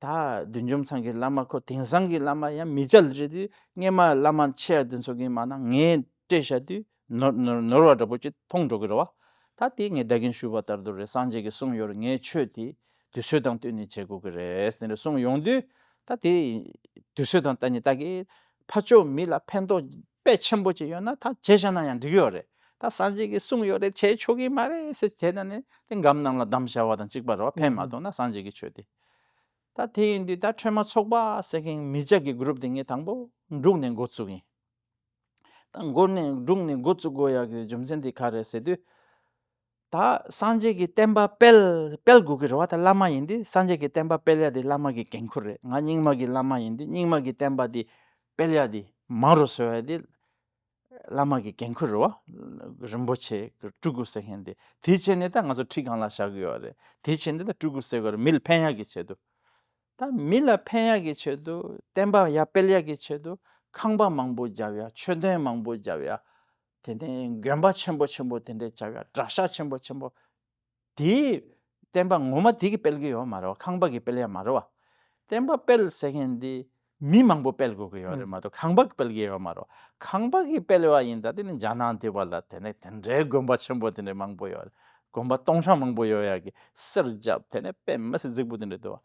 ད་བདུད་འཇོམས་ཚང་གི་བླ་མ་ཁོ་དེང་སང་གི་བླ་མ་ཡང་མི་སྐྱ་ལ་རེད་དུས་སྔས་མ་བླ་མ་ཆེ་ཡ་དེ་ཚོ་གིས་མ་གནང་། ངས་སྤྲད་བཞག་དུས་ནོར་ནོར་ནོར་བ་འདྲ་པོ་ཅིག་མཐོང་འགྲོ་གི་རེད་བ། ད་དེ་ངས་ད་གིན་ཞུས་པ་ལྟར་དུ་རེད། སངས་རྒྱས་ཀྱིས་གསུངས་ཡོད་རེད། ངའི་ཆོས་དེ་དུས་ཚོད་དང་བསྟུན་ནས་བྱེད་དགོས་ཀྱི་རེད་ཟེར་ནས་གསུངས་ཡོང་དུས། ད་དེ་དུས་ཚོད་དང་ལྟ་ནས་ད་གི་ཕར་ཕྱོགས་མི་ལ་ཕན་ཐོགས་དཔེ་ཆེན་པོ་ཅིག་ཡོད་ན་ད་བྱས་བཞག་ན་ཡང་འགྲིག་གི་ཡོད་རེད། ད་སངས་རྒྱས་ཀྱིས་གསུངས་ཡོད་རེད། བྱས་ཆོག་གི་མ་རེད་ཟེར་བྱས་ན་ནི་དེ་སྒམ་ནང་ལ་བསྡམས་བཞག་པ་དང་གཅིག་པ་རེད་བ། ཕན་མ་ཐོགས་ན་སངས་རྒྱས་ཀྱི་ཆོས་དེ། ད་དེ་ཡིན་དུས་ད་ཁྲོས་མ་ཚོགས་པ་ཟེར་མཁན་མི་སྐྱ་གི་གུ་རུབ་དེ་ངས་དང་པོ་འབྲུག་ནས་འགོ་བཙུགས་ཡིན། ད་འགོ་ནས་འབྲུག་ནས་འགོ་བཙུགས་དགོས་ཡག་གི་རྒྱུ་མཚན་དེ་ག་རེད་ཟེར་དུས། ད་སངས་རྒྱས་ཀྱི་བསྟན་པ་སྤེལ་སྤེལ་དགོས་ཀྱི་རེད་བ། ད་བླ་མ་ཡིན་དུས་སངས་རྒྱས་ཀྱི་བསྟན་པ་སྤེལ་ཡ་དེ་བླ་མ་གི་འགན་ཁུར་རེད། ང་རྙིང་མ་གི་བླ་མ་ཡིན་དུས་རྙིང་མ་གི་བསྟན་པ་དེ་སྤེལ་ཡ་དེ་མང་རུ་བཟོ་ཡ་དེ་བླ་མ་གི་འགན་ཁུར་རེད་བ། རིན་པོ་ཆེ་སྤྲུལ་སྐུ་ཟེར་མཁན་དེ། དེ་བྱས་ནས་ད་ང་ཚོ་ཁྲི་སྒང་ལ་བཞག་གི་ཡོད་རེད། དེ་བྱས་ནས་ད་སྤྲུལ་སྐུ་ཟེར་གི་ཡོད་རེད། མི་ལ་ཕན་ཡ་གི་ཆེད་དུ། ད་མི་ལ་ཕན་ཡག་གི་ཆེད་དུ་བསྟན་པ་ཡར་སྤེལ་ཡག་གི་ཆེད་དུ་ཁང་པ་མང་པོ་བརྒྱབ་ཡ། མཆོད་རྟེན་མང་པོ་བརྒྱབ་ཡ། དེ་ནས་དགོན་པ་ཆེན་པོ་ཆེན་པོ་དེ་འདྲས་བརྒྱབ་ཡ། གྲྭ་ཤག་ཆེན་པོ་ཆེན་པོ། དེའི་བསྟན་པ་ངོ་མ་དེ་གིས་སྤེལ་གི་ཡོད་མ་རེད་བ། ཁང་པ་གིས་སྤེལ་ཡ་མ་རེད་བ། བསྟན་པ་སྤེལ་ཟེར་མཁན་དེ་མི་མང་པོ་སྤེལ་དགོས་ཀྱི་ཡོད་རེད་མ་གཏོགས་ཁང་པ་གིས་སྤེལ་གི་ཡོད་མ་རེད་བ། ཁང་པ་གིས་སྤེལ་བ་ཡིན་ད་དེ་ནི་རྒྱ་ནག་འདི་བ་ལ་དེ་ནས་དེ་འདྲའི་དགོན་པ་ཆེན་པོ་དེ་འདྲའི་མང་པོ་ཡོད་རེད། དགོན་པ་སྟོང་ཕྲག་མང་པོ་ཡོད་ཡག་གི་གསེར་རྒྱབ་དེ་ནས་དཔེ་མི་སྲིད་རྫིག་པོ་དེ་འདྲ་འདུག་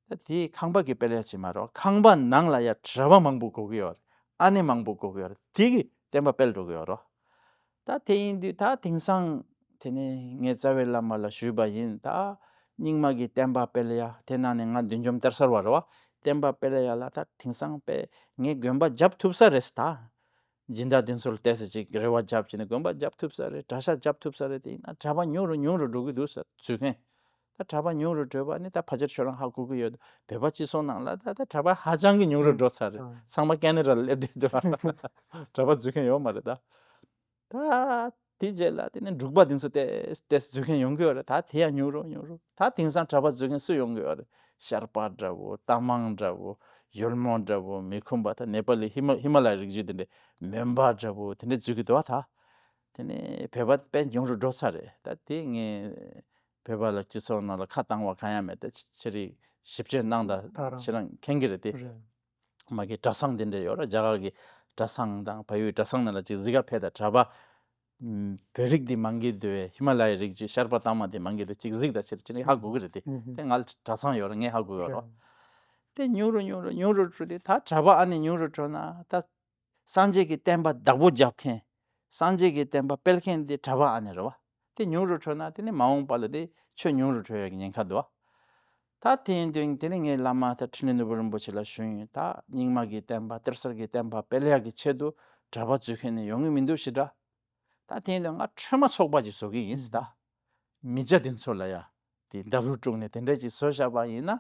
བ། ད་དེ་ཁང་པ་གིས་སྤེལ་ཡ་ཅིག་མ་རེད། ཁང་པ་ནང་ལ་ཡ་གྲྭ་པ་མང་པོ་དགོས་ཀྱི་ཡོད་རེད། ཨ་ནེ་མང་པོ་དགོས་ཀྱི་ཡོད་རེད། དེ་གིས་བསྟན་པ་སྤེལ་འགྲོ་གི་ཡོད་རེད། ད་དེ་ཡིན་དུས་ད་དེང་སང་དེ་ནས་ངས་རྩ་བའི་བླ་མ་ལ་ཞུས་པ་ཡིན། ད་རྙིང་མ་གི་བསྟན་པ་སྤེལ་ཡ་དེ་ནང་ནས་ང་བདུད་འཇོམས་གཏེར་གསར་བ་རེད་བ། བསྟན་པ་སྤེལ་ཡ་ལ་ད་དེང་སང་དཔེ་ངས་དགོན་པ་རྒྱབ་ཐུབ་ས་རེད་ད། སྦྱིན་བདག་དེ་ཚོར་ཏོག་ཙམ་ཅིག་རེ་བ་རྒྱབ་བྱས་ནས་དགོན་པ་རྒྱབ་ཐུབ་ས་རེད། གྲྭ་ཤག་རྒྱབ་ཐུབ་ས་རེད། དེ་ཡིན་ན་གྲྭ་པ་ཉུང་རུ་ཉུང་རུ་འགྲོ་གི་འདུག་ས་འཛུལ་མཁན། ད་གྲྭ་པ་ཉུང་རུ་འགྲོ་བ་ནི་ད་ཕལ་ཆེར་ཁྱོད་རང་ཧ་གོ་གི་ཡོད། བོད་པ་སྤྱི་ཚོགས་ནང་ལ་ད་ད་གྲྭ་པ་ཧ་ཅང་གི་ཉུང་རུ་འགྲོ་ཚར་རེད། ཚང་མ་ཀེ་ན་ཌ་ལ་སླེབས་བསྡད་འདུག་གྲྭ་པ་འཛུལ་མཁན་ཡོད་མ་རེད་ད། ད་དེ་རྗེས་ལ་དེ་ནས་འབྲུག་པ་དེ་ཚོ་ཏོག་ཙམ་འཛུལ་མཁན་ཡོང་གི་ཡོད་རེད། ད་དེ་ཡང་ཉུང་རུ་ཉུང་རུ། ད་དེང་སང་གྲྭ་པ་འཛུལ་མཁན་སུ་ཡོང་གི་ཡོད་རེད། ཤར་པ་འདྲ་བོ། རྟ་མང་འདྲ་བོ། ཡུལ་མོ་འདྲ་བོ། མི་ཁུམ་པ། ད་ནེ་པ་ལི་ཧི་མ་ཧི་མ་ལ་ཡའི་རིགས་རྒྱུད་དེ་འདྲའི་མོན་པ་འདྲ་བོ་དེ་འདྲའི་འཛུལ་གི་འདུག་བ། ད་དེ་ནས་བོད་པ་དཔེ་ཉུང་རུ་འགྲོ་ཚར་རེད། ད་དེ་ངས་བོད་པ་ལ་སྤྱི་ཚོགས་ནང་ལ་ཁ་བཏང་བ་གང་ཡང་མེད། ད་ཕྱི་རིགས་ཞིབ་དཔྱོད་གནང་དང་ད་རང་ཁྱེད་རང་མཁྱེན་གི་རེད་དེ། རེད། མ་གི་གྲྭ་ཚང་དེ་འདྲ་ཡོད་ར། རྒྱ་གར་གྱི་གྲྭ་ཚང་དང་བལ་ཡུལ་གྲྭ་ཚང་ནང་ལ་ཅིག་གཟིགས་ག་ཕེབས་དང་། གྲྭ་པ་ཨམ་བོད་རིགས་དེ་མང་གི་འདུག་བས། ཧི་མ་ལ་ཡའི་རིགས་ཀྱི་ཤར་པ་དྭངས་མ་དེ་མང་གི་འདུག་ཅིག་གཟིགས་དང་། ཕྱིར་ཕྱིར་ཧ་གོ་གི་རེད་དེ། ཨུ་ཧུ། དེ་ང་ལ་གྲྭ་ཚང་ཡོད་ར། ངས་ཧ་གོ་ཡོད་ར། རེད། དེ་ཉུང་རུ་ཉུང་རུ་ཉུང་རུ་འགྲོ་དུས་ད་གྲྭ་པ་ཨ་ནེ་ཉུང་རུ་འགྲོ་ན་ད། སངས་རྒྱས་ཀྱི་བསྟན་པ་བདག་པོ་རྒྱབ་མཁན། སངས་རྒྱས་ཀྱི་བསྟན་པ་སྤེལ་མཁན་དེ་གྲྭ་པ་ཨ་ནེ་རེད་བ། དེ་ཉུང་རུ་འགྲོ་ན་དེ་ནི་མ་འོངས་པ་ལ་དེ་ཆོས་ཉུང་རུ་འགྲོ་ཡག་གི་ཉེན་ཁ་འདུག་བ། ད་དེ་ཡིན་དུས་དེ་ནི་ངས་བླ་མ་ད་འཕྲིན་ལས་ནོར་བུ་རིན་པོ་ཆེ་ལ་ཞུས་ཡིན། ད་རྙིང་མ་གི་བསྟན་པ་གཏེར་གསར་གྱི་བསྟན་པ་སྤེལ་ཡག་གི་ཆེད་དུ་གྲྭ་པ་འཛུལ་མཁན་ནི་ཡོང་གི་མི་འདུག་ཞེ་དྲག་ད་དེ་ཡིན་དུས་ང་ཁྲོས་མ་ཚོགས་པ་ཅིག་བཟོ་གི་ཡིན་ཟེར། ད་མི་སྐྱ་དེ་ཚོ་ལ་ཡ་དེ་ལྡབ་རུ་དཀྲུགས་ནས་དེ་འདྲ་ཅིག་བཟོ་བཞག་པ་ཡིན་ན།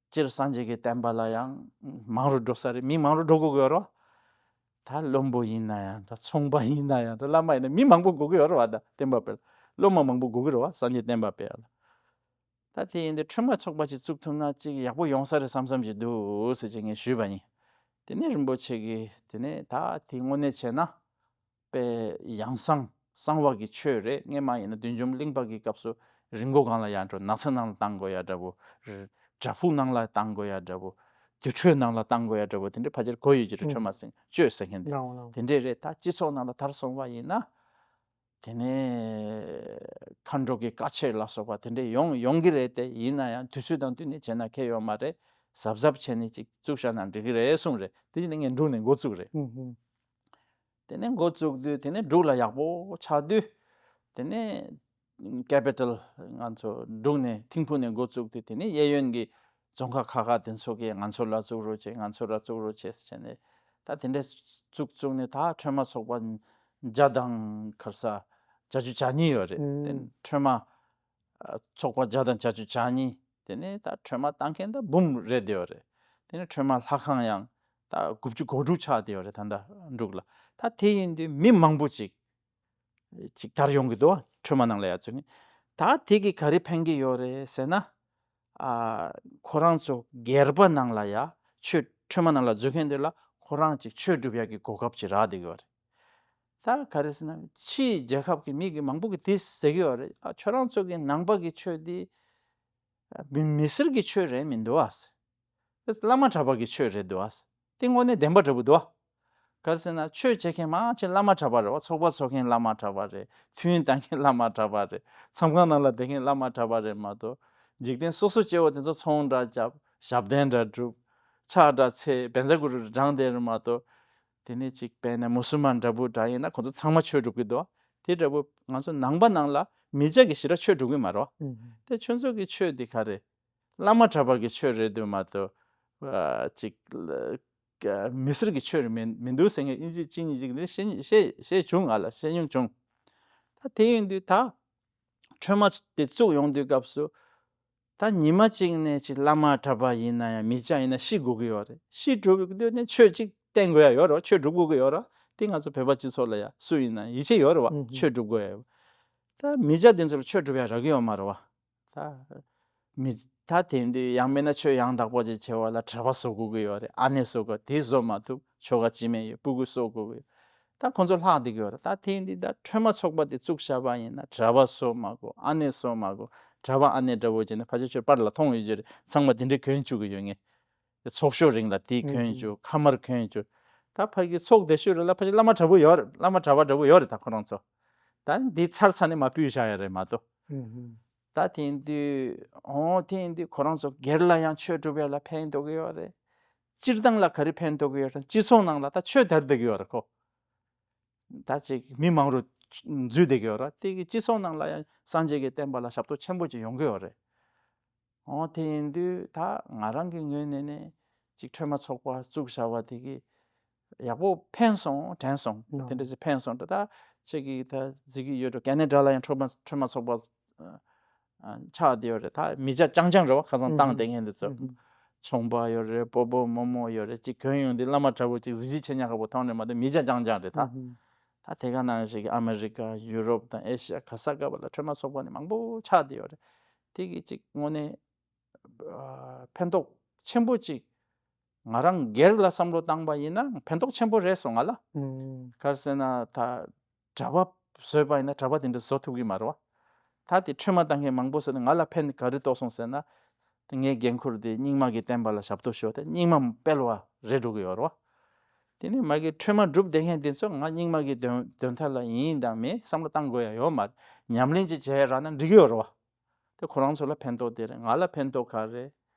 སྤྱིར་སངས་རྒྱས་ཀྱི་བསྟན་པ་ལ་ཡང་མང་རུ་འགྲོ་ས་རེད། མི་མང་རུ་འགྲོ་དགོས་ཀྱི་ཡོད་རེད་བ། ད་བློན་པོ་ཡིན་ན་ཡང་ད་ཚོང་པ་ཡིན་ན་ཡང་ད་བླ་མ་ཡིན་ན་མི་མང་པོ་དགོས་ཀྱི་ཡོད་རེད་བ། ད་བསྟན་པ་སྤེལ་སློབ་མ་མང་པོ་དགོས་ཀྱི་རེད་བ། སངས་རྒྱས་བསྟན་པ་སྤེལ་ཡག་ལ། ད་དེ་ཡིན་དུས་ཁྲོས་མ་ཚོགས་པ་ཅིག་བཙུགས་ཐུབ་ན་ཅིག་ཡག་པོ་ཡོང་ས་རེད་བསམ་བསམ་ཅིག་འདུག་ཟེར་ཅིག་ངས་ཞུས་པ་ཡིན། དེ་ནས་རིན་པོ་ཆེ་གིས་དེ་ནས་ད་དེ་དངོས་གནས་བྱས་ན། དཔེ་ཡང་གསང་གསང་བ་གི་ཆོས་རེད། སྔས་མ་ཡིན་ན་བདུད་འཇོམས་གླིང་པ་གི་སྐབས་སུ་རི་མགོ་སྒང་ལ་ཡར་འགྲོ་ནགས་ཚལ་ནང་ལ་བཏང་དགོས་ཡ་འདྲ་བོ། རི་བྲག་ཕུག་ནང་ལ་བཏང་དགོས་ཡ་འདྲ་བོ། དུར་ཁྲོད་ནང་ལ་བཏང་དགོས་ཡ་འདྲ་བོ་དེ་འདྲའི་ཕལ་ཆེར་གོ་ཡོད་ཀྱི་རེད། ཁྲོས་མ་ཟེར་གཅོད་ཟེར་མཁན་དེ། ལའོ་ལའོ། དེ་འདྲས་རེད། ད་སྤྱི་ཚོགས་ནང་ལ་དར་སོང་བ་ཡིན་ན། དེ་ནས་མཁའ་འགྲོ་གི་བཀའ་ཆད་ལ་སོགས་པ་དེ་འདྲས་ཡོང་ཡོང་གི་རེད། དེ་ཡིན་ན་ཡང་དུས་ཚོད་དང་བསྟུན་ནས་བྱས་ན་ཁེ་ཡོད་མ་རེད། གཟབ་གཟབ་བྱས་ནས་ཅིག་བཙུགས་བཞག་ན་འགྲིག་གི་རེད་གསུངས་རེད། དེ་བཞིན་ངས་འབྲུག་ནས་འགོ་བཙུགས་རེད། ཧུམ་ཧུམ། དེ་ནས་འགོ་བཙུགས་དུས་དེ་ནས་འབྲུག་ལ་ཡག་པོ་ཆགས་དུས། དེ་ནས་ཀེ་པི་ཊལ་ང་ཚོ་འབྲུག་ནས་ཐིམ་ཕུག་ནས་འགོ་བཙུགས་དུས་དེ་ནས་གཡས་གཡོན་གྱི་རྫོང་ཁག་ཁག་ཁག་དེ་ཚོ་གིས་ང་ཚོ་ལ་བཙུགས་རོགས་བྱེད། ང་ཚོ་ལ་བཙུགས་རོགས་བྱེད་ཟེར་བྱས་ནས། ད་དེ་འདྲས་བཙུགས་བཙུགས་ནས་ད་ཁྲོས་མ་ཚོགས་པ་བརྒྱ་དང་ག་རེ་ཟ། བརྒྱད་ཅུ་གྱ་གཉིས་ཡོད་རེད། ཨུམ། དེ་ཁྲོས་མ་ཚོགས་པ་བརྒྱ་དང་བརྒྱད་ཅུ་གྱ་གཉིས། དེ་ནས་ད་ཁྲོས་མ་བཏང་མཁན་ད་འབུམ་རེད་བསྡད་ཡོད་རེད། དེ་ནས་ཁྲོས་མ་ལྷ་ཁང་ཡང་ད་དགུ་བཅུ་གོ་དྲུག་ཆགས་བསྡད་ཡོད་རེད་ད་ལྟ་འབྲུག་ལ། ད་དེ་ཡིན་དུས་མི་མང་པོ་ཅིག་ཅིག་དར་ཡོང་གི་འདུག་བ། ཁྲོས་མ་ནང་ལ་ཡ་བཙུགས་ནས། ད་དེ་གིས་ག་རེ་ཕན་གྱི་ཡོད་རེད་ཟེར་ན། ཨ། ཁོ་རང་ཚོ་སྒེར་པ་ནང་ལ་ཡ་ཆོས་ཁྲོས་མ་ནང་ལ་འཛུལ་མཁན་དེ་ལ་ཁོ་རང་ཅིག་ཆོས་སྒྲུབ་ཡག་གི་གོ་སྐབས་ཅིག་རག་བསྡད་ཀྱི་ཡོད་རེད། ད་ག་རེ་ཟེར་ན་ཕྱིའི་རྒྱལ་ཁབ་ཀྱི་མི་གི་མང་པོ་གི་དེ་ཟེར་གྱི་ཡོད་རེད། ཨ། ཁྱོད་རང་ཚོ་གི་ནང་པ་གི་ཆོས་དེ་མི་མི་སེར་གྱི་ཆོས་རེད་མི་འདུག་ཨ། བླ་མ་གྲྭ་པ་གི་ཆོས་རེད་འདུག་ཨ། དེ་དངོས་གནས་བདེན་པ་འདྲ་པོ་འདུག་ཨ། ག་རེ་ཟེར་ན་ཆོས་བྱེད་མཁན་མང་ཆེ་བླ་མ་གྲྭ་པ་རེད་བ། ཚོགས་པ་འཚོགས་མཁན་བླ་མ་གྲྭ་པ་རེད། ཐུན་བཏང་མཁན་བླ་མ་གྲྭ་པ་རེད། མཚམས་ཁང་ནང་ལ་བསྡད་མཁན་བླ་མ་གྲྭ་པ་རེད་མ་གཏོགས། འཇིག་རྟེན་སོ་སོ་སྐྱེ་བོ་དེ་ཚོ་ཚོང་འདྲ་རྒྱབ། ཞབས་བརྟན་འདྲ་སྒྲུབ། ཕྱག་འདྲ་འཚལ། བཛྲ་གུ་རུ་བགྲངས་བསྡད་རེད་མ་གཏོགས། དེ་ནས་ཅིག་དཔེར་ན་མུ་སུལ་མན་འདྲ་པོ་འདྲ་ཡིན་ན་ཁོ་ཚོ་ཚང་མ་ཆོས་སྒྲུབ་ཀྱི་འདུག་དེ་འདྲ་པོ་ང་ཚོ་ནང་པ་ནང་ལ་མི་སྐྱ་གི་ཞེ་དྲག་ཆོས་སྒྲུབ་ཀྱི་མ་རེད་བ། ཨུམ། དེ་ཁྱོད་ཚོ་གི་ཆོས་དེ་ག་རེ། བླ་མ་གྲྭ་པ་གི་ཆོས་རེད་འདུག་མ་གཏོགས། ཨ། ཅིག་ལ་ཀ་མི་སེར་གྱི་ཆོས་རེད་མི་མི་འདུག་ཟེར་མཁན་ཨིན་ཅི་ཅི་ཉི་ཅིག་འདི་བཤད་བཤད་བཤད་བྱུང་། ང་ལ་བཤད་མྱོང་བྱུང་། ད་དེ་ཡིན་དུས་ད་ཁྲོས་མ་དེ་བཙུགས་ཡོང་དུས་སྐབས་སུ། ད་ཉི་མ་གཅིག་ནས་ཅིག་བླ་མ་གྲྭ་པ་ཡིན་ན་ཡང་མི་སྐྱ་ཡིན་ན་ཤི་དགོས་ཀྱི་ཡོད་རེད། ཤི་འགྲོ་གི་འདོད་ནས་ཆོས་གཅིག་བསྟན་དགོས་ཡ་ཡོད་རེད་བ། ཆོས་སྒྲུབ་དགོས་ཀྱི་ཡོད་རེད་བ། དེ་ང་ཚོ་བོད་པ་སྤྱི་ཚོགས་ལ་ཡ་སུ་ཡིན་ན་ཡིད་ཆེས་ཡོད་རེད་བ། ཨུ་ཧུ། ཆོས་སྒྲུབ་དགོས་ཡ་ཡོད། ད་མི་སྐྱ་དེ་ཚོ་ལ་ཆོས་སྒྲུབ་ཡ་རག་གི་ཡོད་མ་རེད་བ། ད་མི་ད་དེང་དུས་ཡང་མིན་ན་ཆོས་ཡང་དག་པོ་ཅིག་བྱེད་པ་ལ་གྲྭ་པ་བཟོ་དགོས་ཀྱི་ཡོད་རེད། ཨ་ནེ་བཟོ་དགོས། དེ་བཟོ་མ་ཐུབ་ཆོ་ག་ཅི་མེད་ཡོད། སྤུ་གུ་གསོ་དགོས་ཀྱི་ཡོད། ད་ཁོང་ཚོ་ལྷག་བསྡད་ཀྱི་ཡོད་རེད། ད་དེང་དུས་ད་ཁྲོས་མ་ཚོགས་པ་དེ་བཙུགས་བཞག་པ་ཡིན་ན་གྲྭ་པ་བཟོ་མ་དགོས། ཨ་ནེ་བཟོ་མ་དགོས། གྲྭ་པ་ཨ་ནེ་འདྲ་པོ་བྱས་ནས་ཕལ་ཆེར་ཆོས་པར་ལ་མཐོང་ཡོད་ཀྱི་རེད། ཚང་མ་དེ་འདྲའི་གྱོན་བཅུག་གི་ཡོད་ངེས། ཚོགས་ཤོག་རིང་ལ་དེ་གྱོན་བཅུག་ཁ་དམར་གྱོན་བཅུག་ད་ཕ་གི་ཚོགས་དེ་ཤོད་རེད་ལ་ཕ་གི་བླ་མ་གྲྭ་པོ་ཡོད་རེད། བླ་མ་གྲྭ་པ་འདྲ་པོ་ཡོད་རེད། ད་ཁོ་རང་ཚོ་ད་འདི་ཚར་ཚར་ནས་མ་ཕུད་བཞག་ཡ་རེད་མ་གཏོགས། ཨུ་ཧུ། ད་དེང་དུས་འོ་དེང་དུས་ཁོ་རང་ཚོ་སྒེར་ལ་ཡང་ཆོས་སྒྲུབ་ཡ་ལ་ཕན་ཐོགས་ཀྱི་ཡོད་རེད། སྤྱིར་བཏང་ལ་ག་རེ་ཕན་ཐོགས་ཀྱི་ཡོད་རེད། སྤྱི་ཚོགས་ནང་ལ་ད་ཆོས་དར་བསྡད་ཀྱི་ཡོད་རེད་ཁོ། ད་ཅིག་མི་མང་རུ་འཛུལ་བསྡད་ཀྱི་ཡོད་རེད། དེ་གི་སྤྱི་ཚོགས་ནང་ལ་ཡང་སངས་རྒྱས་ཀྱི་བསྟན་པ་ལ་ཞབས་ཏོག་ཆེན་པོ་ཅིག་ཡོང་གི་ཡོད་རེད། འོ་དེ་ཡིན་དུས་ད་ང་རང་གི་ངོས་ནས་ནས་ཅིག་ཁྲོས་མ་ཚོགས་པ་བཙུགས་བཞག་པ་དེ་གི་ཡག་པོ་ཕན་སོང་དྲན་སོང་། ནོ། དེ་འདྲ་ཅིག་ཕན་སོང་། ད་ད་ཁྱེད་ཀྱིས་ད་གཟིགས་ཀྱི་ཡོད་འགྲོ། ཁེ་ན་ཌ་ལ་ཡང་ཁྲོས་མ་ཁྲོས་མ་ཚོགས་པ་ཨ་ཨ་ཆགས་བསྡད་ཡོད་རེད། ད་མི་སྐྱ་རྐྱང་རྐྱང་རེད་བ། ཁ་སང་བཏང་བསྡད་མཁན་དེ་ཚོ། ཨུ་ཧུ། ཚོང་པ་ཡོད་རེད། སྤོ་བོ་རྨོ་མོ་ཡོད་རེད། ཅིག་གྱོན་ཡོང་དུས་བླ་མ་གྲྭ་པོ་ཅིག་གཟི་བརྗིད་ཆེ་ཉག་ཁ་པོ་མཐོང་རེད་མ་གཏོགས་མི་སྐྱ་རྐྱང་རྐྱང་རེད་ད། ཨུ་ཧུ། ད་དེ་ག་ནང་བཞིན་གྱི་ཨ་མི་རི་ཀ་ཡུ་རོབ་དང་ཨེ་ཤི་ཡ་ག་ས་ག་བ་ལ་ཁྲོས་མ་ཚོགས་པ་ནི་མང་པོ་ཆགས་བསྡད་ཡོད་རེད། དེ་གི་ཅིག་དངོས་གནས་ཨ་ཕན་ཐོགས་ཆེན་པོ་ཅིག་ང་རང་སྒེར་ལ་བསམ་བློ་བཏང་པ་ཡིན་ན་ཕན་ཐོགས་ཆེན་པོ་རེད་སོང་ང་ལ། ཨུམ། ག་རེ་ཟེར་ན་ད་གྲྭ་པ་བཟོས་པ་ཡིན་ན་གྲྭ་པ་དེ་འདྲ་བཟོ་ཐུབ་ཀྱི་མ་རེད་བ། ད་དེ་ཁྲོས་མ་བཏང་མཁན་མང་པོ་བཟོས་ནས་ང་ལ་ཕན་ག་རེ་ཐོགས་སོང་ཟེར་ན། དེ་ངའི་འགན་ཁུར་དེ་རྙིང་མ་གི་བསྟན་པ་ལ་ཞབས་ཏོག་ཞུ་བ་དེ་རྙིང་མ་སྤེལ་བ་རེད་འགྲོ་གི་ཡོད་རེད་བ། དེ་ནས་མ་གི་ཁྲོས་མ་སྒྲུབ་བསྡད་མཁན་དེ་ཚོ་ང་རྙིང་མ་གི་དོན་དོན་དག་ལ་ཡིན་དང་མིན་བསམ་བློ་བཏང་དགོས་ཡ་ཡོད་མ་རེད། ཉམས་ལེན་ཅིག་བྱས་རག་ན་འགྲིག་གི་ཡོད་རེད་བ། དེ་ཁོ་རང་ཚོ་ལ་ཕན་ཐོགས་དེ་རེད། ང་ལ་ཕན་ཐོགས་ག་རེ།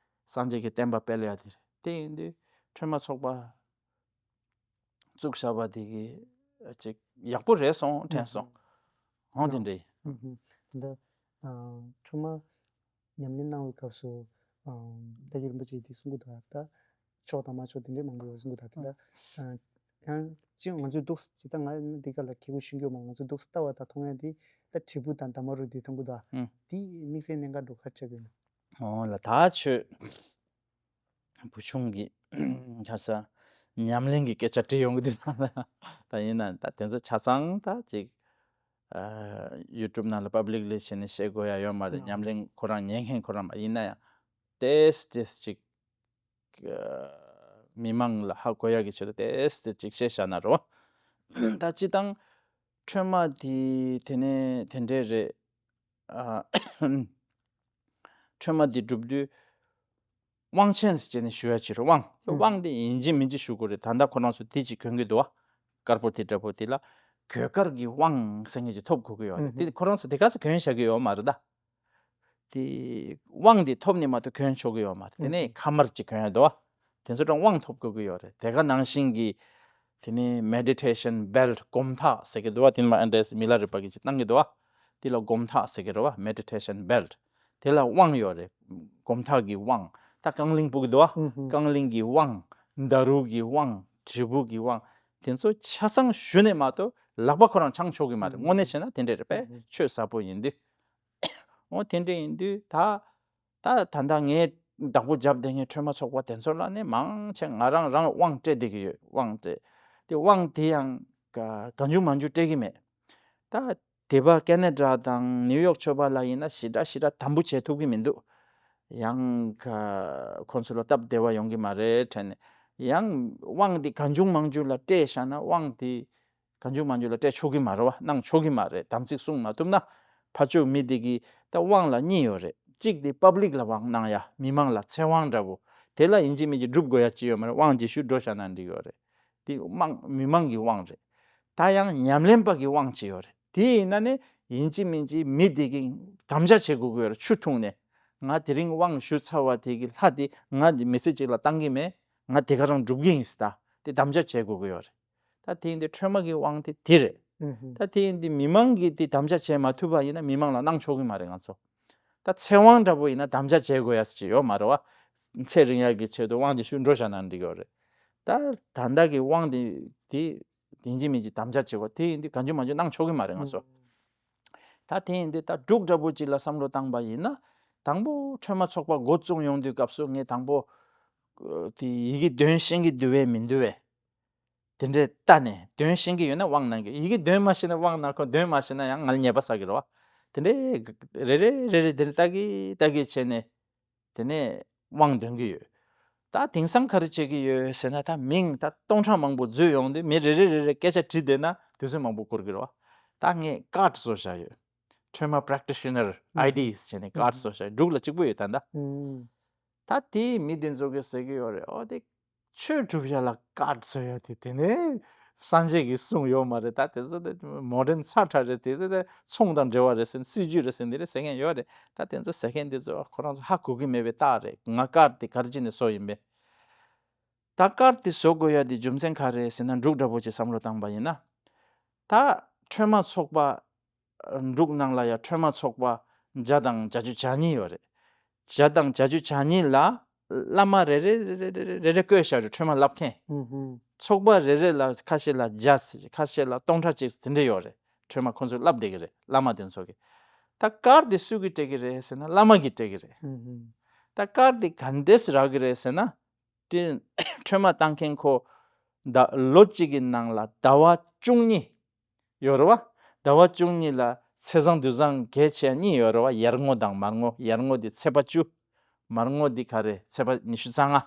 སངས་རྒྱས་ཀྱི་བསྟན་པ་སྤེལ་ཡ་དེ་རེད། དེ་ཡིན་དུས་ཁྲོས་མ་ཚོགས་པ་བཙུགས་བཞག་པ་དེ་གི་ཅིག་ཡག་པོ་རེད་སོང་དྲན་སོང་། ཧོང་དེ་འདྲ་ཡིན། ཨུ་ཧུམ། འདི་ཨ་ཁྲོས་མ་ཉམས་ལེན་གནང་བའི་སྐབས་སུ་ཨ་ད་གི་རིན་པོ་ཆེ་དེ་གསུང་གི་འདུག་ད་ཆོག་དང་མ་ཆོག་དེ་འདྲའི་མང་པོ་ཡོད་གསུང་གི་འདུག་ད་ད་ཨ་ཡང་ཅི་ང་ཚོས་འདུག་ཅི་ད་ང་འདི་ག་ལ་ཁྱེད་ཀྱིས་ཤེས་ཀྱི་ཡོད་མ། ང་ཚོས་འདུག་ལྟ་བ་དང་མཐོང་ཡ་དེ་ད་དྲིལ་བུ་དང་འདབ་མ་རུ་དེ་མཐོང་གི་འདུག་ཨ་ཨུ། དེ་དམིགས་བསལ་གནད་འགག་འགྲོ་ག་ཆགས་ཀྱི་ཡོད། འོ་ལ་ད་ཆོས་བུ་ཆུང་གི་ཁ་ས་ཉམས་ལེན་གྱི་སྐད་ཆ་དྲིས་ཡོང་གི་འདུག་ད་ཡིན་ན་ད་དེ་ཚོ་ཆ་ཚང་ད་ཅིག་ཨ་ཡུ་ཊུབ་ནང་ལ་པབ་ལིག་ལི་བྱས་ནས་བཤད་དགོས་ཡ་ཡོད་མ་རེད། ཨ་ཉམས་ལེན་ཁོ་རང་ཉན་མཁན་ཁོ་རང་མ་ཡིན་ན་ཡང་ཏེས་ཏེས་ཅིག་ཨ་མི་མང་ལ་ཧ་གོ་ཡ་གི་ཆེད་དུ་ཏེས་ཏེས་ཅིག་བཤད་བཞག་ན་རོ། ད་སྤྱི་བཏང་ཁྲོས་མ་དེ་དེ་ནས་དེ་འདྲས་རེད། ཨ་ཁྲོས་མ་དེ་སྒྲུབ་དུས་དབང་ཆེན་ཟེར་བྱས་ནས་ཞུ་ཡ་ཅིག་རེད། དབང་། ཨུ་ཧུམ། དབང་དེ་ཡིན་གཅིག་མིན་གཅིག་ཞུ་དགོས་རེད། ད་ལྟ་ཁོ་རང་ཚོ་དེ་ཅིག་གྱོན་གི་འདུག་བ། དཀར་པོ་དེ་འདྲ་པོ་དེ་ལ་གོས་དཀར་གྱི་དབང་ཟེར་མཁན་ཅིག་ཐོབ་དགོས་ཀྱི་ཡོད་རེད། ཨུ་ཧུམ། དེ་ཁོ་རང་ཚོ་དེ་ག་ཚོད་གྱོན་བཞག་གི་ཡོད་མ་རེད་ད། དེ་དབང་དེ་ཐོབ་ནས་མ་གཏོགས་གྱོན་ཆོག་གི་ཡོད་མ་རེད། དེ་ནས་ཨུ་ཧུམ། ཁ་དམར་ཅིག་གྱོན་ཡ་འདུག་བ། དེ་ཚོ་རང་དབང་ཐོབ་དགོས་ཀྱི་ཡོད་རེད། དེ་ག་ནང་བཞིན་གྱི་དེ་ནས་མེ་ཌི་ཊེ་ཤན་བེལ་ཊི། སྒོམ་ཐག་ཟེར་གི་འདུག་བ། དེ་ནས་མ་ཨ་འདྲས་མི་ལ་རས་པ་གིས་ཅིག་བཏང་གི་འདུག་བ། དེ་ལ་སྒོམ་ཐག་ཟེར་གི་རེད་བ། མེ་ཌི་ཊེ་ཤན་བེལ་ཊི། དེ་ལ་དབང་ཡོད་རེད། སྒོམ་ཐག་གི་དབང་། ད་རྐང་གླིང་སྤུ་གི་འདུག་བ། ཨུ་ཧུམ། རྐང་གླིང་གི་དབང་། ཌཱ་རུ་གི་དབང་། དྲིལ་བུ་གི་དབང་། དེ་ཚོ་ཆ་ཚང་ཞུས་ནས་མ་གཏོགས་ལག་པ་ཁོ་རང་འཆང་ཆོག་གི་མ་རེད། ཨུ་ཧུམ། དངོས་གནས་བྱས་ན་དེ་འདྲས་རེད་པས། ཨུ་ཧུམ། ཆོས་ཟབ་པོ་ཡིན་དུས། འོ་དེ་འདྲས་ཡིན་དུས་ད་ད་ད་ལྟ་ངས་བདག་པོ་བརྒྱབ་བསྡད་མཁན་ཁྲོས་མ་ཚོགས་པ་དེ་ཚོ་ལ་ནི་མང་ཆེ་ང་རང་རང་དབང་སྤྲད་བསྡད་ཀྱི་ཡོད། དབང་སྤྲད། དེ་དབང་དེ་ཡང་ག་གང་བྱུང་མང་བྱུང་སྤྲད་ཀྱི་མེད། ད་དེ་པ་ཀེ་ན་ཌ་དང་ནིའུ་ཡོག་ཆོས་པ་ལ་ཡིན་ན་ཞེ་དྲག་ཞེ་དྲག་དམ་པོ་བྱེད་ཐུབ་ཀྱི་མི་འདུག་ཡང་ག་ཁོང་ཚོ་ལ་སྟབས་བདེ་བ་ཡོང་གི་མ་རེད་དྲན་ནས། ཡང་དབང་དེ་གང་བྱུང་མང་བྱུང་ལ་སྤྲད་བཞག་ན་དབང་དེ་གང་བྱུང་མང་བྱུང་ལ་སྤྲད་ཆོག་གི་མ་རེད་བ། གནང་ཆོག་གི་མ་རེད། དམ་ཚིག་སྲུང་མ་ཐུབ་ན། ཕར་ཕྱོགས་མི་དེ་གིས་ད་དབང་ལ་གཉིས་ཡོད་རེད། གཅིག་དེ་པབ་ལིག་ལ་དབང་གནང་ཡ། མི་མང་ལ་ཚེ་དབང་འདྲ་པོ། དེ་ལ་ཡིན་གཅིག་མིན་གཅིག་སྒྲུབ་དགོས་ཡ་ཅི་ཡོད་མ་རེད། དབང་ཅིག་ཞུས་འགྲོ་བཞག་ན་འགྲིག་ཡོད་རེད། དེ་དམངས་མི་མང་གི་དབང་རེད། ད་ཡང་ཉམས་ལེན་པ་གི་དབང་ཅིག་ཡོད་རེད། དེ་ཡིན་ན་ནི་ཡིན་གཅིག་མིན་གཅིག་མི་དེ་གིས་དམ་བཅའ་བྱེད་དགོས་ཀྱི་ཡོད་རེད། ཆུ་འཐུང་ནས་ང་དེ་རིང་དབང་ཞུས་ཚར་བ་དེ་གི་ལྷ་དེ་ང་མི་ཚེ་གཅིག་ལ་བཏང་གི་མེད། ང་དེ་ག་རང་སྒྲུབ་གི་ཡིན་ཟེར་ད་དེ་དམ་བཅའ་བྱེད་དགོས་ཀྱི་ཡོད་རེད། ད་དེ་ཡིན་དུས་ཁྲོས་མ་གི་དབང་དེ་དེ་རེད། ཨུ་ཧུམ། ད་དེ་ཡིན་དུས་མི་མང་གིས་དེ་དམ་བཅའ་བྱེད་མ་ཐུབ་པ་ཡིན་ན་མི་མང་ལ་གནང་ཆོག་གི་མ་རེད་ང་ཚོ། ད་ཚེ་དབང་འདྲ་པོ་ཡིན་ན་དམ་བཅའ་བྱེད་དགོས་ཡ་ཅིག་ཡོད་མ་རེད་བ། ཚེ་རིང་ཡ་གི་ཆེད་དུ་དབང་དེ་ཞུས་འགྲོ་བཞག་ན་འགྲིག་ཡོད་རེད། ད་ད་ལྟ་གི་དབང་དེ་དེ་ཡིན་གཅིག་མིན་གཅིག་དམ་བཅའ་བྱེད་དགོས། དེ་ཡིན་དུས་གང་བྱུང་མང་བྱུང་གནང་ཆོག་གི་མ་རེད་ང་ཚོ། ཨུ་ཧུམ། ད་དེ་ཡིན་དུས་ད་འབྲུག་འདྲ་པོ་ཅིག་ལ་བསམ་བློ་བཏང་པ་ཡིན་ན། དང་པོ་ཁྲོས་མ་ཚོགས་པ་འགོ་བཙུགས་ཡོང་དུས་སྐབས་སུ་ངས་དང་པོ་དེ་ཡི་གེ་འདོན་ཤེས་ཀྱི་འདུག་བས་མི་འདུག་བས། དེ་འདྲས་ལྟ་ནས་འདོན་ཤེས་ཀྱི་ཡོད་ན་དབང་གནང་གི། ཡི་གེ་འདོན་མ་ཤེས་ན་དབང་གནང་ཁོ། འདོན་མ་ཤེས་ན་ཡང་ང་ལ་ཉེས་པ་བསགས་ཀྱི་རེད་བ། དེ་འདྲས་རེ་རེ་རེ་རེ་དེ་འདྲས་ལྟ་གི་ལྟ་གི་བྱས་ནས་དེ་ནས་དབང་འདོན་གྱི་ཡོད། ད་དེང་སང་ག་རེ་བྱེད་ཀྱི་ཡོད་ཟེར་ན་ད་མིང་ད་སྟོང་ཕྲག་མང་པོ་འཛུལ་ཡོང་དུས་མི་རེ་རེ་རེ་རེ་སྐད་ཆ་དྲིས་བསྡད་ན་དུས་ཚོད་མང་པོ་འགོར་གྱི་རེད་བ། ད་ངས་ཀཱཌ་བཟོ་བཞག་ཡོད། ཁྲོས་མ་པྲེག་ཊི་ཤི་ནར་ཨུ་ཨའི་ཌི་ཟེར་ནས་ཀཱཌ་བཟོ་བཞག་ཡོད། འབྲུག་ལ་གཅིག་པུ་ཡོད་ད་ད། ཨུ། ད་དེའི་མི་དེ་ཚོ་གིས་ཟེར་གྱི་ཡོད་རེད། ཨོ་དེ་ཆོས་སྒྲུབ་ཡ་ལ་ཀཱཌ་བཟོ་ཡ་དེ་དེ་ནས་སངས་རྒྱས་ཀྱིས་གསུངས་ཡོད་མ་རེད། ད་དེ་ཚོ་དེ་མོ་ཌན་ཚ་དྲགས་རེད། དེ་ཚོ་དེ་ཚོང་དང་འབྲེལ་བ་རེད་ཟེར། སྲིད་ཇུས་རེད་ཟེར། འདི་རེད་ཟེར་མཁན་ཡོད་རེད། ད་དེ་ཚོ་ཟེར་མཁན་དེ་ཚོ་ཁོ་རང་ཚོ་ཧ་གོ་གི་མེད་པའི་རྟགས་རེད། ང་ཀཱཌ་དེ་ག་རེ་བྱས་ནས་བཟོ་ཡིན་པས། ད་ཀཱཌ་དེ་བཟོ་དགོས་ཡ་དེ་རྒྱུ་མཚན་ག་རེ་ཟེར་ན་འབྲུག་འདྲ་པོ་ཅིག་བསམ་བློ་བཏང་པ་ཡིན་ན། ད་ཁྲོས་མ་ཚོགས་པ་འབྲུག་ནང་ལ་ཡ་ཁྲོས་མ་ཚོགས་པ་བརྒྱ་དང་བརྒྱད་ཅུ་གྱ་གཉིས་ཡོད་རེད། བརྒྱ་དང་བརྒྱད་ཅུ་གྱ་གཉིས་ལ་བླ་མ་རེ་རེ་རེ་རེ་རེ་རེ་རེ་བསྐོས་བཞག་རེད། ཁྲོས་མ་བསླབ་མཁན། ཨུ་ཧུ། ཚོགས་པ་རེ་རེ་ལ་ཁ་ཤས་ལ་བརྒྱ་ཙམ་ཅིག་ཁ་ཤས་ལ་སྟོང་ཕྲག་གཅིག་དེ་འདྲ་ཡོད་རེད། ཁྲོས་མ་ཁོང་ཚོས་བསླབ་བསྡད་ཀྱི་རེད། བླ་མ་དེ་ཚོ་གིས། ད་ཀཱཌ་དེ་སུ་གིས་སྤྲད་ཀྱི་རེད་ཟེར་ན་བླ་མ་གིས་སྤྲད་ཀྱི་རེད། ཨུ་ཧུ། ད་ཀཱཌ་དེ་ག་འདྲས་རག་གི་རེད་ཟེར་ན། དེ་ཁྲོས་མ་བཏང་མཁན་ཁོ་ད་ལོ་གཅིག་གི་ནང་ལ་ཟླ་བ་བཅུ་གཉིས་ཡོད་རེད་བ། ཟླ་བ་བཅུ་གཉིས་ལ་ཚེས་བཟང་དུས་བཟང་གལ་ཆེ་གཉིས་ཡོད་རེད་བ། ཡར་ངོ་དང་མར་ངོ། ཡར་ངོ་དེ་ཚེས་པ་བཅུ། མར་ངོ་དེ་ག་རེ། ཚེས་པ་ཉི་ཤུ་རྩ་ལྔ།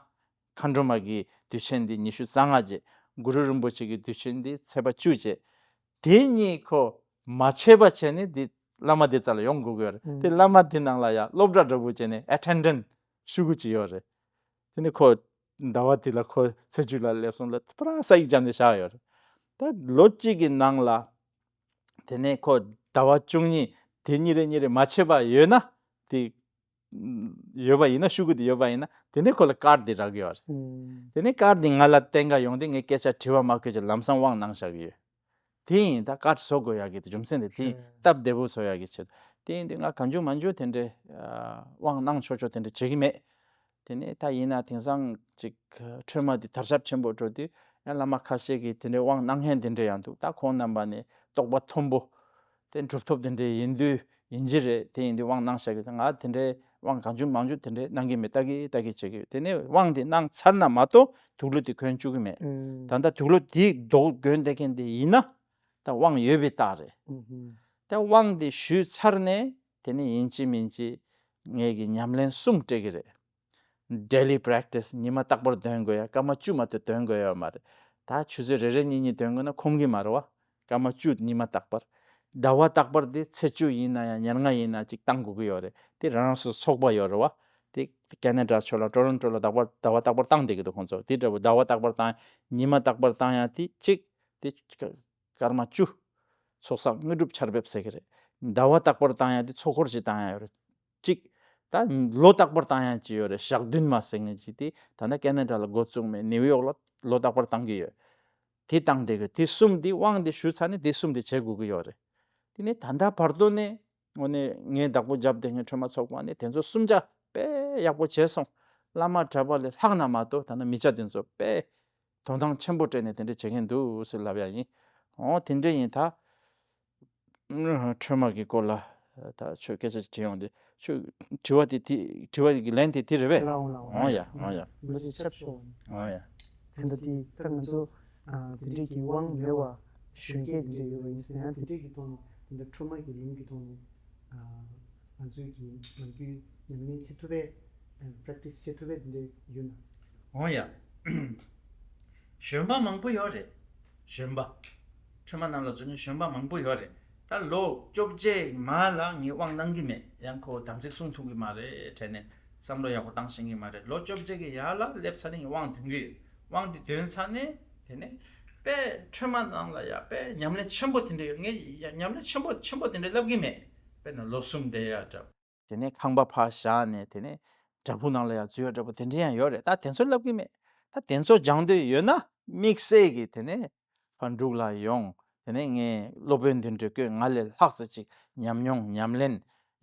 མཁའ་འགྲོ་མ་གི་དུས་ཆེན་དེ་ཉི་ཤུ་རྩ་ལྔ་བྱས། གུ་རུ་རིན་པོ་ཆེ་གི་དུས་ཆེན་དེ་ཚེས་པ་བཅུ་བྱས། དེ་གཉིས་ཁོ་མ་ཆད་པ་བྱས་ནས་དེ་བླ་མ་དེ་རྩ་ལ་ཡོང་དགོས་ཀྱི་ཡོད་རེད། ཨུ། དེ་བླ་མ་དེ་ནང་ལ་ཡང་སློབ་གྲྭ་འདྲ་པོ་བྱས་ནས་ཨེ་ཊེན་ཌེན་ཊི་ཞུ་དགོས་ཀྱི་ཡོད་རེད། དེ་ནས་ཁོ་ཟླ་བ་དེ་ལ་ཁོ་ཚེས་བཅུ་ལ་སླེབས་སོང་ལ་པུ་ར་ས་ཡིག་བརྒྱབ་ནས་བཞག་ཡོད་རེད། ད་ལོ་གཅིག་གི་ནང་ལ་དེ་ནས་ཁོ་ཟླ་བ་བཅུ་གཉིས་དེ་གཉིས་རེ་གཉིས་རེ་མ་ཆད་པ་ཡོད་ན་དེ་ ཡོད་པ་ཡིན་ན། ཤོག་གུ་དེ་ཡོད་པ་ཡིན་ན། དེ་ནས་ཁོ་ལ་ཀར་དེ་རག་གི་ཡོད་རེད། ཨུམ། དེ་ནས་ཀར་དེ་ང་ལ་བསྟན་ག་ཡོང་དུས་ངས་སྐད་ཆ་དྲི་བ་མ་བཀོད་ཀྱི་ལམ་སང་དབང་གནང་བཞག་གི་ཡོད། དེ་ཡིན་ད་ཀར་བཟོ་དགོས་ཡག་གི་རྒྱུ་མཚན་དེ་དེ་ཡིན། ཨུམ། སྟབས་བདེ་པོ་བཟོ་ཡག་གི་ཆེད། དེ་ཡིན་དུས་ང་གང་བྱུང་མང་བྱུང་དེ་འདྲའི་དབང་གནང་ཆོག་ཆོག་དེ་འདྲ་བྱེད་ཀྱི་མེད། དེ་ནས་ད་ཡིན་ན་དེང་སང་ཅིག་ཁྲོས་མ་དེ་དར་ཁྱབ་ཆེན་པོ་འགྲོ་དུས་ཡང་བླ་མ་ཁ་ཤས་ཀྱིས་དེ་འདྲའི་དབང་གནང་མཁན་དེ་འདྲ་ཡང་འདུག་ད་ཁོང་རྣམ་པ་ནི་རྟོགས་པ་མཐོན་པོ་དེ་གྲུབ་ཐོབ་དེ་འདྲ་ཡིན་དུས་ཡིན་གྱི་རེད། དེ་ཡིན་དུས་དབང་གནང་བཞག་གི། ང་དེ་འདྲའི་དབང་གང་བྱུང་མང་བྱུང་དེ་འདྲའི་གནང་གི་མེད། ལྟ་གི་ལྟ་གི་བྱེད་ཀྱི་ཡོད། དེ་ནས་དབང་དེ་གནང་ཚར་ན་མ་གཏོགས་དུག་ལོག་དེ་གོན་བཅུག་གི་མེད། ཨུམ། ད་ལྟ་དུག་ལོག་དེ་རྡོག་གོན་བསྡད་མཁན་དེ་ཡིན་ན་ད་དབང་ཡོད་པའི་རྟགས་རེད། ཨུམ། ད་དབང་དེ་ཞུས་ཚར་ནས་དེ་ནས་ཡིན་གཅིག་མིན་གཅིག་ངེད་ཀྱི་ཉམས་ལེན་གསུམ་སྤྲད་ཀྱི་རེད། Daily practice ཉི་མ་རྟག་པར་འདོན་དགོས་ཡ། སྐར་མ་བཅུ་མ་གཏོགས་འདོན་དགོས་ཡ་མ་རེད། ད་ཆུ་ཚོད་རེ་རེ་གཉིས་གཉིས་འདོན་དགོས་ན་ཁོམ་གི་མ་རེད་བ། སྐར་མ་བཅུ་ཉི་མ་རྟག་པར། ཟླ་བ་རྟག་པར་དེ་ཚེས་བཅུ་ཡིན་ན་ཡང་ཉེར་ལྔ་ཡིན་ན་ཅིག་བཏང་དགོས་ཀྱི་ཡོད་རེད། དེ་རང་རང་སོ་ཚོགས་པ་ཡོད་རེད་བ། དེ་ཀེ་ན་ཌ་ཕྱོགས་ལ་ཊོ་རོན་ཊོ་ལ་ཟླ་བ་ཟླ་བ་རྟག་པར་བཏང་བསྡད་ཀྱི་འདུག་ཁོང་ཚོ། དེ་འདྲ་བོ་ཟླ་བ་རྟག་པར་བཏང་ཉི་མ་རྟག་པར་བཏང་ཡ་དེ་གཅིག་དེ་སྐར་མ་བཅུ། ཚོགས་བསགས་དངོས་གྲུབ་ཆར་འབེབས་ཟེར་གྱི་རེད། ཟླ་བ་རྟག་པར་བཏང་ཡ་དེ་ཚོགས་འཁོར་ཅིག་བཏང་ཡ་ཡོད་རེད། གཅིག་ད་ལོ་རྟག་པར་བཏང་ཡ་ཅིག་ཡོད་རེད། ཞག་བདུན་མ་ཟེར་མཁན་ཅིག་དེ་ད་ལྟ་ཀེ་ན་ཌ་ལ་འགོ་བཙུགས་མེད། ནིའུ་ཡོག་ལ་ལོ་རྟག་པར་བཏང་གི་ཡོད། དེ་བཏང་བསྡད་ཀྱི། དེ་གསུམ་དེ་དབང་དེ་ཞུས་ཚར་ནས་དེ་གསུམ་དེ་བྱེད་དགོས་ཀྱི་ཡོད་རེད། དེ་ནས་ད་ལྟ་བར་དུ་ནས་དངོས་གནས་ངས་བདག་པོ་བརྒྱབ་བསྡད་མཁན་ཁྲོས་མ་ཚོགས་པ་ནི་དེ་ཚོ་གསུམ་ཆ་དཔེ་ཡག་པོ་བྱས་སོང་། བླ་མ་གྲྭ་པ་ལས་ལྷག་ན་མ་གཏོགས་ད་ལྟ་མི་སྐྱ་དེ་ཚོ་དཔེ་དོ་སྣང་ཆེན་པོ་སྤྲད་ནས་དེ་འདྲ་བྱེད་མཁན་འདུག་ཟེར་ལབ་ཡ་ཡིན། འོ་དེ་འདྲ་ཡིན་ད། ཁྲོས་མ་གི་སྐོར་ལ་ད་ཁྱོད་སྐད་ཆ་དྲིས་ཡོང་དུས་ཁྱོད་དྲི་བ་དེ་དེ་དྲི་བ་གི་ལན་དེ་དེ་རེད་པས། ལའོ་ལའོ། འོ་ཡ་འོ་ཡ། ལོ་ཅིག་ཆབ་ཤོག་འོ་ཡ། དེ་འདྲ་དེ་ད་ང་ཚོ་དེ་འདྲས་ཀྱི་དབང་མེད་པ་གཞོན་སྐྱེས་དེ་འདྲ་ཡོད་པ་ཡིན་ཟེར་ན་ཡང་དེ་འདྲས་ཀྱི་ཐོག་ནས་དེ་འདྲ་ཁྲོས་མ་གི་ལུང་གི་ཐོག་ནས་ང་ཚོའི་གི་ནམ་རྒྱུན་ཉམས་ལེན་བྱེད་ཐུབ་པའི་པེ་རེག་ཊི་སི་བྱེད་ཐུབ་པའི་དེ་འདྲ་ཡོད་ན། འོ་ཡ། གཞོན་པ་མང་པོ་ཡོད་རེད། གཞོན་པ། ཁྲོས་མ་ནང་ལ་འཛུལ་མཁན་གཞོན་པ་མང་པོ་ཡོད་རེད། ད་ལོ་བཅོ་བརྒྱད་མ་ལ་ངས་དབང་གནང་གི་མེད། ཡང་ཁོ་དམ་ཚིག་སྲུང་ཐུབ་ཀྱི་མ་རེད་དྲན་ནས་བསམ་བློ་ཡག་པོ་བཏང་ཤེས་ཀྱི་མ་རེད། ལོ་བཅོ་བརྒྱད་ཀྱི་ཡར་ལ་སླེབས་ཚར་ནས་ངས་དབང་འདོན་གྱི་ཡོད། དབང་འདི་འདོན་ཚར་ནས་དེ་ནས་དཔེ་ཁྲོས་མ་ནང་ལ་ཡ་དཔེ་ཉམས་ལེན་ཆེན་པོ་དེ་འདྲ་ཡོད། ངས་ཉམས་ལེན་ཆེན་པོ་ཆེན་པོ་དེ་འདྲ་བསླབ་ཀྱི་མེད། དཔེར་ན་ལོ་གསུམ་བསྡད་ཡ་འདྲ། དེ་ནས་ཁང་པ་ཕར་བཞག་ནས་དེ་ནས་བྲག་ཕུག་ནང་ལ་ཡང་འཛུལ་ཡ་འདྲ་པོ་དེ་འདྲ་ཡང་ཡོད་རེད། ད་དེ་ཚོ་བསླབ་ཀྱི་མེད། ད་དེ་ཚོ་སྦྱང་འདོད་ཡོད་ན་དམིགས་བསལ་གྱི་དེ་ནས་ཕར་འབྲུག་ལ་ཡོང་། དེ་ནས་ངས་སློབ་དཔོན་དེ་འདྲ་བསྐོས། ང་ལས་ལྷག་ཙམ་ཅིག་ཉམས་མྱོང་ཉམས་ལེན་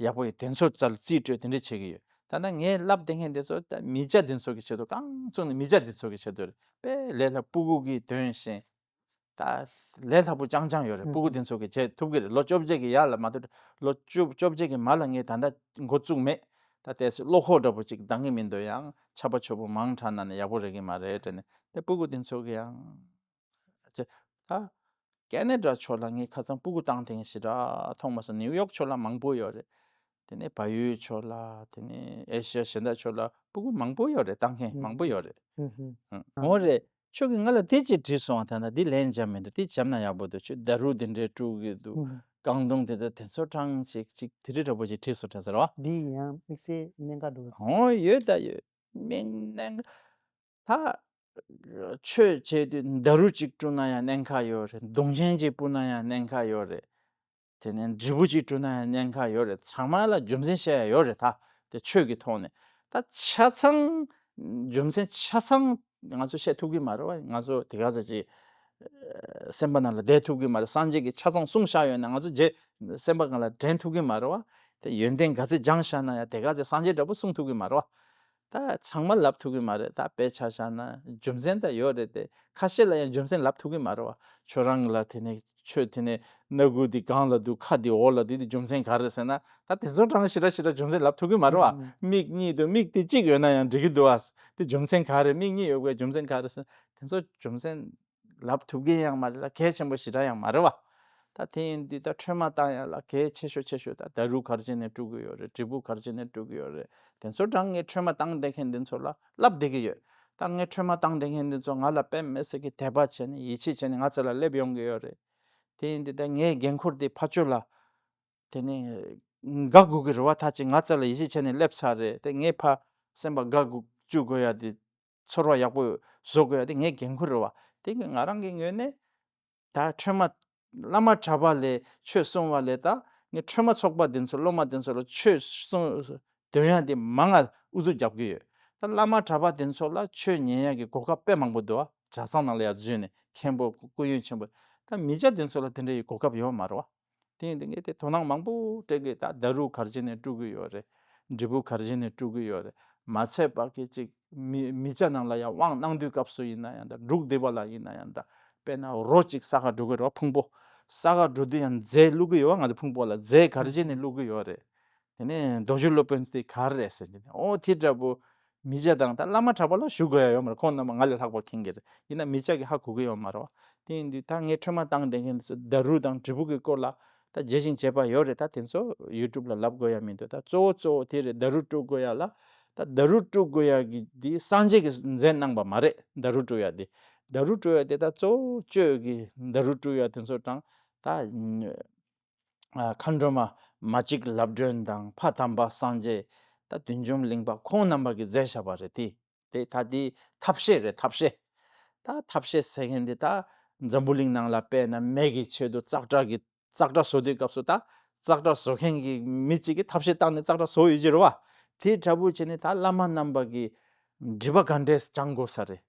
ཡག་པོ་ཡོད་དེ་ཚོ་རྩལ་རྩིས་སྤྲོད་དེ་འདྲ་བྱེད་ཀྱི་ཡོད། ད་ལྟ་ངས་བསླབ་བསྡད་མཁན་དེ་ཚོ་ད་མི་སྐྱ་དེ་ཚོ་གི་ཆེད་དུ། གང་བྱུང་ནས་མི་སྐྱ་དེ་ཚོ་གི་ཆེད་དུ་རེད། དཔེ་ལས་སླ་པོ། སྤུ་གུ་གིས་འདོན་ཤེས། ད་ལས་སླ་པོ་རྐྱང་རྐྱང་ཡོད་རེད། ཨུ་སྤུ་གུ་ཧུ། དེ་ཚོ་གིས་བྱེད་ཐུབ་ཀྱི་རེད། ལོ་བཅོ་བརྒྱད་ཀྱི་ཡར་ལ་མ་གཏོགས། ལོ་བཅུ་བཅོ་བརྒྱད་ཀྱི་མ་ལ་ངས་ད་ལྟ་འགོ་བཙུགས་མེད། ད་ལྟའི་བློ་ཁོག་འདྲ་པོ་ཅིག་འདང་གི་མི་འདུག་ཡང་ཆབ་པ་ཆོས་པོ་མང་དྲགས་ན་ནི་ཡག་པོ་རེད་ཀྱི་མ་རེད་དྲན་ནས། དེ་སྤུ་གུ་དེ་ཚོ་གིས་ཡང་ཅེ། ད་ཀེ་ན་ཌ་ཕྱོགས་ལ་ངས་ཁ་སང་སྤུ་གུ་བཏང་མཁན་ཞེ་དྲག་མཐོང་མ་སོང་། ནིའུ་ཡོག་ཕྱོགས་ལ་མང་པོ་ཡོད་རེད། དེ་ནས་བལ་ཡུལ་ཕྱོགས་ལ། དེ་ནས་ཨེ་ཤི་ཡ་གཞན་དག་ཕྱོགས་ལ་སྤུ་གུ་མང་པོ་ཡོད་རེད། བཏང་མཁན་ཨུ་མང་པོ་ཡོད་རེད། ཨུ་ཧུ། ཨང་། འོ་རེད། ཁྱོད་ཀྱིས་ང་ལ་དེ་ཅིག་དྲིས་སོང་བ། ད་ལྟ་འདི་ལན་འཇམ་མི་འདུག་དེ་འཇམ་ན་ཡག་པོ་འདུག་ཁྱོད་ད་རུ་དེ་འདྲའི་དཀྲུག་གི་འདུག་ཨུ་ཧུ། རྐང་དུང་དེ་ཚོ་དེ་ཚོ་གྲངས་ཅིག་ཅིག་དེ་རིགས་འདྲ་པོ་ཅིག་དྲིས་སོང་དྲན་ཟེར་བ། འདི་ཡང་དམིགས་བསལ་གནད་འགག་འདུག་འོ་ཡོད་ད་ཡོད། དམིགས་གནད་འགག་ད་ཆོས་བྱེད་དུས་ད་རུ་ཅིག་དཀྲུག་ན་ཡང་གནད་འགག་ཡོད་རེད། དུང་ཆེན་ཅིག་སྤུར་ན་ཡང་གནད་འགག་ཡོད་རེད། དེ་ནས་དྲིལ་བུ་གཅིག་དཀྲུག་ན་ཡང་གནད་འགག་ཡོད་རེད། ཚང་མ་ལ་རྒྱུ་མཚན་བཤད་ཡ་ཡོད་རེད། ད་དེ་ཆོས་ཀྱི་ཐོག་ནས་ད་ཆ་ཚང་རྒྱུ་མཚན་ཆ་ཚང་ང་ཚོ་བཤད་ཐུབ་ཀྱི་མ་རེད་བ། ང་ཚོ་དེ་ག་ཚོད་ཅིག་སེམས་པ་ནང་ལ་བསྡད་ཐུབ་ཀྱི་མ་རེད། སངས་རྒྱས་ཀྱིས་ཆ་ཚང་གསུངས་བཞག་ཡོད་ན་ང་ཚོ་རྗེས་སེམས་པ་སྒང་ལ་དྲན་ཐུབ་ཀྱི་མ་རེད་བ། དེ་ཡོན་ཏན་ག་ཚོད་སྦྱངས་བཞག་ན་ཡང་དེ་ག་ཚོད་སངས་རྒྱས་འདྲ་པོ་གསུང་ཐུབ་ཀྱི་མ་རེད་བ། ད་ཚང་མ་ལབ་ཐུབ་ཀྱི་མ་རེད། ད་དཔེ་ཆ་བཞག་ན་རྒྱུ་མཚན་ད་ཡོད་རེད་དེ། ཁ་ཤས་ལ་ཡང་རྒྱུ་མཚན་ལབ་ཐུབ་ཀྱི་མ་རེད་བ། ཁྱོད་རང་ལ་དེ་ནས་ཆོས་དེ་ནས་སྣ་ཁུག་འདི་སྒང་ལ་འདུག་ཁ་འདི་འོག་ལ་འདུག་དེ་རྒྱུ་མཚན་ག་རེ་ཟེར་ན། ད་དེ་ཚོ་གྲངས་ཞེ་དྲག་ཞེ་དྲག་རྒྱུ་མཚན་ལབ་ཐུབ་ཀྱི་མ་རེད་བ། ཨུ་ཨུ། མིག་གཉིས་འདུག་མིག་དེ་གཅིག་ཡོད་ན་ཡང་འགྲིག་གི་འདུག་ཨ། དེ་རྒྱུ་མཚན་ག་རེ། མིག་གཉིས་ཡོད་པའི་རྒྱུ་མཚན་ག་རེ་ཟེར་ན། དེ་ཚོ་རྒྱུ་མཚན་ལབ་ཐུབ་མཁན་ཡང་མ་རེད་ལ། གལ་ཆེན་པོ་ཞེ་དྲག་ཡང་མ་རེད་བ། ད་དེ་ཡིན་དུས་ད་ཁྲོས་མ་བཏང་ཡ་ལ་གལ་ཆེ་ཤོས་ཆེ་ཤོས་ད་ད་རུ་ག་རེ་བྱས་ནས་དཀྲུག་གི་ཡོད་རེད། དྲིལ་བུ་ག་རེ་བྱས་ནས་དཀྲུག་གི་ཡོད་རེད། དེ་ཚོ་གྲངས་ངས་ཁྲོས་མ་བཏང་བསྡད་མཁན་འདི་ཚོ་ལ་ལབ་བསྡད་ཀྱི་ཡོད། ད་ངས་ཁྲོས་མ་བཏང་བསྡད་མཁན་འདི་ཚོ་ང་ལ་དཔེ་མི་སྲིད་ཀྱི་དད་པ་བྱས་ནས་ཡིད་ཆེས་བྱས་ནས་ང་རྩ་ལ་སླེབས་ཡོང་གི་ཡོད་རེད། དེ་ཡིན་དུས་ད་ངའི་འགན་ཁུར་དེ་ཕར་ཕྱོགས་ལ་དེ་ནས་འགག་དགོས་ཀྱི་རེད་བ། ད་ཅིག་ང་རྩ་ལ་ཡིད་ཆེས་བྱས་ནས་སླེབས་ཚར་རེད་དེ། ངས་ཕར་སེམས་པ་དགའ་དགོས་བཅུག་དགོས་ཡ་དེ། ཚོར་བ་ཡག་པོ་བཟོ་དགོས་ཡ་དེ་ངའི་འགན་ཁུར་རེད་བ། དེ་ང་རང་གི་ངོས་ནས་ད་ཁྲོས་མ་བླ་མ་གྲྭ་པ་ལས་ཆོས་གསུང་བ་ལས་ད་ངས་ཁྲོས་མ་ཚོགས་པ་འདི་ཚོ་སློབ་མ་འདི་ཚོ་ལ་ཆོས་གསུང་ འདོན་ཡ་དེ་མང་ང་ཨུ་ཚུགས་རྒྱབ་ཀྱི་ཡོད། ད་བླ་མ་གྲྭ་པ་དེ་ཚོ་ལ་ཆོས་ཉན་ཡ་གི་གོ་སྐབས་དཔེ་མང་པོ་འདུག་ཨ། གྲྭ་ཚང་ནང་ལ་ཡ་འཛུལ་ནས་མཁན་པོ་སྐུ་ཡོན་ཆེན་པོ། ད་མི་སྐྱ་དེ་ཚོ་ལ་དེ་འདྲའི་གོ་སྐབས་ཡོད་མ་རེད་བ། དེ་ཡིན་དུས་ངས་དེ་དོ་སྣང་མང་པོ་སྤྲད་གི། ད་ཌཱ་རུ་ག་རེ་བྱས་ནས་དཀྲུག་གི་ཡོད་རེད། འབྲས་བུ་ག་རེ་བྱས་ནས་དཀྲུག་གི་ཡོད་རེད། མ་ཚད་པ་གི་ཅིག་མི་མི་སྐྱ་ནང་ལ་ཡང་དབང་གནང་དུས་སྐབས་སུ་ཡིན་ན་ཡང་འདྲ། འབྲུག་སྡེ་པ་ལ་ཡིན་ན་ཡང་འདྲ། དཔེར་ན་རོ་གཅིག་ས་ག་འགྲོ་གི་རེད་བ། ཕུང་པོ་ས་ག་འགྲོ་དུས་ཡང་རྫས་བླུག་གི་ཡོད་བ། ང་ཚོ་ཕུང་པོ་ལ་རྫས་ག་རེ་བྱས་ནས་བླུག་གི་ཡོད་རེད། དེ་ནས་རྡོ་རྗེ་སློབ་དཔོན་དེ་ག་རེ་རེད་ཟེར་གྱི་འདུག། ཨོ་དེ་འདྲ་པོ་མི་སྐྱ་དང་ད་བླ་མ་གྲྭ་པ་ལ་ཞུ་དགོས་ཡ་ཡོད་མ་རེད། ཁོང་རྣམ་པ་ང་ལས་ལྷག་པ་མཁྱེན་གྱི་རེད། ཡིན་ན་མི་སྐྱ་གིས་ཧ་གོ་གི་ཡོད་མ་རེད་བ། དེ་ཡིན་དུས་ད་ངས་འཕྲོས་མ་བཏང་བསྡད་མཁན་དེ་ཚོ་ཌཱ་རུ་དང་འབྲས་བུ་གི་སྐོར་ལ་ད་རྒྱས་ཤིང་རྒྱས་པ་ཡོད་རེད། ད་དེ་ཚོ་ཡུ་ཊུབ་ལ་ལབ་དགོས་ཡ་མི་འདུག། ད་གཙོ་བོ་གཙོ་བོ་དེ་རེད། ཌཱ་རུ་དཀྲུག་དགོས་ཡ་ལ། ད་ཌཱ་རུ་དཀྲུག་དགོས་ཡ་གི་འདི་སངས་རྒྱས་ཀྱིས་མཛད་གནང་པ་མ་རེད། ཌཱ་རུ་དཀྲུག་ཡ་དེ། ཌཱ་རུ་དཀྲུག་ཡ་དེ་ད་གཙོ་བོ་གཅོད་ཀྱི་ཌཱ་རུ་དཀྲུག་ཡ་དེ་ཚོ་དང་ད། ཨ། མཁའ་འགྲོ་མ་མ་གཅིག་ལབ་སྒྲོན་དང་ཕ་དམ་པ་སངས་རྒྱས། ད་བདུད་འཇོམས་གླིང་པ་ཁོང་རྣམ་པ་གིས་མཛད་བཞག་པ་རེད་དེ། དེ་ད་དེ་ཐབས་ཤེས་རེད། ཐབས་ཤེས། ད་ཐབས་ཤེས་ཟེར་མཁན་དེ་ད་འཛམ་བུ་གླིང་ནང་ལ་དཔེར་ན་མེ་གི་ཆེད་དུ་ཙག་སྒྲ་གི་ཙག་སྒྲ་བཟོ་དུས་སྐབས་སུ་ད་ཙག་སྒྲ་བཟོ་མཁན་གྱི་མི་གཅིག་གིས་ཐབས་ཤེས་བཏང་ནས་ཙག་སྒྲ་བཟོ་ཡོད་ཀྱི་རེད་བ། དེ་འདྲ་པོ་བྱས་ནས་ད་བླ་མ་རྣམ་པ་གིས་སྒྲིབ་པ་ག་འདྲས་སྦྱང་དགོས་ས་རེད།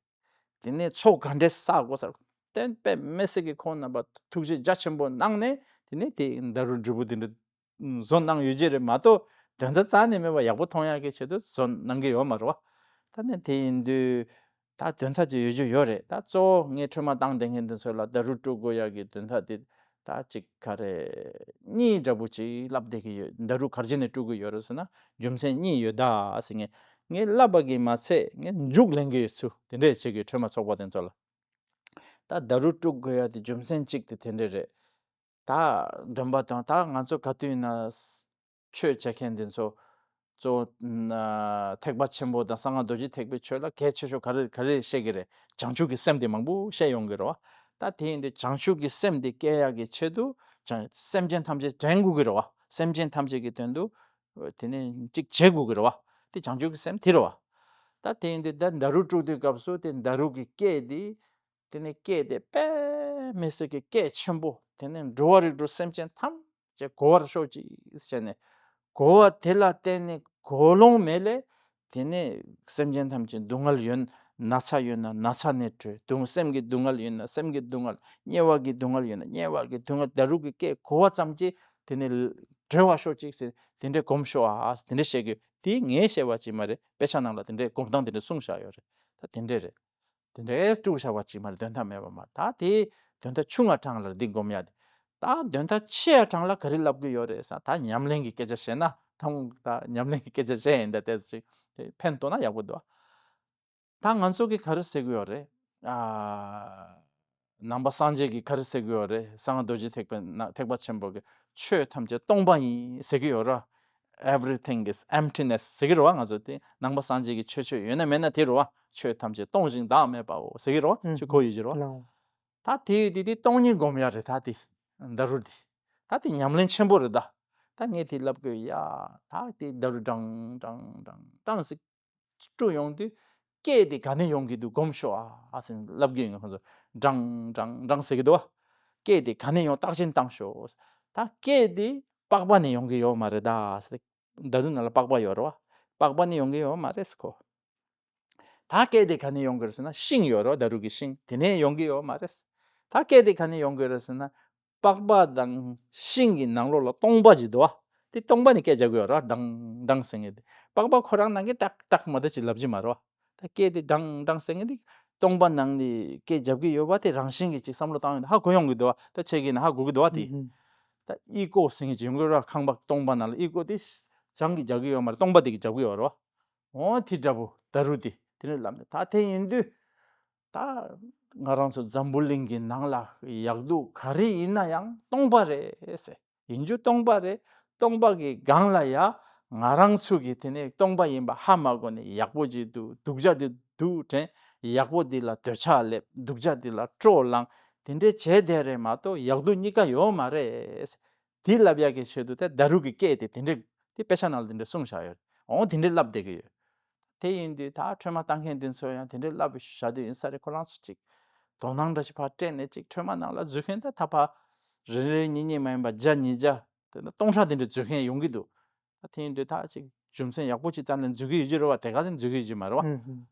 དེ་ནས་ཚོགས་ག་འདྲས་བསགས་དགོས་ས་རེད། གཏན་དཔེ་མི་སྲིད་ཀྱི་ཁོང་རྣམ་པ་ཐུགས་རྗེ་རྒྱ་ཆེན་པོ་གནང་ནས་དེ་ནས་དེ་ཌཱ་རུ་འབྲས་བུ་དེ་འདྲ་བཟོ་གནང་ཡོད་ཀྱི་རེད་མ་གཏོགས། དོན་དག་རྩ་ནས་མེད་པ་ཡག་པོ་མཐོང་ཡག་གི་ཆེད་དུ་བཟོ་གནང་གི་ཡོད་མ་རེད་བ། ད་ནི་དེ་ཡིན་དུས་ད་དོན་དག་ཅིག་ཡོད་རྒྱུ་ཡོད་རེད། ད་གཙོ་བོ་ངས་འཕྲོས་མ་བཏང་བསྡད་མཁན་དེ་ཚོ་ལ་ཌཱ་རུ་དཀྲུག་དགོས་ཡག་གི་དོན་དག་དེ་ད་ཅིག་ག་རེ་གཉིས་འདྲ་པོ་ཅིག་ལབ་བསྡད་ཀྱི་ཡོད། ཌཱ་རུ་ག་རེ་བྱས་ནས་དཀྲུག་གི་ཡོད་རེད་ཟེར་ན་རྒྱུ་མཚན་གཉིས་ཡོད་ད་ཟེར། ངས་ངས་ལབ་པ་གི་མ་ཚད་ངས་མཇུག་ལེན་གྱི་ཡོད་ཚུལ་དེ་འདྲས་བྱེད་ཀྱི། འཕྲོས་མ་ཚོགས་པ་དེ་ཚོ་ལ་ད་ཌཱ་རུ་དཀྲུག་དགོས་ཡག་དེ་རྒྱུ་མཚན་གཅིག་དེ་དེ་འདྲས་རེད། ད་འདོན་པ་དང་ད་ང་ཚོ་ག་དུས་ཡིན་ན་ཆོས་བྱེད་མཁན་དེ་ཚོ་གཙོ་བོ་ཐེག་པ་ཆེན་པོ་དང་གསང་སྔགས་རྡོ་རྗེ་ཐེག་པའི་ཆོས་ལ་གལ་ཆེ་ཤོས་ག་རེ་ག་རེ་བཤད་ཀྱི་རེད། བྱང་ཆུབ་ཀྱི་སེམས་དེ་མང་པོ་བཤད་ཡོང་གི་རེད་བ། ད་དེ་ཡིན་དུས་བྱང་ཆུབ་ཀྱི་སེམས་དེ་སྐྱེ་ཡག་གི་ཆེད་དུ་བྱང་སེམས་ཅན་ཐམས་ཅད་དྲན་དགོས་ཀྱི་རེད་བ། སེམས་ཅན་ཐམས་ཅད་ཀྱི་དོན་དུ་དེ་ནས་གཅིག་བྱེད་དགོས་ཀྱི་རེད་བ། དེ་བྱང་ཆུབ་ཀྱི་སེམས་དེ་རེད་བ། ད་དེ་ཡིན་དུས་ད་ཌཱ་རུ་དཀྲུག་དུས་སྐབས་སུ་དེ་ཌཱ་རུ་གི་སྐད་དེ། དེ་ནས་སྐད་དེ་དཔེ་མི་སྲིད་ཀྱི་སྐད་ཆེན་པོ། དེ་ནས་འགྲོ་བ་རིགས་དྲུག་སེམས་ཅན་ཐམས་ཅད་གོ་བར་ཤོག་ཅིག་ཟེར་ནས། གོ་བ་དེ་ལ་བརྟེན་ནས་གོ་ལོང་མེད་ལས། དེ་ནས་སེམས་ཅན་ཐམས་ཅད་སྡུག་བསྔལ་ཡོད་ན་ཚ་ཡོད་ན་ན་ཚ་ནས་གྲོལ། སྡུག་སེམས་ཀྱི་སྡུག་བསྔལ་ཡོད་ན་སེམས་ཀྱི་སྡུག་བསྔལ། དམྱལ་བ་གི་སྡུག་བསྔལ་ཡོད་ན་དམྱལ་བ་གི་སྡུག་བསྔལ། ཌཱ་རུ་གི་སྐད་གོ་བ་ཙམ་གྱིས་དེ་ནས་གྲོལ་བར་ཤོག་ཅིག་ཟེར། དེ་འདྲས་སྒོམ་ཤོག་ཨ། དེ་འདྲས་བཤད་དགོས། དེ་ངས་བཤད་པ་ཅིག་མ་རེད། དཔེ་ཆ་ནང་ལ་དེ་འདྲས་སྒོམ་སྟངས་དེ་འདྲས་གསུངས་བཞག་ཡོད་རེད། ད་དེ་འདྲས་རེད། དེ་འདྲས་དཀྲུགས་བཞག་པ་ཅིག་མ་རེད། དོན་དག་མེད་པ་མ་རེད། ད་དེ་དོན་དག་ཆུང་ང་གྲངས་ལ་འདི་སྒོམ་ཡ་དེ། ད་དོན་དག་ཆེ་ཡ་གྲངས་ལ་ག་རེ་ལབ་གི་ཡོད་རེད་ཟེར་ན། ད་ཉམས་ལེན་གྱི་སྐད་ཆ་བཤད་ན། ད་ད་ཉམས་ལེན་གྱི་སྐད་ཆ་བཤད་ཡིན། ད་དེ་ཅིག་དེ་ཕན་ཐོགས་ན་ཡག་པོ་འདུག། ད་ང་ཚོ་གི་ག་རེ་ཟེར་གི་ཡོད་རེད། ཨ། ནང་པ་སངས་རྒྱས་ཀྱིས་ག་རེ་ཟེར་གི་ཡོད་རེད། གསང་སྔགས་རྡོ་རྗེ་ཐེག་པའི་ནང་ཐེག་པ་ཆེན་པོ་གི་ཆོས་ཐམས་ཅད་སྟོང་པ་ཡིན་ཟེར་གི་ཡོད་རེད། Everything is emptiness ཟེར་གི་རེད་བ། ང་ཚོ་དེ་ནང་པ་སངས་རྒྱས་ཀྱི་ཆོས་ཆོས་ཡོད་ན་མེད་ན་དེ་རེད་བ། ཆོས་ཐམས་ཅད་སྟོང་ཞིང་བདག་མེད་པའོ་ཟེར་གི་རེད་བ། ཨུ། ཆོས་གོ་ཡོད་ཀྱི་རེད་བ། ལགས། ད་དེ་དེ་དེ་སྟོང་ཉིད་སྒོམ་ཡ་རེད། ད་དེ་ཌཱ་རུ་དེ། ད་དེ་ཉམས་ལེན་ཆེན་པོ་རེད་ད། ད་ངས་དེ་ལབ་དགོས་ཡ། ད་དེ་ཌཱ་རུ་བགྲང་བགྲང་བགྲང་བགྲང་ཟིག་དཀྲུག་ཡོང་དུས། སྐད་དེ་ག་ནས་ཡོང་གི་འདུག་སྒོམ་ཤོག་ཨ་ཟེར་ལབ་གི་ཡོད། ང་ཚོ་བགྲང་བགྲང་བགྲང་ཟེར་གི་འདུག་བ། སྐད་དེ་ག་ནས་ཡོང་བརྟག་དཔྱད་བཏང་ཤོག། ད་སྐད་དེ་པགས་པ་ནས་ཡོང་གི་ཡོད་མ་རེད་ད་ཟེར། ཌཱ་རུ་ནང་ལ་པགས་པ་ཡོད་རེད་བ། པགས་པ་ནས་ཡོང་གི་ཡོད་མ་རེད་ཟེར་ཁོ། ད་སྐད་དེ་ག་ནས་ཡོང་གི་རེད་ཟེར་ན་ཤིང་ཡོད་རེད་བ། ཌཱ་རུ་གི་ཤིང་དེ་ནས་ཡོང་གི་ཡོད་མ་རེད། ད་སྐད་དེ་ག་ནས་ཡོང་གི་རེད་ཟེར་ན། པགས་པ་དང་ཤིང་གི་ནང་ལོགས་ལ་སྟོང་པ་ཅིག་འདུག་བ། དེ་སྟོང་པ་ནས་སྐད་རྒྱག་གི་ཡོད་རེད་བ། བགྲང་བགྲང་ཟེར་མཁན་དེ། པགས་པ་ཁོ་རང་ནང་གི་ཏག་ཏག་མ་གཏོགས་ཅིག་ལབ་ཀྱི་མ་རེད་བ། ད་སྐད་དེ་བགྲང་བགྲང་ཟེར་མཁན་དེ་སྟོང་པ་ནང་ནས་སྐད་རྒྱབ་ཀྱི་ཡོད་པ་དེ་རང་བཞིན་གྱིས་ཅིག་བསམ་བློ་བཏང་ཡོང་དུས་ཧ་གོ་ཡོང་གི་འདུག་བ། ད་ཁྱེད་ཀྱིས་ན་ཧ་གོ་གི་འདུག་བ་དེ། ཨུ་ཧུ། ད་ཨི་ཀོ་ཟེར་མཁན་ཅིག་ཡོང་གི་རེད་བ། ཁང་པ་སྟོང་པ་ནང་ལ་ཨི་ཀོ་དེ་བྱང་གིས་རྒྱག་གི་ཡོད་མ་རེད། སྟོང་པ་དེ་གིས་རྒྱག་གི་ཡོད་རེད་བ། འོ་དེ་འདྲ་པོ་ཌཱ་རུ་དེ་དེ་ནས་ལབ་ནས། ད་དེ་ཡིན་དུས་ད་ང་རང་ཚོ་འཛམ་བུ་གླིང་གི་ནང་ལ་ཡག་སྡུག་ག་རེ་ཡིན་ན་ཡང་སྟོང་པ་རེད་ཟེར། ཡིན་རྒྱུ་སྟོང་པ་རེད། སྟོང་པ་གི་སྒང་ལ་ཡ་ང་རང་ཚོ་གི་དེ་ནས་སྟོང་པ་ཡིན་པ་ཧ་མ་གོ་ནས་ཡག་པོ་ཅིག་འདུག་སྡུག་ཅག་དེ་སྡུག་དྲན། ཡག་པོ་དེ་ལ་འདོད་ཆགས་སླེབས། སྡུག་ཅག་དེ་ལ་སྤྲོ་ལངས། དེ་འདྲས་བྱས་བསྡད་རེད་མ་གཏོགས་ཡག་སྡུག་གཉིས་ཀ་ཡོད་མ་རེད། དེ་ལབ་ཡག་གི་ཆེད་དུ་དེ་ཌཱ་རུ་གི་སྐད་དེ་དེ་འདྲས་དེ་དཔེ་ཆ་ནང་ལ་དེ་འདྲས་གསུངས་བཞག་ཡོད། འོང་དེ་འདྲས་ལབ་བསྡད་ཀྱི་ཡོད། དེ་ཡིན་དུས་ད་འཕྲོས་མ་བཏང་མཁན་དེ་ཚོ་ཡང་དེ་འདྲས་ལབ་བཞག་དུས་ཡིན་ས་རེད། ཁོ་རང་ཚོ་ཅིག་དོ་སྣང་འདྲ་ཞིག་ཕར་སྤྲད་ནས་ཅིག་འཕྲོས་མ་ནང་ལ་འཛུལ་མཁན་ད་ད་ཕར་རེ་རེ་གཉིས་གཉིས་མ་ཡིན་པ་བརྒྱ་ཉིས་བརྒྱ་དེ་ནས་སྟོང་ཕྲག་དེ་འདྲས་འཛུལ་མཁན་ཡོང་གི་འདུག། ད་དེ་ཡིན་དུས་ད་ཅིག་ རྒྱུ་མཚན་ཡག་པོ་ཅིག་བཏང་ནས་འཛུལ་གྱི་ཡོད་ཀྱི་རེད་བ། དེ་ག་ཚོད་འཛུལ་གྱི་ཡོད་ཀྱི་མ་རེད་བ། ཨུ་ཧུ།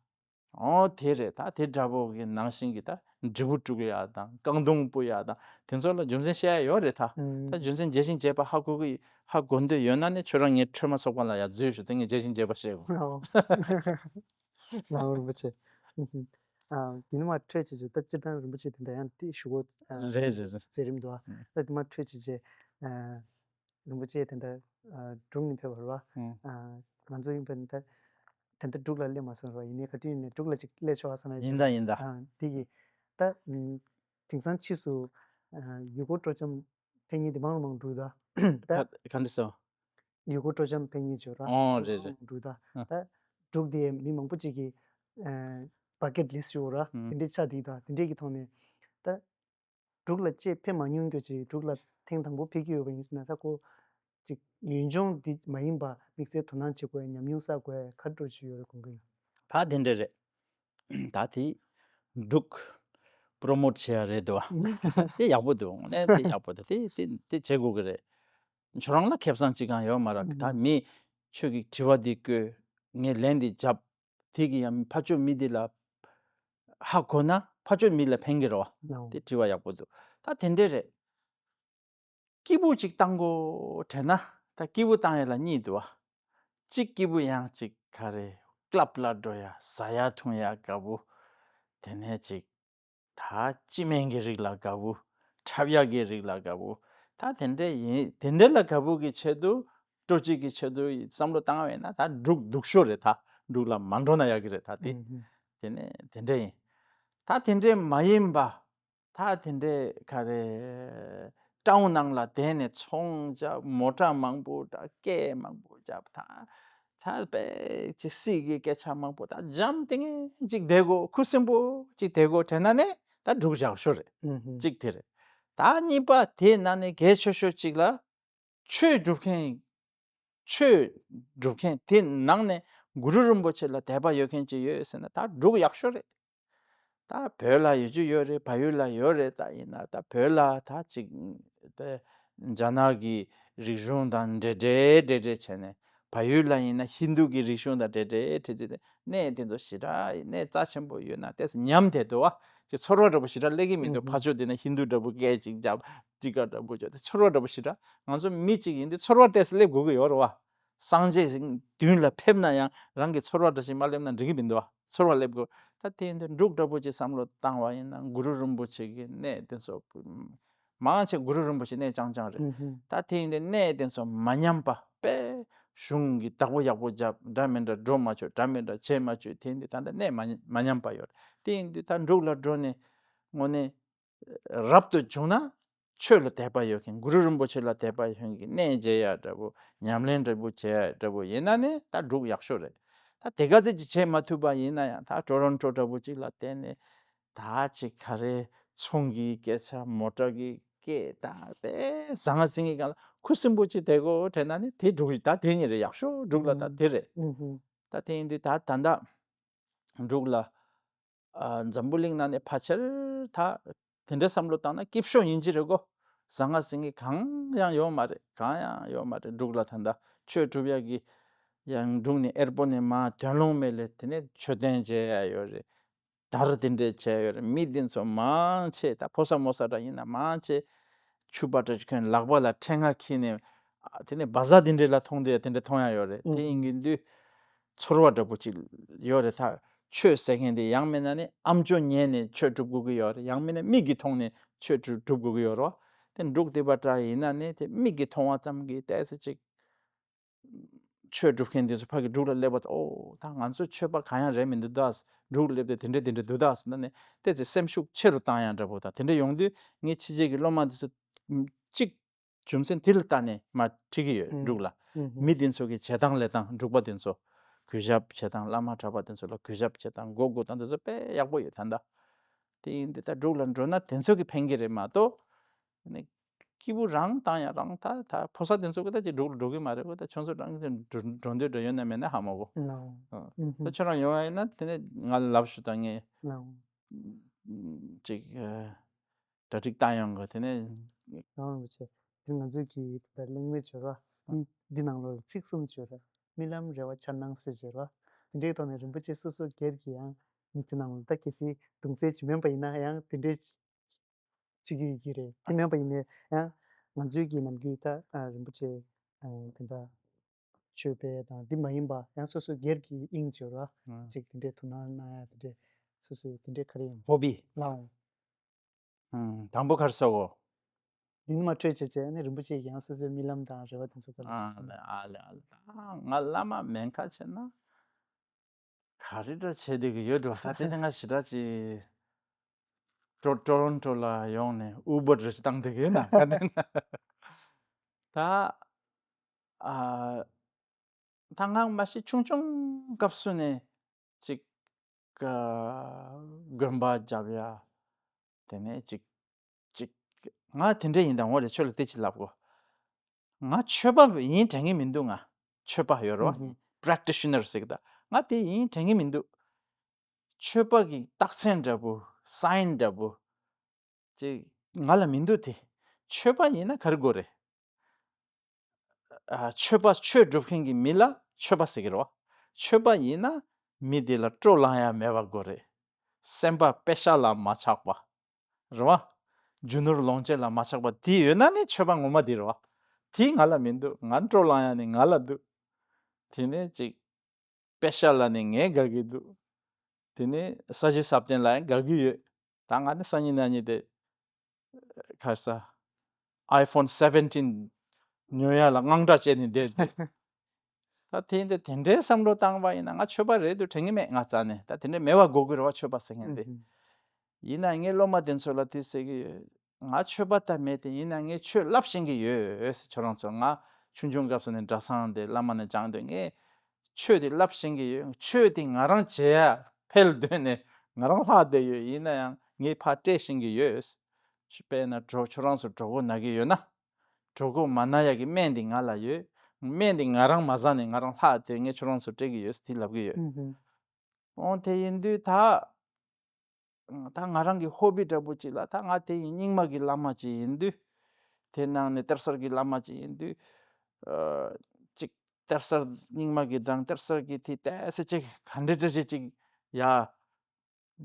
ཨོ་དེ་རེད། ད་དེ་འདྲ་པོ་གི་ནང་བཞིན་གྱི་ད་འབྲས་བུ་དཀྲུག་ཡ་དང་རྐང་དུང་སྤུ་ཡ་དང་དེ་ཚོ་ལ་རྒྱུ་མཚན་བཤད་ཡ་ཡོད་རེད་ད། ཨུ། ད་རྒྱུ་མཚན་རྒྱས་ཤིང་རྒྱས་པ་ཧ་གོ་གི་ཧ་གོ་འདོད་ཡོད་ན་ནི་ཁྱོད་རང་ངའི་ཁྲོས་མ་ཚོགས་པ་ལ་ཡ་འཛུལ་ཞུ་དེ་ངས་རྒྱས་ཤིང་རྒྱས་པ་བཤད་དགོས། ཨོ། ལགས་འོ་རིན་པོ་ཆེ། ཨུ་ཧུ། ཨ། དེ་ནས་མར་འཕྲོས་བྱས་བྱས་ད་སྤྱིར་བཏང་རིན་པོ་ཆེ་དེ་འདྲ་ཡང་དེ་ཞུ་གོ། ཨ། རེད་རེད་རེད། མཛད་རིམ་འདུག་ཨ། ཨུ། ད་དེ་མར་འཕྲོས་བྱས་བྱས། ཨ། རིན་པོ་ཆེ་དེ་འདྲ། ཨ། འབྲུག་ནས་ཕེབས་པ་རེད་བ། ཨུ། ཨ། ང་ཚོ་ཡིན་པ་ནི་ད་དེ་འདྲ་འབྲུག་ལ་སླེབས་མ་སོང་རེད་བ། ཡིན་ནའི་ག་དུས་ཡིན་ནའི་འབྲུག་ལ་ཅིག་སླེབས་ཆོག་ཨ་བསམ་ཡ་ཡིན་ད་ཡིན་ད། ཨ། དེ་གི་ད་ཨུམ། དེང་སང་ཕྱིས་སུ། ཨ། ཡུལ་སྐོར་སྤྲོ་འཆམ་ཕེབས་མཁན་དེ་མང་རུ་མང་རུ་འགྲོ་ད། ད་ག་ག་འདྲ་སོང་། ཡུལ་སྐོར་སྤྲོ་འཆམ་ཕེབས་མཁན་ཅིག་ཡོད་ར། ཨོ་རེད་རེད། འགྲོ་ད། ཨ། ད་འབྲུག་དེ་མི་མང་པོ་ཅིག་གིས། ཨ། བ་ཀེཊ་ལིསཊ་ཞུ་ར། ཨུ། དེ་འདྲའི་ཆགས་འདུག་ད། དེ་འདྲའི་གི་ཐོག་ནས་ད་འབྲུག་ལ་ཅིག་ཕེབས་མ་མྱོང་མཁན་ཅིག་འབྲུག་ལ་ཐེངས་དང་པོ་ཕེབས་ཀྱི་ཡོད་པ་ཡིན་ཟེར་ན་ད་ཁོ་ཅིག་ཡུལ་ལྗོངས་འདི་མ་ཡིན་པ་དམིགས་བསལ་དོ་སྣང་བྱེད་དགོས་ཡ་ཉམས་མྱོང་བསགས་དགོས་ཡ་ག་འདྲ་ཅིག་ཡོད་རེད་དགོངས་ཀྱི་ཡོད། ད་དེ་འདྲ་རེད། ད་དེ་འབྲུག་པྲོ་མོཊ་བྱེད་ཡ་རེད་འདུག་བ། དེ་ཡག་པོ་འདུག་ནས་དེ་ཡག་པོ་འདུག་དེ་དེ་དེ་བྱེད་དགོས་ཀྱི་རེད། ཁྱོད་རང་ལ་ཁེ་བཟང་ཅི་གང་ཡོད་མ་རེད། ད་མི་ཁྱོད་ཀྱི་དྲི་བ་འདི་བཀོད། ངས་ལན་འདི་བརྒྱབ། དེ་གི་ཡང་ཕར་ཕྱོགས་མི་འདི་ལ་ཧ་གོ་ན་ཕར་ཕྱོགས་མི་ལ་ཕན་གི་རེད་བ། ལའོ། དེ་དྲི་བ་ཡག་པོ་འདུག་ད་དེ་འདྲས་རེད། སྐྱིད་པོ་ཅིག་བཏང་དགོས་དྲན་ན་ད་སྐྱིད་པོ་བཏང་ཡས་ལ་གཉིས་འདུག་བ། གཅིག་སྐྱིད་པོ་ཡང་ཅིག་ག་རེ་ཀླབ་ལ་འགྲོ་ཡ་ཟ་ཡ་འཐུང་ཡ་དགའ་པོ། དེ་ནས་ཅིག་ད་སྤྱི་སྨན་གྱི་རིགས་ལ་དགའ་བོ། འཁྲབ་ཡག་གི་རིགས་ལ་དགའ་བོ། ད་དེ་འདྲ་ཡིན། དེ་འདྲ་ལ་དགའ་བོ་གི་ཆེད་དུ། སྤྲོ་སྐྱིད་ཀྱི་ཆེད་དུ་བསམ་བློ་བཏང་བ་ཡིན་ན་ད་འབྲུག་སྡུག་ཤོས་རེད། ད་འབྲུག་ལ་མ་འགྲོ་ན་ཡག་གི་རེད་ད་དེ། ཨུ་ཧུ། དེ་ནས་དེ་འདྲ་ཡིན། ད་དེ་འདྲ་མ་ཡིན་པ། ད་དེ་འདྲ་ག་རེ། ཊའུན་ནང་ལ་བསྡད་ནས་ཚོང་རྒྱབ། མོ་ཊ་མང་པོ་འདྲ། སྐད་མང་པོ་རྒྱབ། ད། ད་དཔེ་ཅིག་སྲིད་ཀྱི་སྐད་ཆ་མང་པོ། ད་འཇམ་ཐིང་ངེ་ཅིག་བསྡད་དགོས། ཁུ་སིམ་པོ་ཅིག་བསྡད་དགོས་དྲན་ན་ནས་ད་འབྲུག་ཡག་ཤོས་རེད། ཨུ་ཧུ། གཅིག་དེ་རེད། ད་གཉིས་པ་དེ་ནང་ནས་གལ་ཆེ་ཤོས་གཅིག་ལ། ཆོས་སྒྲུབ་མཁན། ཆོས་སྒྲུབ་མཁན་དེ་ནང་ནས་གུ་རུ་རིན་པོ་ཆེ་ལ་དད་པ་ཡོད་མཁན་ཅིག་ཡོད་ཟེར་ན་ད་འབྲུག་ཡག་ཤོས་རེད། ད་བོད་ལ་ཡོད་རྒྱུ་ཡོད་རེད། བལ་ཡུལ་ལ་ཡོད་རེད། ད་ཡིན་ན་ད་བོད་ལ་ད་ཅིག་ད་རྒྱ་ནག་གི་རིག་གཞུང་དང་འདྲེས་འདྲེས་འདྲེས་འདྲེས་བྱས་ནས། བལ་ཡུལ་ལ་ཡིན་ན་ཧིན་རྡུ་གི་རིག་གཞུང་དང་འདྲེས་འདྲེས་འདྲེས་འདྲེས་གནས་དེ་ཚོ་ཞེ་དྲག་གནས་རྩ་ཆེན་པོ་ཡོད་ན་དེ་ཉམས་བསྡད་འདུག་བ། ཅིག་ཚོར་བ་འདྲ་པོ་ཞེ་དྲག་སླེབས་ཀྱི་མི་འདུག་ཨུ་ཧུ། ཕར་ཕྱོགས་དེ་ན་ཧིན་རྡུ་འདྲ་པོ་སྐད་ཅིག་རྒྱབ། ཊི་ཀ་འདྲ་པོ་བརྗོད་དེ་ཚོར་བ་འདྲ་པོ་ཞེ་དྲག་ང་ཚོ་མི་གཅིག་ཡིན་དུས་ཚོར་བ་ཏོག་ཙམ་སླེབས་དགོས་ཀྱི་ཡོད་རེད་བ། སངས་རྒྱས་མདུན་ལ་ཕེབས་ན་ཡང་རང་གི་ཚོར་བ་འདྲ་ཞིག་མ་སླེབས་ན་འགྲིག་གི་མི་འདུག་བ། ཚོར་བ་སླེབས་དགོས། ད་དེ་ཡིན་དུས་འབྲུག་འདྲ་པོ་ཅིག་བསམ་བློ་བཏང་བ་ཡིན་ན་གུ་རུ་རིན་པོ་ཆེ་གི་གནས་དེ་ཚོ། མང་ཆེ་གུ་རུ་རིན་པོ་ཆེ་གནས་རྐྱང་རྐྱང་རེད། ཨུ་ཧུ། ད་དེ་ཡིན་དུས་གནས་དེ་ཚོ་མ་ཉམས་པ་དཔེ་གཞུང་གི་བདག་པོ་ཡག་པོ་རྒྱབ། འདྲ་མི་འདྲ་འགྲོ་མ་བཅུག་འདྲ་མི་འདྲ་བྱེད་མ་བཅུག་དེ་ཡིན་དུས་ད་ལྟ་གནས་མ་མ་ཉམས་པ་ཡོད་རེད། དེ་ཡིན་དུས་ད་འབྲུག་ལ་འགྲོ་ནས་དངོས་གནས། རབ་ཏུ་བྱུང་ན་ཆོས་ལ་དད་པ་ཡོད་མཁན། གུ་རུ་རིན་པོ་ཆེ་ལ་དད་པ་ཡོད་མཁན་གྱི་གནས་མཇལ་ཡ་འདྲ་པོ། ཉམས་ལེན་འདྲ་པོ་བྱེད་ཡ་འདྲ་པོ་ཡིན་ན་ནི་ད་འབྲུག་ཡག་ཤོས་རེད། ད་དེ་ག་ཚོད་ཅིག་བྱེད་མ་ཐུབ་པ་ཡིན་ན་ཡང་ད་ཊོ་རོན་ཊོ་འདྲ་པོ་ཅིག་ལ་བརྟེན་ནས་ད་ཅིག་ག་རེ་ཚོང་གི་སྐད་ཆ། མོ་ཊ་གི་སྐད། ད་དཔེ་ཟང་ངེ་ཟིང་ངེ་སྒང་ལ་ཁུ་སིམ་པོ་ཅིག་བསྡད་དགོས་དྲན་ན་ནི་དེ་འབྲུག་ད་དེ་གཉིས་རེད་ཡག་ཤོས། འབྲུག་ལ་ད་དེ་རེད། ཨུ་ཧུ། ད་དེ་ཡིན་དུས་ད་ད་ལྟ་འབྲུག་ལ། ཨ། འཛམ་བུ་གླིང་ནང་ནས་ཕལ་ཆེར་ད་དེ་འདྲ་བསམ་བློ་བཏང་ན་སྐྱིད་ཤོས་ཡིན་གྱི་རེད་གོ། ཟང་ངེ་ཟིང་ངེ་གང་ཡང་ཡོད་མ་རེད། གང་ཡང་ཡོད་མ་རེད། འབྲུག་ལ་ད་ལྟ་ཆོས་སྒྲུབ་ཡག་གི་ཡང་འབྲུག་ནས་ཨེར་པོཊ་ནས་མར་དོན་ལུང་མེད་ལས་དེ་ནས་མཆོད་རྟེན་མཇལ་ཡ་ཡོད་རེད། དར་དེ་འདྲས་བྱས་ཡོད་རེད། མི་དེ་ཚོ་མང་ཆེ་ད་ཕོ་གསར་མོ་གསར་འདྲ་ཡིན་ན་མང་ཆེ་ཕྱུ་པ་འདྲ་ཅིག་གྱོན། ལག་པ་ལ་ཕྲེང་བ་འཁྱེར་ནས། ཨ། དེ་ནས་བ་ཟ་དེ་འདྲས་ལ་མཐོང་དེ་དེ་འདྲས་མཐོང་ཡ་ཡོད་རེད། དེ་ཡིན་གྱི་དུས་ཚོར་བ་འདྲ་པོ་ཅིག་ཡོད་རེད་ད། ཆོས་ཟེར་མཁན་དེ་ཡང་མིན་ན་ནི་ཨ་མཆོག་ཉན་ནས་ཆོས་སྒྲུབ་དགོས་ཀྱི་ཡོད་རེད། ཡང་མིན་ན་མིག་གིས་མཐོང་ནས་ཆོས་སྒྲུབ་སྒྲུབ་དགོས་ཀྱི་ཡོད་རེད་བ། དེ་འབྲུག་དེ་པ་འདྲ་ཡིན་ན་ནི་དེ་མིག་གིས་མཐོང་བ་ཙམ་གྱིས་ཏོག་ཙམ་ཅིག་ཆོས་སྒྲུབ་མཁན་དེ་ཚོ་ཕ་གི་འབྲུག་ལ་སླེབས་པ་ཙམ། ཨོ་ད་ང་ཚོ་ཆོས་པ་གང་ཡང་རེད་མི་འདུག་ད། འབྲུག་སླེབས་ཏེ་དེ་འདྲ་དེ་འདྲ་འདུག་ད་ཟེར་ན་ནི་ཏོག་ཙམ་སེམས་ཤུགས་ཆེ་རུ་བཏང་ཡ་འདྲ་པོ་དང་། དེ་འདྲ་ཡོང་དུས་ངའི་ཕྱི་རྒྱལ་གྱི་སློབ་མ་དེ་ཚོ་གཅིག་རྒྱུ་མཚན་དེ་ལ་བལྟས་ནས་མར་ཁྲིད་ཀྱི་ཡོད། ཨུ། འབྲུག་ལ། ཨུ་ཧུ། མི་དེ་ཚོ་གི་བྱེད་སྟངས་ལས་སྟངས། འབྲུག་པ་དེ་ཚོ་གུས་ཞབས་བྱེད་སྟངས། བླ་མ་གྲྭ་པ་དེ་ཚོ་ལ་གུས་ཞབས་བྱེད་སྟངས། མགོ་སྒུར་སྟངས་དེ་ཚོ་དཔེ་ཡག་པོ་ཡོད་ད་ལྟ། དེ་ཡིན་དུས་ད་འབྲུག་ལ་འགྲོ་ན་དེ་ཚོ་གི་ཕན་གྱི་རེད་མ་གཏོགས། ནི་སྐྱིད་པོ་རང་བཏང་ཡ་རང་ད་ད་ཕོ་གསར་དེ་ཚོ་གི་ད་ཅིག་འབྲུག་ལ་འགྲོ་གི་མ་རེད་གོ། ད་ཁྱོད་ཚོ་རང་གི་འགྲོ་འགྲོ་འདོད་འདྲ་ཡོད་ན་མེད་ན་ཧ་མ་གོ། ལའོ། ཨ། ཨུ་ཧུ། ད་ཁྱོད་རང་ཡོང་ཡ་ཡིན་ན་དེ་ནས་ང་ལ་ལབ་ཞུ་ད། ངས་ལའོ། ཅིག་ཨ། གྲ་སྒྲིག་བཏང་ཡོང་གི། དེ་ནས། ལགས་འོང་རིན་པོ་ཆེ། དེ་ང་ཚོས་ཀྱི་ད་གླེང་མོལ་བྱོས་ར། ཨ། འདི་ནང་ལོགས་ལ་ཚིག་གསུམ་བྱོས་ར། རྨི་ལམ་རེ་བ་འཆར་སྣང་ཟེར་བྱས་རོ། དེ་འདྲའི་ཐོག་ནས་རིན་པོ་ཆེ་སོ་སོ་སྒེར་གྱི་ཡང་མི་ཚེ་ནང་ལ་ད་གལ་སྲིད་གདུང་སེམས་ཅིག་མིན་པ་ཡིན་ན་ཡང་དེ་འདྲའི་བྱེད་ཀྱི་ཡོད་ཀྱི་རེད། དེ་མིན་པ་ཡིན་ནའི་ཡང་ང་ཚོའི་གི་ནམ་རྒྱུན་ད་རིན་པོ་ཆེ་དེ་འདྲ་ཆོས་པའི་དང་འདི་མ་ཡིན་པ་ཡང་སོ་སོ་སྒེར་གྱི་དབྱིངས་བྱོས་རོ། ཅིག་དེ་འདྲའི་དོ་སྣང་གནང་ཡ་དེ་འདྲའི་སོ་སོའི་དེ་འདྲའི་ག་རེ་ཡིན་ཧོ་བི། ལའང་། ཨང་། དང་པོ་ག་རེ་ཟེར་གོ། འདི་ནི་མ་འཕྲོད་བྱས་བྱས་ནི་རིན་པོ་ཆེ་ཡང་སོ་སོའི་རྨི་ལམ་དང་རེ་བ་དེ་ཚོ་ག་རེ་ཨ་ཟེར་ལེ་ཨ་ལེ་ཨ་ལེ། ད་ང་བླ་མ་མེད་ཁ་བྱས་ན་ག་རེ་འདྲ་བྱས་བསྡད་ཀྱི་ཡོད་འགྲོ། ད་དེ་དེ་ང་ཞེ་དྲག་ཅིག་ཊོ་ཊོ་རོན་ཊོ་ལ་ཡོང་ནས་ཨུ་བར་རེ་ཅིག་བཏང་བསྡད་ཀྱི་ཡོད་ན་ག་འདྲ་ན། ད་ཨ། ད་ང་མ་གཞི་ཆུང་ཆུང་སྐབས་སུ་ནས་ཅིག་ག་དགོན་པ་རྒྱབ་ཡ། དེ་ནས་ཅིག་ཅིག་ང་དེ་འདྲ་ཡིན་དང་འོ་རེད། ཆོས་ལ་དེ་ཅིག་ལབ་གོ། ང་ཆོས་པ་ཡིན་དྲན་གི་མི་འདུག་ང་ཆོས་པ་ཡོད་རོ། ཨུ་ཧུ། པྲེག་ཊི་ཤི་ནར་ཟེར་གི་ད། ང་དེ་ཡིན་དྲན་གི་མི་འདུག་ཆོས་པ་གི་རྟགས་མཚན་འདྲ་པོ་སའིན་འདྲ་པོ་ཅིག་ང་ལ་མི་འདུག་དེ་ཆོས་པ་ཡིན་ན་ག་རེ་དགོས་རེད། ཨ། ཆོས་པ་ཆོས་སྒྲུབ་མཁན་གྱི་མི་ལ་ཆོས་པ་ཟེར་གི་རེད་བ། ཆོས་པ་ཡིན་ན་མི་དེ་ལ་སྤྲོ་ལངས་ཡ་མེད་པ་དགོས་རེད། སེམས་པ་དཔེ་ཤ་ལ་མ་ཆགས་པ། རེད་བ། རྒྱུ་ནོར་ལོངས་སྤྱོད་ལ་མ་ཆགས་པ་དེ་ཡོད་ན་ནི་ཆོས་པ་ངོ་མ་དེ་རེད་བ། དེ་ང་ལ་མི་འདུག་ང་སྤྲོ་ལངས་ཡ་ནི་ང་ལ་འདུག་དེ་ནས་ཅིག་དཔེ་ཤ་ལ་ནི་ངས་དགའ་གི་འདུག་དེ་ནས་ས་གཞི་ས་བརྟན་ལ་ཡང་དགའ་གི་ཡོད། ད་ང་ནི་སང་ཉིན་གནངས་ཉིན་དེ་ག་རེ་ཟ། ཨའི་ཕོན་སེ་བེན་ཊིན་ཉོ་ཡ་ལ་དངངས་སྐྲག་བྱས་ནས་བསྡད་འདུག་ད་དེ་འདྲ་དེ་འདྲའི་བསམ་བློ་བཏང་བ་ཡིན་ན་ང་ཆོས་པ་རེད་འདུག་དྲན་གི་མེད། ང་རྩ་ནས་ད་དེ་འདྲ་མེད་པ་དགོས་ཀྱི་རེད་བ། ཆོས་པ་ཟེར་མཁན་དེ། ཡིན་ན་ངའི་སློབ་མ་དེ་ཚོ་ལ་དེ་ཟེར་གི་ཡོད། ང་ཆོས་པ་ད་མེད་དེ་ཡིན་ན་ངས་ཆོས་བསླབ་ཤེས་ཀྱི་ཡོད། ཁྱོད་རང་ཚོ་ང་ཆུང་ཆུང་སྐབས་སུ་ནས་གྲྭ་ཚང་དེ་བླ་མ་ནས་སྦྱངས་དུས་ངས་ཆོས་དེ་བསླབ་ཤེས་ཀྱི་ཡོད། ཆོས་དེ་ང་རང་བྱེད་ཡ་འཕེལ་འདོད་ནས་ང་རང་ལྷག་བསྡད་ཡོད། ཡིན་ན་ཡང་ངས་ཕར་སྤྲད་ཤེས་ཀྱི་ཡོད། དཔེར་ན་གྲོ་ཁྱོད་རང་ཚོ་གྲོད་ཁོག་ན་གི་ཡོད་ན། གྲོད་ཁོག་མ་ན་ཡ་གི་སྨན་དེ་ང་ལ་ཡོད། སྨན་དེ་ང་རང་མ་ཟ་ནས་ང་རང་ལྷག་བསྡད། ངས་ཁྱོད་རང་ཚོ་སྤྲད་ཀྱི་ཡོད་དེ་ལབ་ཀྱི་ཡོད། ཨུ་ཧུ། འོ་དེ་ཡིན་དུས་ད། ད་ང་རང་གི་ཧོ་བི་འདྲ་པོ་ཅིག་ལ་ད་ང་དེ་ཡིན་རྙིང་མ་གི་བླ་མ་ཅིག་ཡིན་དུས། དེ་ནང་ནས་གཏེར་གསར་གྱི་བླ་མ་ཅིག་ཡིན་དུས། ཨ། ཅིག་གཏེར་གསར་རྙིང་མ་གི་དང་གཏེར་གསར་གྱི་དེ་ཏོག་ཙམ་ཅིག་ག་འདྲ་འདྲ་ཅིག་ཅིག་ཡ།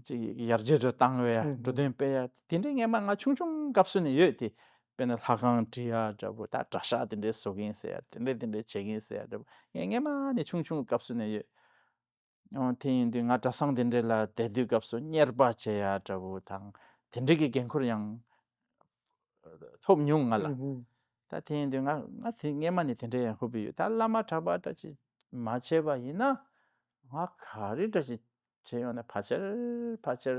ཅིག་ཡར་རྒྱས་འགྲོ་བཏང་བའི་ཨུ་ཧུ། འགྲོ་དོན་སྤེལ་ཡ་དེ་འདྲའི་སྔོན་མ་ང་ཆུང་ཆུང་སྐབས་སུ་ནས་ཡོད་དེ། དཔེར་ན་ལྷ་ཁང་བྲི་ཡ་འདྲ་པོ། ད་གྲྭ་ཤག་དེ་འདྲའི་བཟོ་གི་ཡིན་ཟེར་ཡ་དེ་འདྲ་དེ་འདྲ་བྱེད་ཀྱི་ཡིན་ཟེར་ཡ་འདྲ་པོ་ངས་སྔོན་མ་ནས་ཆུང་ཆུང་སྐབས་སུ་ནས་ཡོད། ཨོ། དེ་ཡིན་དུས་ང་གྲྭ་ཚང་དེ་འདྲ་ལ་བསྡད་དུས་སྐབས་སུ་གཉེར་པ་བྱེད་ཡ་འདྲ་པོ་དང་དེ་འདྲ་གི་འགན་ཁུར་ཡང་ཐོབ་མྱོང་ང་ལ། ཨུ་ཧུ། ད་དེ་ཡིན་དུས་ང་ང་དེ་སྔོན་མ་ནས་དེ་འདྲ་ཡང་ཧུབ་པ་ཡོད། ད་བླ་མ་གྲྭ་པ་འདྲ་ཅིག་མ་བྱས་པ་ཡིན་ན་ང་ག་རེ་འདྲ་ཅིག་བྱས་ཡོང་ན་ཕལ་ཆེར་ཕལ་ཆེར།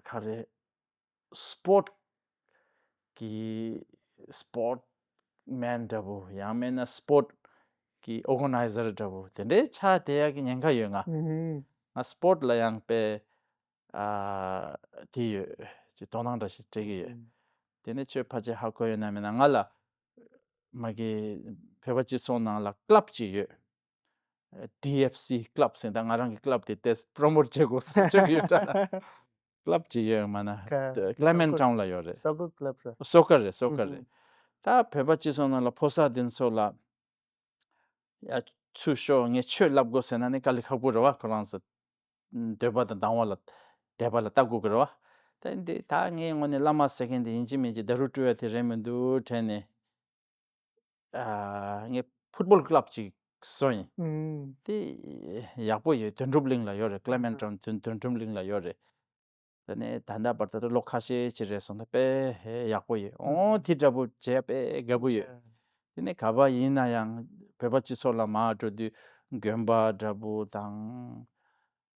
ག་རེ། སྤོར་གྱི་སྤོར་མེན་འདྲ་པོ་ཡང་མིན་ན་སྤོར་གྱི་ཨོར་ག་ནའི་ཟར་འདྲ་པོ་དེ་འདྲའི་ཆགས་བསྡད་ཡག་གི་ཉེན་ཁ་ཡོད་ང་། ཨུ་ཧུ། ང་སྤོར་ལ་ཡང་དཔེ་ཨ་དེ་ཡོད་ཅེས་དོ་སྣང་འདྲ་ཞིག་སྤྲད་ཀྱི་ཡོད། ཨུ། དེ་ནས་ཁྱོད་ཕལ་ཆེར་ཧ་གོ་ཡོད་ན་མིན་ན་ང་ལ་མ་གི་བོད་པ་སྤྱི་ཚོགས་ནང་ལ་ཀླབ་ཅིག་ཡོད། ཊི་ཨེཕ་སི་ཀླབ་ཟེར། ད་ང་རང་གི་ཀླབ་དེ་ཏོག་ཙམ་པོ་རོ་མོཊ་བྱེད་དགོས་བསམ་བྱུང་ཡོད་ད། ཀླབ་ཅིག་ཡོད་མ་ན། ཀ་ཀླེ་མེན་ཊའུན་ལ་ཡོད་རེད། སོ་ཀར་ཀླབ་རེད། སོ་ཀར་རེད། སོ་ཀར་རེད། ཨུ་ཧུ། ད་བོད་པ་སྤྱི་ཚོགས་ནང་ལ་ཕོ་གསར་དེ་ཚོ་ལ་ཡ་ཚུར་ཤོག་ངས་ཆོས་བསླབ་དགོས་ཟེར་ན་ནི་དཀའ་ལས་ཁག་པོ་རེད་བ། ཁོ་རང་ཚོ་འདོད་པ་དང་དང་བ་ལ་དད་པ་ལ་ལྟ་དགོས་ཀྱི་རེད་བ། ད་འདི་ད་ངའི་ངོས་ནས་བླ་མ་ཟེར་མཁན་དེ་ཡིན་གཅིག་མིན་གཅིག་ད་རུང་སྤྲུལ་བ་དེ་རེད་མི་འདུག་དྲན་ནས། ཨ། ངས་ཕུཊ་བོལ་ཀླབ་ཅིག་བཟོ་ཡིན། ཨུམ། དེ་ཡག་པོ་ཡོད། དོན་གྲུབ་གླིང་ལ་ཡོད་རེད། ཀླེ་མེན་ཊའུན་དོན་དོན་གྲུབ་གླིང་ལ་ཡོད་རེད། དེ་ནས་ད་ལྟ་བར་དུ་ལོ་ཁ་ཤས་ཅིག་རེད་སོང་། ད་དཔེ་ཡག་པོ་ཡོད། ཨོ་དེ་འདྲ་པོ་བྱས་དཔེ་དགའ་པོ་ཡོད། དེ་ནས་ག་པར་ཡིན་ན་ཡང་བོད་པ་སྤྱི་ཚོགས་ལ་མར་འགྲོ་དུས་དགོན་པ་འདྲ་པོ་དང་།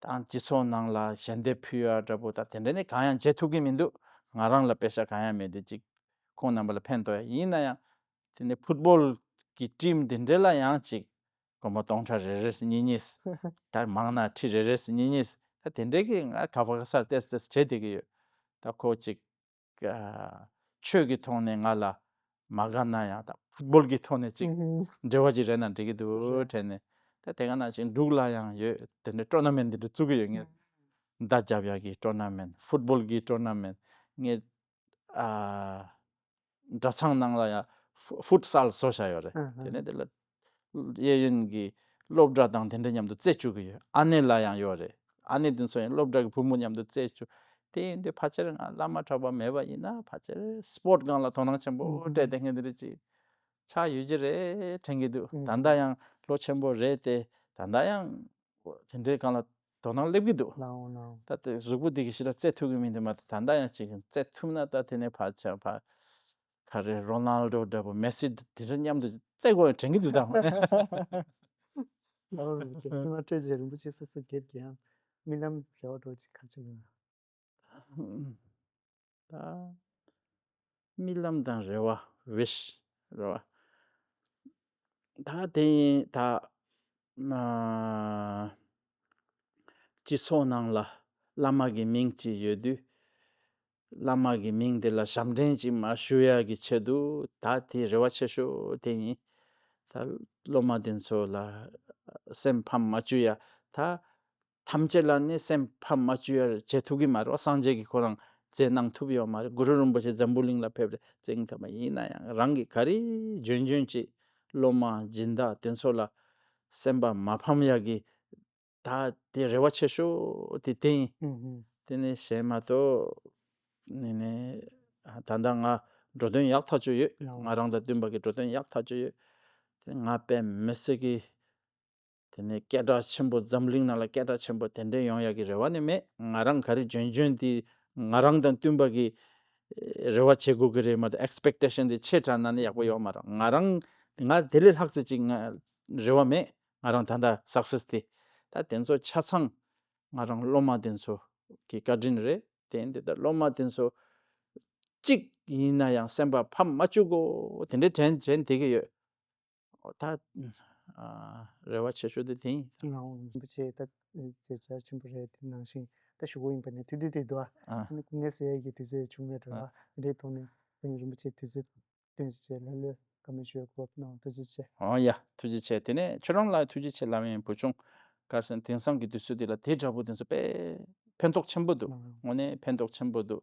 དང་སྤྱི་ཚོགས་ནང་ལ་ཞལ་འདེབས་ཕུལ་ཡ་འདྲ་པོ་དང་དེ་འདྲ་ནི་གང་ཡང་བྱེད་ཐུབ་ཀྱི་མི་འདུག་ང་རང་ལ་པེ་ཤ་གང་ཡང་མེད་དུས་ཅིག་ཁོང་རྣམ་པ་ལ་ཕན་ཐོགས་ཡ། ཡིན་ན་ཡང་དེ་ནི་ཕུཊ་བོལ་གྱི་ཊིམ་དེ་འདྲ་ལ་ཡང་ཅིག་སྒོར་མོ་སྟོང་ཕྲག་རེ་རེ་ཟེར་གཉིས་གཉིས། ད་མང་ན་ཁྲི་རེ་རེ་ཟེར་གཉིས་གཉིས། ད་དེ་འདྲ་གི་ང་ག་པ་ག་སར་ཏེས་ཏེས་བྱེད་བསྡད་ཀྱི་ཡོད། ད་ཁོ་ཅིག་ཨ། ཆོས་ཀྱི་ཐོག་ནས་ང་ལ་མ་དགའ་ན་ཡང་ད་ཕུཊ་བོལ་གྱི་ཐོག་ནས་ཅིག་ཨུ་ཧུ། འབྲེལ་བ་ཅིག་རེད་ན་འགྲིག་གི་འདུག་དྲན་ནས། ད་དེ་ག་ནང་བཞིན་འབྲུག་ལ་ཡང་ཡོད། དེ་འདྲའི་ཊོར་ན་མེན་ཊི་འདི་འདྲ་བཙུགས་ཀྱི་ཡོད། ངས་མདའ་རྒྱབ་ཡག་གི་ཊོར་ན་མེན་ཊི། ཕུཊ་བོལ་གྱི་ཊོར་ན་མེན་ཊི། ངས་ཨ། གྲྭ་ཚང་ནང་ལ་ཡང་ཕུ་ཕུཊ་སལ་བཟོ་བཞག་ཡོད་རེད། ཨུ་ཧུ། དེ་ནས་དེ་ལ་ གཡས་གཡོན་གྱི་སློབ་གྲྭ་དང་དེ་འདྲ་མཉམ་དུ་རྩེ་བཅུག་གི་ཡོད། ཨ་ནེ་ལ་ཡང་ཡོད་རེད། ཨ་ནེ་དེ་ཚོ་ཡང་སློབ་གྲྭ་གི་བུ་མོ་མཉམ་དུ་རྩེ་བཅུག་དེ་ཡིན་དུས་ཕལ་ཆེར་ང་བླ་མ་གྲྭ་པ་མེད་པ་ཡིན་ན་ཕལ་ཆེར་སྤོརྟ་སྒང་ལ་དོ་སྣང་ཆེན་པོ་སྤྲད་དེ་ངས་འདི་འདྲ་ཅིག་ཆགས་ཡོད་ཀྱི་རེད་དྲན་གྱི་འདུག་ད་ལྟ་ཡང་ལོ་ཆེན་པོ་རེད་དེ། ད་ལྟ་ཡང་དེ་འདྲའི་སྒང་ལ་དོ་སྣང་སླེབས་ཀྱི་འདུག་ལའོ་ལའོ། ད་ལྟ་གཟུགས་པོ་འདི་གི་ཞེ་དྲག་རྩེ་ཐུབ་ཀྱི་མིན་འདུག་མ་གཏོགས་ད་ལྟ་ཡང་ཅིག་རྩེ་ཐུབ་ན་ད་དེ་ནས་ཕར་ཆ་ཕར་ག་རེ་རོ་ནལ་ཌོ་འདྲ་པོ་མེ་སི་དེ་འདྲ་མཉམ་དུ་རྩེ་དགོས་དྲན་གྱི་འདུག་ད་ལའོ། རིན་པོ་ཆེ་ང་སྤྲོད་ཅེས་རིན་པོ་ཆེ་སོ་སོ་སྒེར་གྱི་ཡང་རྨི་ལམ་རེ་བ་འགྲོ་ཅིག་ག་ཅིག་ཡོད་ན། ད་རྨི་ལམ་དང་རེ་བ་ཝིཤ་རེ་བ། ད་དེ་ཡིན་ད་མ་སྤྱི་ཚོགས་ནང་ལ་བླ་མ་གི་མིང་ཅིག་ཡོད་དུས། བླ་མ་གི་མིང་དེ་ལ་ཞབས་འདྲེན་ཅིག་མ་ཞུ་ཡ་གི་ཆེད་དུ་ད་དེ་རེ་བ་ཆེ་ཤོས་དེ་ཡིན། ད་སློབ་མ་དེ་ཚོ་ལ་སེམས་ཕམ་མ་བཅུག་ཡ། ད་ཐམས་ཅད་ལ་ནི་སེམས་ཕམ་མ་བཅུག་ཡ་བྱེད་ཐུབ་ཀྱི་མ་རེད་བ། སངས་རྒྱས་ཀྱིས་ཁོ་རང་མཛད་གནང་ཐུབ་ཡོད་མ་རེད། གུ་རུ་རིན་པོ་ཆེ་འཛམ་བུ་གླིང་ལ་ཕེབས་རེད་བཙན་ཐབས་མ་ཡིན་ན་ཡང་རང་གིས་ག་རེ་འཇོན་འཇོན་ཅིག་སློབ་མ་སྦྱིན་བདག་དེ་ཚོ་ལ་སེམས་པ་མ་ཕམ་ཡ་གི་ད་དེ་རེ་བ་ཆེ་ཤོས་དེ་དེ་ཡིན། ཨུ་ཧུ། དེ་ནས་གཞན་མ་གཏོགས་ནི་ནི་ད་ལྟ་ང་འགྲོ་དོན་ཡག་ཐག་ཆོད་ཡོད། ལའོ། ང་རང་དང་བསྟུན་པ་གི་འགྲོ་དོན་ཡག་ཐག་ཆོད་ཡོད། དེ་ང་དཔེ་མི་སྲིད་ཀི་དེ་ནས་སྐད་གྲགས་ཆེན་པོ་འཛམ་གླིང་ནང་ལ་སྐད་གྲགས་ཆེན་པོ་དེ་འདྲ་ཡོང་ཡག་གི་རེ་བ་ནི་མེད། ང་རང་ག་རེ་འཇོན་འཇོན་དེ་ང་རང་དང་བསྟུན་པ་གི་རེ་བ་བྱེད་དགོས་ཀྱི་རེད་མ་གཏོགས་ཨེགས་པེག་ཊེ་ཤན་དེ་ཆེ་དྲགས་ན་ནི་ཡག་པོ་ཡོད་མ་རེད། ང་རང་ང་དེ་ལས་ལྷག་ཙམ་ཅིག་ང་རེ་བ་མེད། ང་རང་ད་ལྟ་སག་སེ་སི་དེ་ད་དེ་ཚོ་ཆ་ཚང་ང་རང་སློབ་མ་དེ་ཚོ་གི་བཀའ་དྲིན་རེད། དེ་ཡིན་དུས་ད་སློབ་མ་དེ་ཚོ་གཅིག་ཡིན་ན་ཡང་སེམས་པ་ཕམ་མ་བཅུག་གོ་དེ་འདྲའི་དྲན་དྲན་བསྡད་ཀྱི་ཡོད། ཨོ་ད་ཨ་རེ་བ་ཆེ་ཤོས་དེ་དེ་ཡིན། ང་རིན་པོ་ཆེ་ད་མཛད་འཆར་ཆེན་པོ་རེད། དེ་ནང་བཞིན་ད་ཞུ་སྒོ་ཡིན་པ་ནས་དུས་དུས་དེ་འདུག་ཨ། ཨ་ནི་སྐུ་ངལ་སེལ་ཡས་ཀྱི་དུས་ཚོད་བྱུང་མེད་འགྲོ་ཨ། ཨ་དེ་འདྲའི་ཐོག་ནས་ཨ་ནི་རིན་པོ་ཆེ་དུས་ཚོད་བཏོན་བྱས་ལྷོད་ལྷོད་བཀའ་མོལ་ཞུ་ཡས་གོ་སྐབས་གནང་བ་ཐུགས་རྗེ་ཆེ། ཨོ་ཡ་ཐུགས་རྗེ་ཆེ། དེ་ནས་ཁྱོད་རང་ལ་ཐུགས་རྗེ་ཆེ་ལབ་ཡིན། བུ་ཆུང་དཀར་གསལ་དེང་སང་གི་དུས་ཚོད་འདི་ལ་དེ་འདྲ་པོ་དེ་ཚོ་དཔེ་ཕན་ཐོགས་ཆེན་པོ་འདུག་ཨ། དངོས་གནས་ཕན་ཐོགས་ཆེན་པོ་འདུག་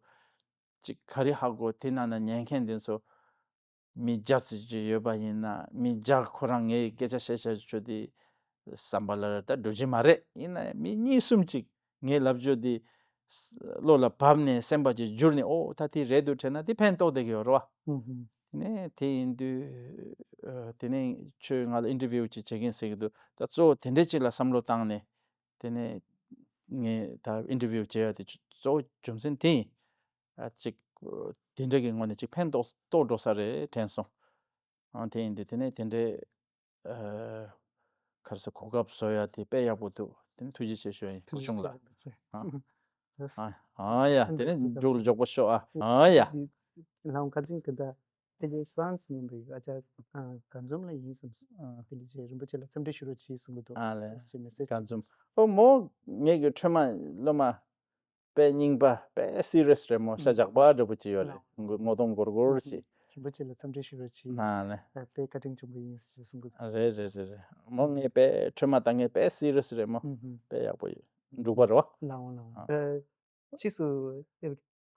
ཅིག་ག་རེ་ཧ་གོ་དེ་ནང་ན་ཉན་མཁན་དེ་ཚོ་མི་བརྒྱ་ཙམ་ཅིག་ཡོད་པ་ཡིན་ན་མི་བརྒྱ་ཁོ་རང་ངའི་སྐད་ཆ་བཤད་བཤད་ཆོ་དེ་བསམ་པ་ལ་ད་འགྲོ་གི་མ་རེད། ཡིན་ན་མི་གཉིས་གསུམ་ཅིག་ངའི་ལབ་ཆོ་དེ་བློ་ལ་བབས་ནས་སེམས་པ་ཅིག་འགྱུར་ནས་ཨོ་ད་དེ་རེད་འདུག་དྲན་ན་དེ་ཕན་ཐོགས་བསྡད་ཀྱི་ཡོད་རེད་བ། ཨུ་ཧུ། དེ་ནས་དེ་ཡིན་དུས་ཨ་དེ་ནས་ཁྱོད་ང་ལ་ཨིན་ཊར་བིའུ་ཅིག་བྱེད་མཁན་ཟེར་གྱི་འདུག་ད་གཙོ་བོ་དེ་འདྲས་ཅིག་ལ་བསམ་བློ་བཏང་ནས་དེ་ནས་ངས་ད་ཨིན་ཊར་བིའུ་བྱེད་ཡ་དེ་གཙོ་བོ་རྒྱུ་མཚན་དེ་ཡིན། ཨ་ཅིག་དེ་འདྲ་གི་ངོས་ནས་ཅིག་ཕན་ཐོགས་ཐོགས་འགྲོ་ས་རེད་དྲན་སོང་། ཨང་དེ་ཡིན་དུས་དེ་ནས་དེ་འདྲའི་ཨ་ག་རེ་ཟེར་གོ་སྐབས་བཟོ་ཡ་དེ་དཔེ་ཡག་པོ་འདུག་དེ་ནས་ཐུགས་རྗེ་ཆེ་ཞུ་ཡ་ཡིན་བུ་ཆུང་ལགས། ཨ་ཨ་ཡ་དེ་ནས་མཇུག་ལ་མགྱོགས་པོ་ཤོག་ཨ། ཨ་ཡ། ལའོ་ཁ་ཚིག་དེ་འདྲ་དེ་གའི་ཧྥ་རན་སི་ནས་ཡིན་པའི་ཨ་ཅག་ཨ་ག་འཛོམས་ལ་ཡིན་བསམ་སོང་། དེ་འདྲ་བྱས་རིན་པོ་ཆེ་ལ་འཚམས་འདྲི་ཞུ་རོགས་གྱིས་གསུང་གི་འདུག་ཨ་ལས། ཅེས་མེ་སེ་ཇི་ག་འཛོམས། ཨོ་མོ་ངེད་ཀྱི་ཁྲོས་མ་སློབ་མ་དཔེ་རྙིང་པ་དཔེ་སི་རི་ཡས་རེད་མོ། ཤ་རྒྱགས་པ་འདྲ་པོ་ཅིག་ཡོད་རེད། ངོ་གདོང་སྒོར་སྒོར་ཞིག་རིན་པོ་ཆེ་ལ་འཚམས་འདྲི་ཞུ་རོགས་གྱིས། ཨ་ལས། དཔེ་བཀའ་དྲིན་ཆེན་པོ་ཡིན་ཞེས་གསུང་གི་འདུག་རེད་རེད་རེད་རེད། མོ་ངའི་དཔེ་ཁྲོས་མ་དང་ངའི་དཔེ་སི་རི་ཡས་རེད་མོ། དཔེ་ཡག་པོ་ཡོད། འབྲུག་པ་རེད་བ། ལའོ་ལའོ། ཕྱིས་སུ་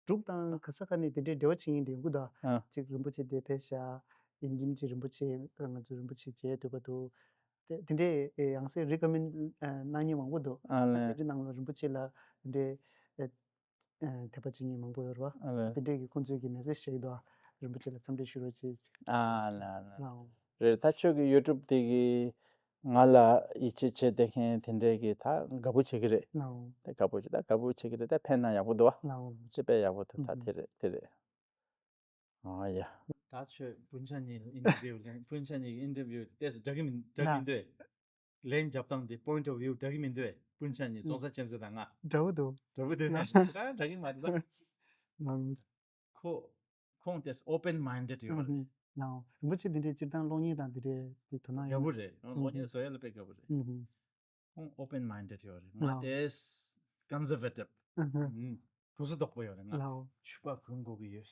འབྲུག་དང་ག་ས་ག་ནས་དེ་འདྲའི་འབྲེལ་བ་བྱེད་མཁན་དེ་ཡོང་གི་འདུག་ཨ་ཅིག་རིན་པོ་ཆེ་དེ་ཕེབས་ཤག་ཡིན་གྱིན་ཅིག་རིན་པོ་ཆེ་ང་ཚོ་རིན་པོ་ཆེ་མཇལ་འདོད་པ་འདུག་དེ་དེ་འདྲའི་ཡང་སེ་རི་ཀོ་མེན་ཌི་གནང་མཁན་མང་པོ་འདུག་ཨ་ལས། དེ་འདྲའི་ནང་ལ་རིན་པོ་ཆེ་ལ་དེ་འདྲའི་དད་པ་བྱེད་མཁན་མང་པོ་ཡོད་རེད་བ། ཨ་ལས། དེ་འདྲའི་གི་ཁོང་ཚོས་གི་མེ་སེ་ཇི་བྱེད་ཀྱི་འདུག་རིན་པོ་ཆེ་ལ་འཚམས་འདྲི་ཞུ་རོགས་བྱེད་ཅིག་ཨ་ལས་ཨ་ལས། ལའོ། རེད། ད་ཁྱོད་ཀྱི་ཡུ་ཊུབ་དེ་གི་ང་ལ་ཡིད་ཆེས་བྱེད་བསྡད་མཁན་དེ་འདྲས་ཀྱི་ད་དགའ་པོ་བྱེད་ཀྱི་རེད། ལའོ། དེ་དགའ་པོ་བྱེད་ད་དགའ་པོ་བྱེད་ཀྱི་རེད། ད་ཕན་ན་ཡག་པོ་འདུག་བ། ལའོ། ཅི་དཔེ་ཡག་པོ་འདུག་ད་དེ་རེད་དེ་རེད། ཨ་ཡ། ད་ཁྱོད་སྤུན་ཆ་གཉིས་ལ་ཨིན་ཊར་བིའུ་ལེན། སྤུན་ཆ་གཉིས་ཀྱི་ཨིན་ཊར་བིའུ་ཏོག་ཙམ་འདྲ་གི་མི་འདྲ་གི་མི་འདུག་ལན་རྒྱབ་སྟངས་དེ་པོ་ཡིན་ཊི་ཨོཕ་བིའུ་འདྲ་གི་མི་འདུག་སྤུན་ཆ་གཉིས་རྫོང་ས་ཆེན་ཚེ་དང་ང་། འདྲ་པོ་འདུག་འདྲ་པོ་འདུག་ན་ཞེ་དྲག་འདྲ་གི་མ་རེད་ད། ཁོ་ཁོང་དེ་ཨོ་པན་མའིན་ཌེཌ་ཡོད་རེད། ལའོ། རིན་པོ་ཆེ་འདི་འདྲའི་སྤྱིར་བཏང་གློག་བརྙན་དང་འདི་འདྲའི་དེ་དོ་སྣང་ཡོད། དགའ་པོ་རེད། གློག་བརྙན་བཟོ་ཡ་ལ་དཔེ་དགའ་པོ་རེད། ཁོང་ཨོ་པན་མའིན་ཌེཌ་ཡོད་རེད། ང་ལའོ། དེ་ཀོན་སར་ཝེ་ཊིབ། ཨ་ཧ། ཨུམ། གུ་སུ་དོག་པོ་ཡོད་རེད་ང་། ལའོ། ཕྱུ་པ་གོན་དགོས་ཀྱི་ཡོད།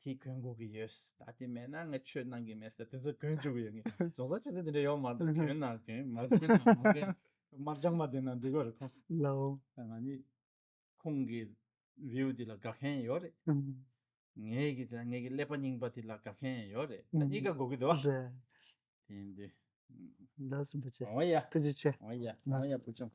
དེ་གོན་དགོས་ཀྱི་ཡོད། ད་དེ་མེད་ན་ངས་ཆོས་གནང་གི་མེད་ཟེར་དེ་ཚོ་གོན་བཅུག་གི་ཡོད། ངས་རྫོང་ས་ཆེན་ཚེ་དེ་འདྲ་ཡོད་མ་རེད། ཨ་ཧ། གོན་ན་གོན། མ་གོན་ན་མ་གོན། དམར་འཇང་མ་བསྡད་ན་འགྲིག་གི་རེད་ཁོང་། ལའོ། ང་གཉིས་ཁོང་གི་བིའུ་དེ་ལ་དགའ་མཁན་ཡོད་རེད། ཨུམ། ངའི་གི་དེ་ངའི་གི་ཀླད་པ་རྙིང་པ་དེ་ལ་དགའ་མཁན་ཡོད་རེད། ཨུམ། གཉིས་ཀ་དགོས་ཀྱི་འདུག་ཨ། རེད། དེ་ཡིན་དུས། ལགས་སོ་བུ་ཆེ། འོ་ཡ། ཐུགས་རྗེ་ཆེ། འོ་ཡ། འོ་ཡ་བུ་ཆུང་།